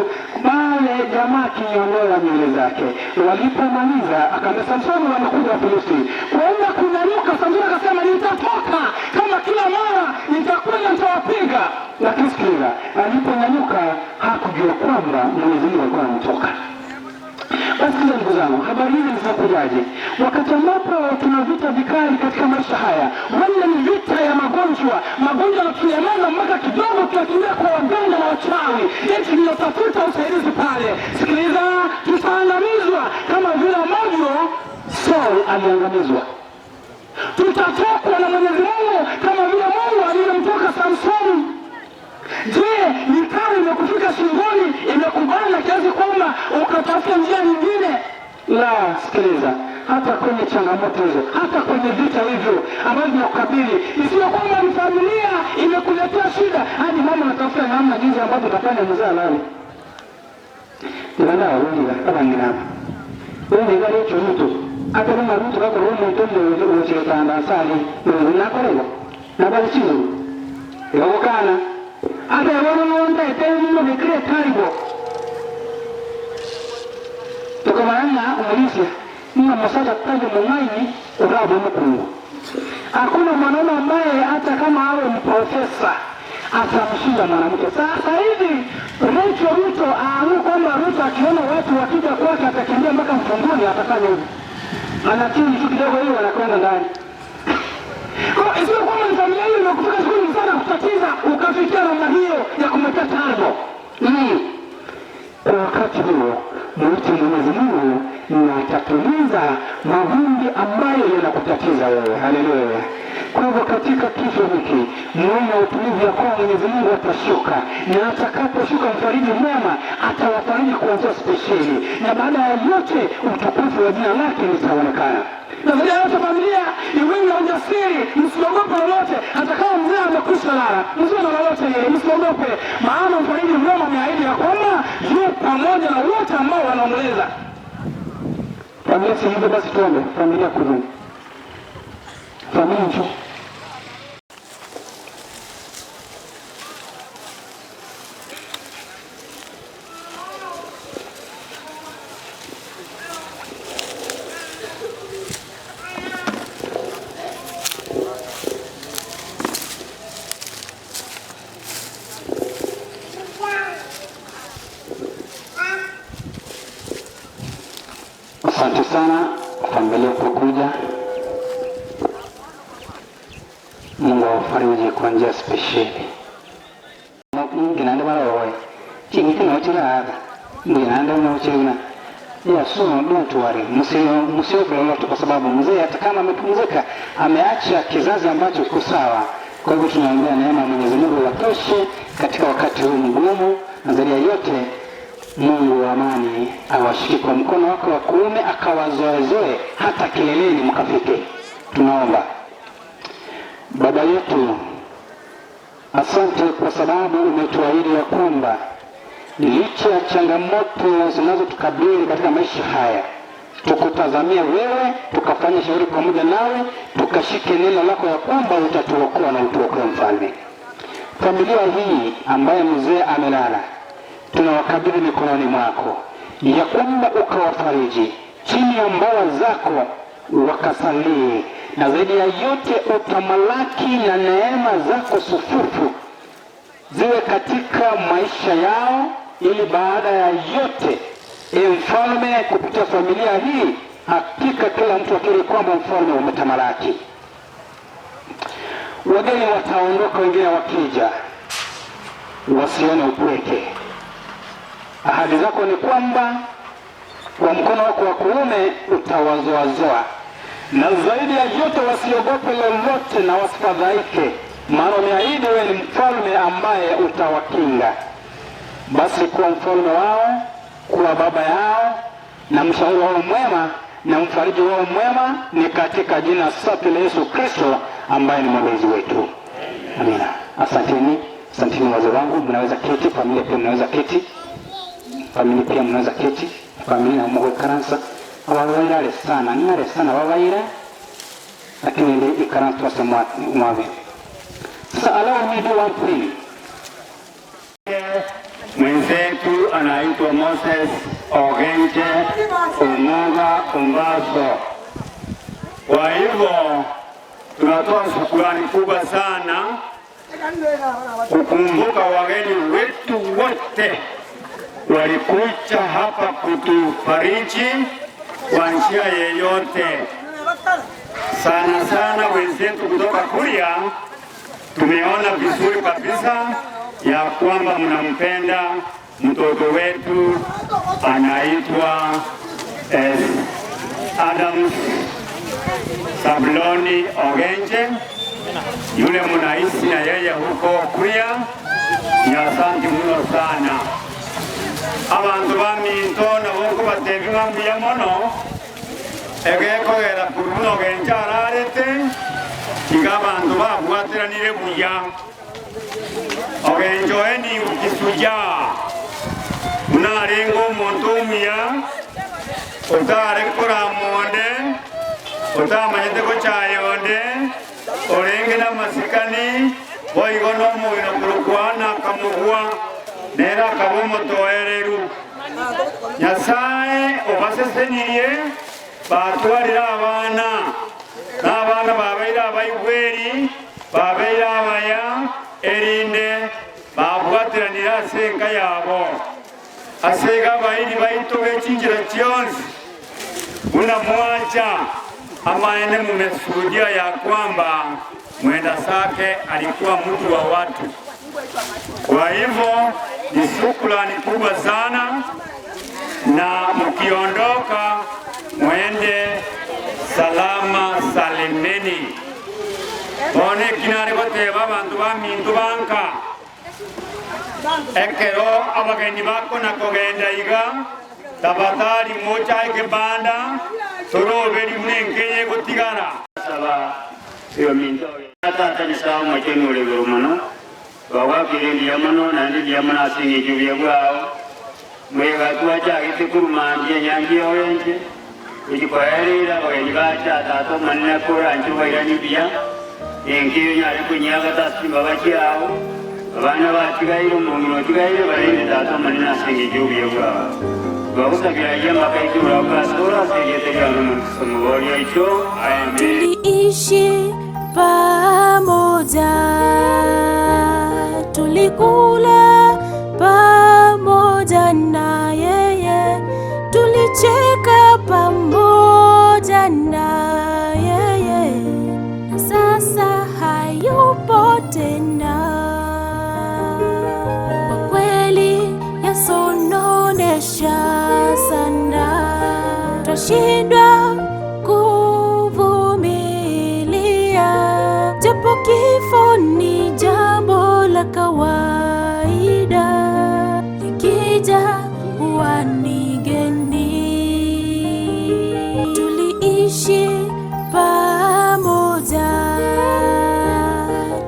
pale, jamaa akinyongola nywele zake. Walipomaliza akaambia Samsoni, wamekuja Wafilisti kwenda kunyanyuka. Samsoni akasema nitatoka kama kila mara, nitakwenda nitawapiga. Lakini sikiliza, aliponyanyuka hakujua kwamba Mwenyezi Mungu alikuwa anamtoka. Basi sikiza ndugu zangu, habari hizi zinakujaje? Wakati ambapo tuna vita vikali katika maisha haya, wala ni vita ya magonjwa, magonjwa yanatulemeza mpaka kidogo tunakimbia kwa waganga na wachawi, eti tunatafuta usaidizi pale. Sikiliza, tutaangamizwa kama vile ambavyo Saul aliangamizwa. Tutatokwa na Mwenyezi Mungu kama vile Mungu alivyomtoka Samsoni. Je, mitaro imekufika shingoni, imekubana kiasi kwamba ukatafuta njia nyingine? La, sikiliza, hata kwenye changamoto hizo, hata kwenye vita hivyo ambavyo vinakukabili, isiyo kwamba ni familia imekuletea shida, hadi mama anatafuta namna jinsi ambavyo utafanya mzee alale. Ndivanda wawulira abanginabo wewulira ekyo Ruto atari nga Ruto bakora omuntu omuwekirotanda nsali nakorerwa nabali kizuru ebabukana ata ebonoonda etemubikire taribo tukamanya omulisia nga musaja tayo mung'aini urabo mukungu. Hakuna mwanaume ambaye hata kama awe mprofesa atamshinda mwanamke. Sasa hivi Rachel Ruto aamua kwamba Ruto akiona watu wakija kwake atakimbia mpaka mfunguni, atafanya hivi, anatini tu kidogo hiyo, anakwenda ndani. Kwa isiyo kwamba ni familia hiyo imekufika siku sana kutatiza ukafikia namna hiyo ya kumwekea tarbo. Kwa wakati huo mwite Mwenyezi Mungu na atatuliza mawimbi ambayo yanakutatiza wewe. Haleluya! Kwa hivyo katika kifo hiki muwe na utulivu ya kuwa Mwenyezi Mungu atashuka, na atakaposhuka mfariji mwema atawafariji kwa njia spesheli, na baada ya yote utukufu wa jina lake litaonekana. Na zaidi ya yote, familia iweni na ujasiri, msiogope lolote. Hata kama mzee amekwisha lala, msiwe na lolote yeye, msiogope, maana mfariji mwema ameahidi ya kwamba yu pamoja na wote ambao wanaomboleza. Familia, si hivyo basi, tuombe. Familia kujeni, familia njoo. Asante sana familia kukuja. Mungu awafariji kwa njia spesheli. Nginande balawoye chingiti nochilaka nginande nochina Yeah, so don't worry, msiofe lolote, kwa sababu mzee hata kama amepumzika ameacha kizazi ambacho kiko sawa. Kwa hivyo tunaombea neema ya Mwenyezi Mungu watoshe katika wakati huu mgumu, na zaidi ya yote Mungu wa amani awashike kwa mkono wake wa kuume akawazoezoe hata kileleni mkafike. Tunaomba. Baba yetu, asante kwa sababu umetuahidi ya kwamba licha ya changamoto zinazotukabili katika maisha haya, tukutazamia wewe, tukafanya shauri pamoja nawe, tukashike neno lako ya kwamba utatuokoa na utuokoe mfalme. Familia hii ambaye mzee amelala, tunawakabidhi mikononi mwako, ya kwamba ukawafariji chini ya mbawa zako wakasalie, na zaidi ya yote utamalaki na neema zako sufufu ziwe katika maisha yao, ili baada ya yote, e mfalme, kupitia familia hii, hakika kila mtu akiri kwamba mfalme umetamalaki. Wageni wataondoka, wengine wakija, wasione upweke. Ahadi zako ni kwamba kwa mkono wako wa kuume utawazoazoa, na zaidi ya yote wasiogope lolote na wasifadhaike, maana umeahidi wewe ni mfalme ambaye utawakinga. Basi kuwa mfalme wao, kuwa baba yao na mshauri wao mwema na mfariji wao mwema, ni katika jina safi la Yesu Kristo ambaye ni mwombezi wetu. Amina. Asanteni. Asanteni wazee wangu, mnaweza keti, familia pia mnaweza keti, familia pia mnaweza keti, familia na mwe karansa ababaira ale sana ngare sana babaira, lakini ile ikaransa twase mwabe. Sasa allow me do one thing. Mwenzetu anaitwa Moses Ogenje Omuga Ombaso. Kwa hivyo tunatoa shukurani kubwa sana kukumbuka wageni wetu wote walikuja hapa kutufariji kwa njia yeyote, sana sana wenzetu kutoka Kuria. Tumeona vizuri kabisa ya kwamba mnampenda mtoto wetu anaitwa eh, Adams Sabloni Ogenje, yule mnaishi na yeye huko Kuria. Ni asante mno sana abantu baminto nabo nkobatebi ng'a mbuya mono egekogera kuruna ogenje ararete iga abantu babwatiranire buya ogenje oe ni ukisuja munarenga omonto omuya otare koramonde otamanyete gochaya onde orenge na masikani boigo nomogino korokwana akamogwa nera akaba omotoereru Nyasaye obasesenirie batwarire abana n'abana babeire abaigweri babeire abaya erinde babwatiranire ase enka yabo ase iga abairi baito bechinchera chionsi buna mwacha amaene mumeshuhudia ya kwamba mwenda zake alikuwa mtu wa watu. Kwa hivyo ni shukrani kubwa sana, na mkiondoka mwende salama salimini. Bone kinare goteba abandu ba mindu banka ekero abageni bako na kogenda iga tabatari mocha ekebanda toroberi munenkenye gotigara saba iyo minto tata ni sawa mwacheni ulegero mono bagwakire ndiya mono nandi ndiya mono asinga ejubya bwawo mwega twachagete kurumambia nyangi yowenje ujikoerera bagenyi bacha tata omanene koranche bairani buya enkiyo nyare kunyaga tasimba bachiawo abana batigaire omong'ina otigaire barinde tata omanene asinga ejubya bwawo bagusabiragia makaikura okasora asegetegano mukisomo icho amen. Tuliishi pamoja, tulikula pamoja na yeye, tulicheka pamoja na yeye, na sasa hayupo tena. Kwa kweli yasononesha sana, twashindwa kuvumilia, japo kifo ni jambo la kawaida, likija huwa ni geni. Tuliishi pamoja,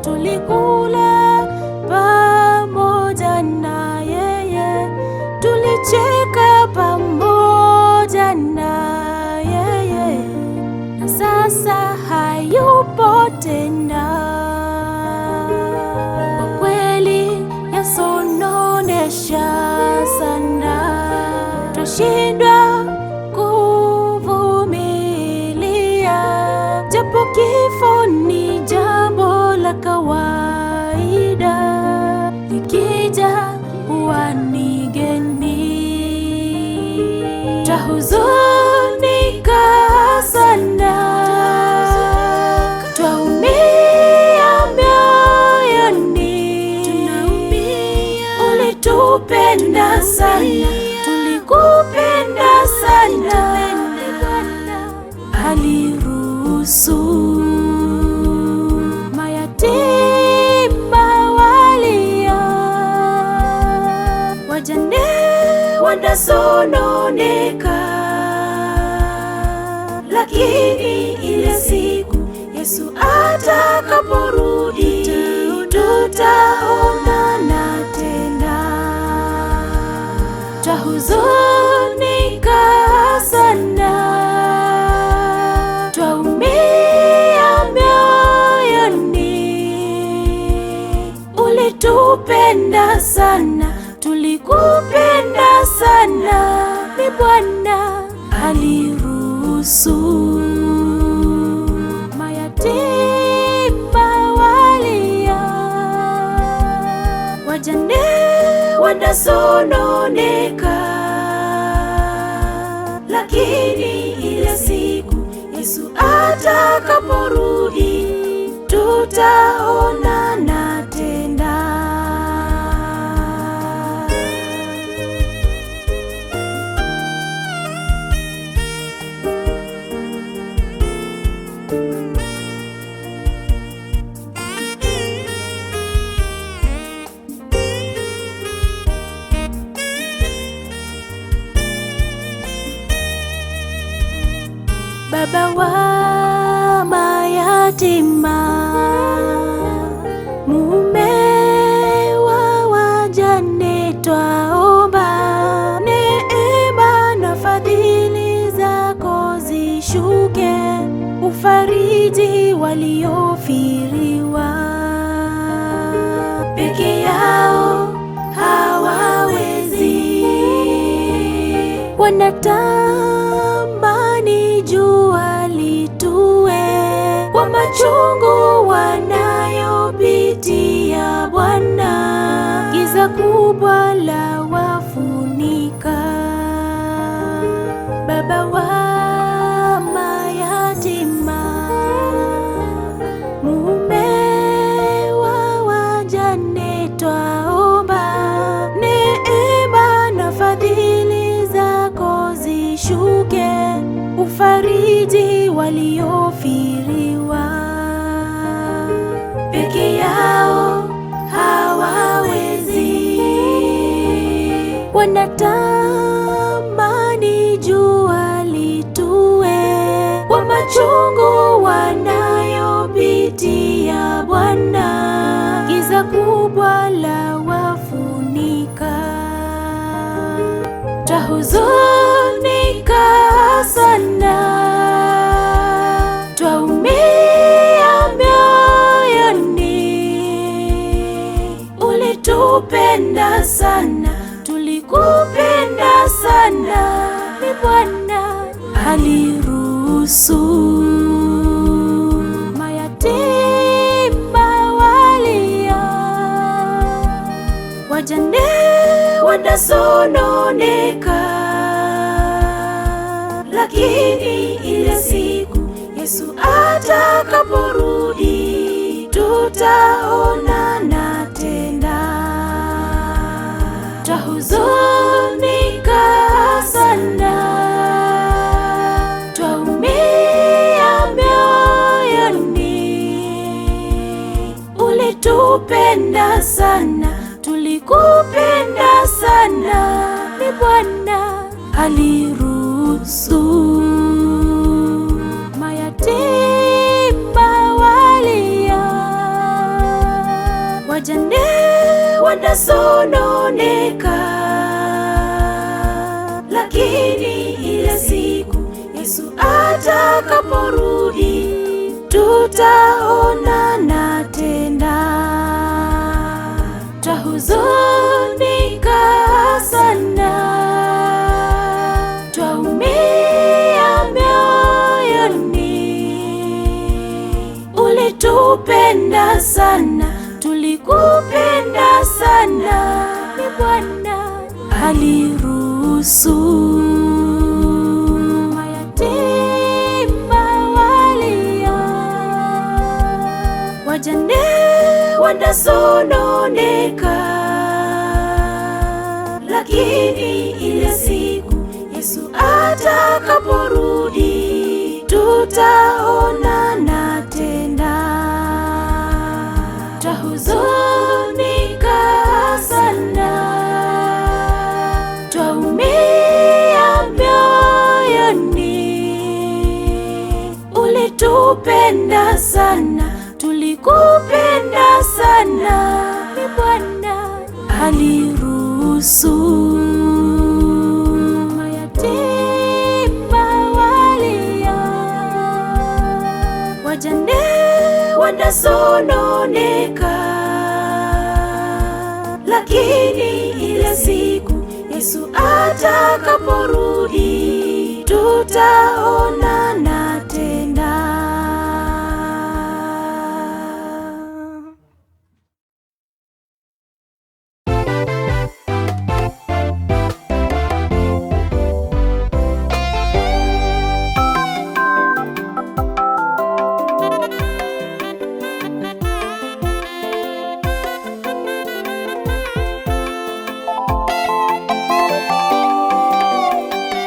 tulikula pamoja na yeye, tulicheka pamoja na yeye, na sasa hayupo tena. Kwa kweli yasononesha sana, twashindwa kuvumilia, japo kifo ni jambo la kawaida, likija huwa ni geni. Twahuzunika sana, twaumia mioyoni, ulitupenda sana, tulikupenda sana, aliruhusu mayatima walia, wajane wanasononeka, lakini ile siku Yesu atakaporudi tutaona. Twahuzunika sana, twaumia mioyoni. Ulitupenda sana, tulikupenda sana, ni Bwana aliruhusu. Mayatima walia, wajane wanasononeka, lakini ile siku Yesu atakaporudi tutaonana tena. Baba wa mayatima, mume wa wajane, twaomba neema na fadhili zako zishuke, ufariji waliofiriwa peke yao hawawezi, wanatamani jua litue kwa machungu wanayopitia Bwana, giza kubwa la wafunika. Baba wa mayatima, mume wa wajane, twaomba neema na fadhili zako zishuke, ufariji waliofiriwa peke yao hawawezi, wanatamani jua litue kwa machungu wanayopitia Bwana, giza kubwa la wafunika. Twahuzunika sana, twaumia mioyoni. Ulitupenda sana, tulikupenda sana, ni Bwana aliruhusu. Mayatima walia, wajane wanasononeka, lakini ile siku Yesu atakaporudi tutaonana tena. Twahuzunika sana, twaumia mioyoni. Ulitupenda sana, tulikupenda sana, ni Bwana aliruhusu. Mayatima walia, wajane wanasononeka, lakini ile siku Yesu atakaporudi tutaonana tena. Twahuzunika sana, twaumia mioyoni. Ulitupenda sana, tulikupenda sana, ni Bwana aliruhusu. Mayatima walia, wajane wanasononeka, lakini ile siku Yesu atakaporudi tutaonana tena. Twahuzunika sana, twaumia mioyoni. Ulitupenda sana, tulikupenda sana, ni Bwana aliruhusu. Wanasononeka, lakini ile siku Yesu atakaporudi tutaonana tena.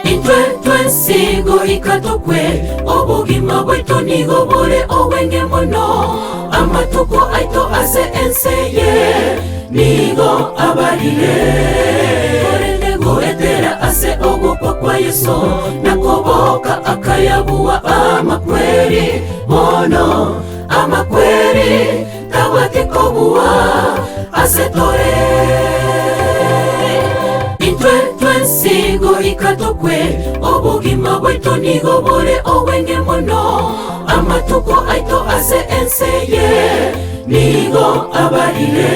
Intwe twensigo ikatokwe obogima bwaito nigo bore obwenge mono amatuko aito ase enseye nigo abarire korende goetera ase ogokwa kwa Yesu nakoboka akayabuwa amakweri mono amakweri tabwatikobuwa ase tore intwe twensigo ikatokwe obogima bwaito nigo bore obwenge mono amatuko aito ase enseye nigo abarire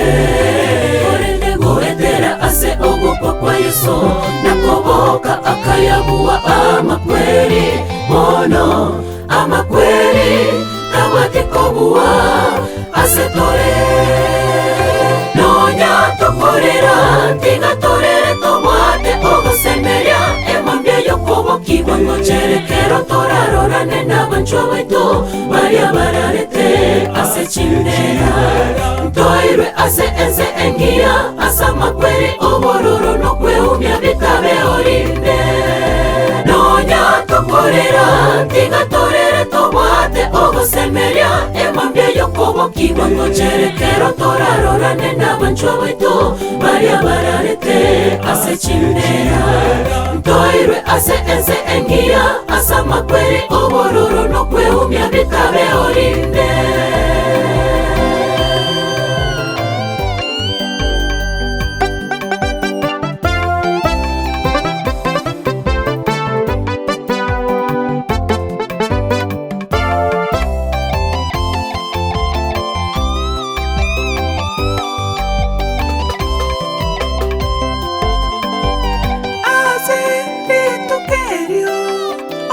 korende goetera ase ogokwa kwa Yesu nakoboka akayabuwa amakweri mono amakweri tabwatikobuwa ase tore nonya tokorera tigatorere tobwate ogosemeria emambia yokobokigwa ngocherekero torarorane n'abanchwa baito baria bararete ase chindera ntoirwe ase ense engiya ase amakweri obororo nokweumia bitabe orinde nonya tokorera tigatorere tobwate ogosemeria emambia yokobokigwa ngocherekero torarorane n'abanchwa baito baria bararete ase chindera ntoirwe ase ense engiya ase amakweri obororo nokweumia bitabe orinde. Ase ritukerio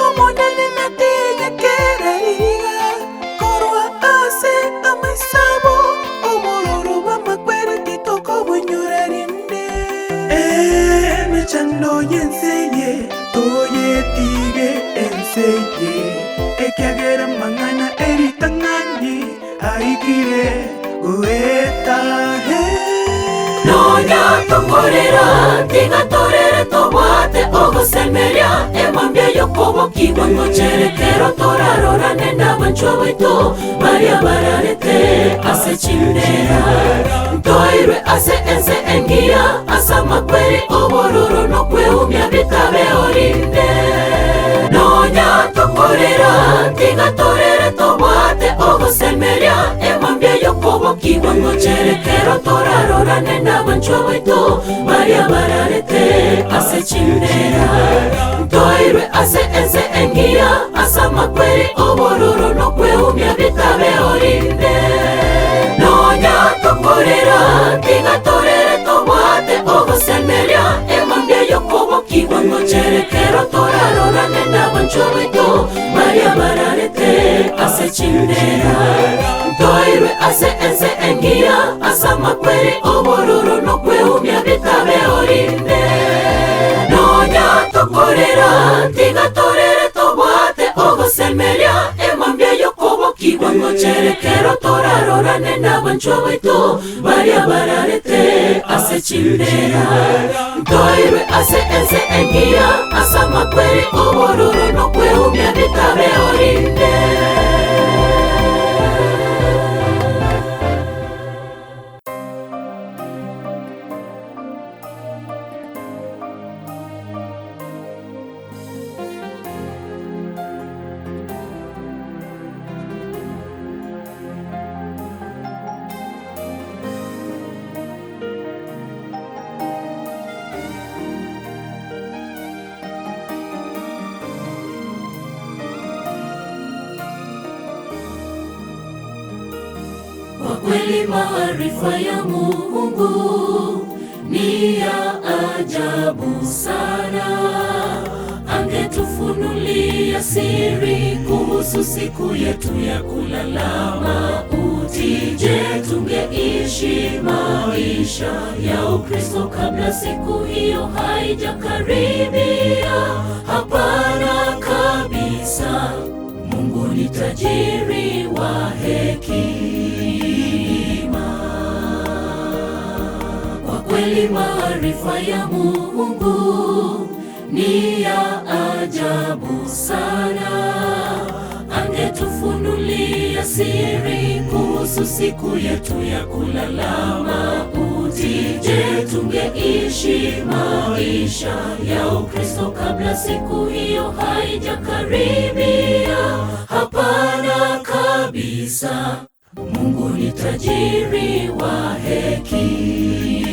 omonene nategekereriga korwa ase amaisabo obororo bw'amakweri titokobonyurerinde emechando y'enseye toyetige enseye ekiagera mang'ana eritang'ani aikire goetahe. Nonya tokorera tigatorere tobwate ogosemeria emambia yokobokigwa ngocherekero torarorane n'abanchwa baito baria bararete ase chindera ntoirwe ase ense engiya ase amakweri obororo nokweumia bitabe orinde nonya tokorera tigatorere tobwate ogosemeria emambia yokobokigwa ngocherekero torarorane n'abanchwa baito baria bararete ase chindera ntoirwe ase ense engiya ase amakweri obororo nokweumia bitabe orinde nonya tokorera tigatorere tobwate ogosemeria emambia yokobokigwa ngocherekero torarorane n'abanchwa baito baria bararete ase chindera ntoirwe ase ense engiya ase amakweri obororo nokweumia bitabe orinde nonya tokorera tigatorere tobwate ogosemeria emambia yokobokigwa ngocherekero torarorane n'abanchwa baito baria bararete ase chindera ntoirwe ase ense engiya ase amakweri obororo nokweumia bitabe orinde. Kwa kweli maarifa ya Mungu ni ya ajabu sana. Angetufunulia siri kuhusu siku yetu ya kulala mauti. Je, tungeishi maisha ya Ukristo kabla siku hiyo haijakaribia? Hapana kabisa. Mungu ni tajiri wa hekima. Kwa kweli maarifa ya Mungu ni ya ajabu sana. Angetufunulia siri kuhusu siku yetu ya kulala mauti. Je, tungeishi maisha ya Ukristo kabla siku hiyo haijakaribia? Hapana kabisa. Mungu ni tajiri wa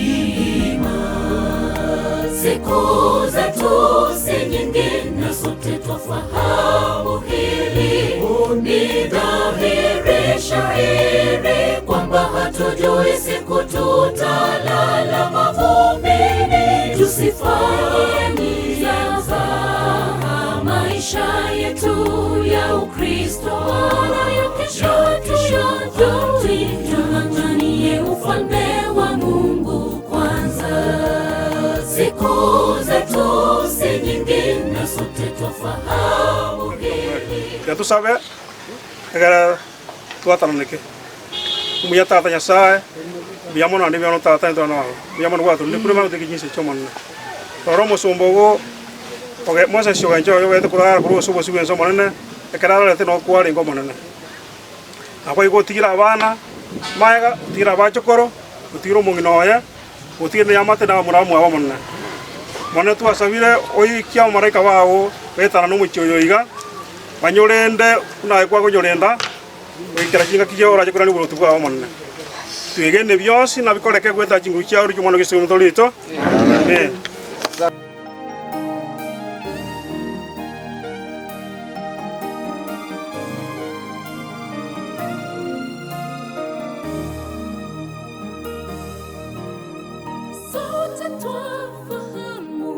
hekima. Siku zetu si nyingi na sote twafahamu hili. Ni dhahiri shahiri kwamba hatujui siku tutalala mavumbini. Tusifanye mzaha maisha yetu ya Ukristo wala ya kesho tuyajui. Tung'ang'anie ufalme wa Mungu kwanza. Siku zetu si nyingi na sote twafahamu hili. Tiga tusabe egere twatananeke omuya tata nyasaye mbuya mono naende mbuya mono tata intwe abana bago mbuya mono gwatorire kure mano toike chinsa echi omonene. Rora omosomba ogo oge mosesi ogencha oyo ogete korara korwa ase obosio bwa ense omonene, ekero arorete noo kwarenge omonene. Naboigo otigire abana magega, otigire abachokoro, otigire omong'ina oye, otigire na eamate na abamura bamwabo omonene. Monene twasabire oikie abamaraika bago goetana na omochie oyo iga, banyorende buna aye kwagonyorenda, goikera chingaki chia orache korania oboruoti bwao omonene. Twegene bionsi nabikoreke goetera chinguru chiao riria Omwana o Yeso Omonto oito. Amen. Sote twafahamu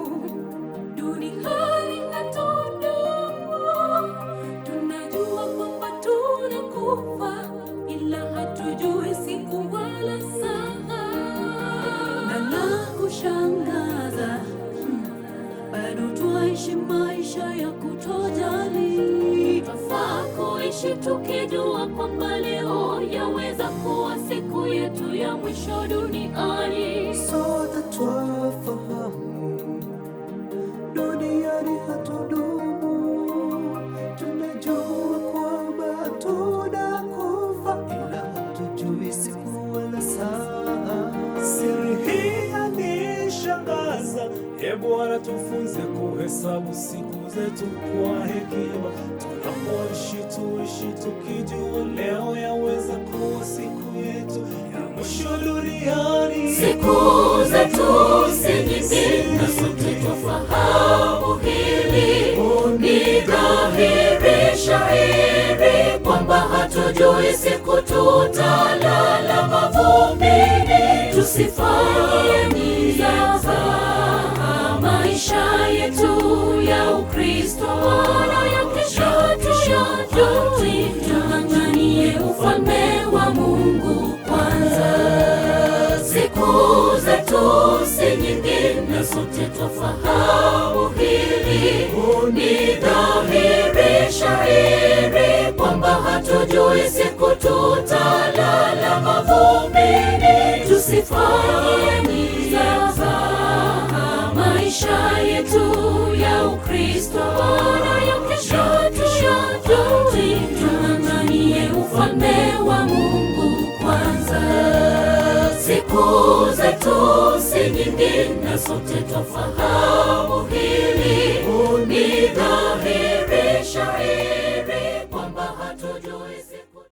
duniani hatudumu, tunajua kwamba tunakufa, ila hatujui siku wala saa. Na la kushangaza, bado twaishi maisha ya kutojali. Twafaa kuishi tukijua kwamba leo yaweza kuwa siku yetu ya mwisho duniani. Sote twafahamu duniani hatudumu, tunajua kwamba tunakufa, ila hatujui siku wala saa. Siri hii yanishangaza, e Bwana, tufunze kuhesabu siku zetu kwa hekima. Tunapoishi tuishi tukijua leo yaweza kuwa siku yetu ya mwisho duniani. Siku zetu si nyingi na sote twafahamu hili. Ni dhahiri shahiri kwamba hatujui siku tutalala mavumbini. Tusifanye mzaha maisha yetu ya Ukristo wala ya kesho tuyajui. Tung'ang'anie ufalme wa Mungu kwanza. Siku zetu si nyingi na sote twafahamu hili. Ni dhahiri shahiri kwamba hatujui siku tutalala mavumbini. Tusifanye mzaha maisha yetu ya Ukristo wala ya kesho tuyajui. Tung'ang'anie ufalme wa Mungu kwanza. Siku zetu si nyingi na sote twafahamu hili. Ni dhahiri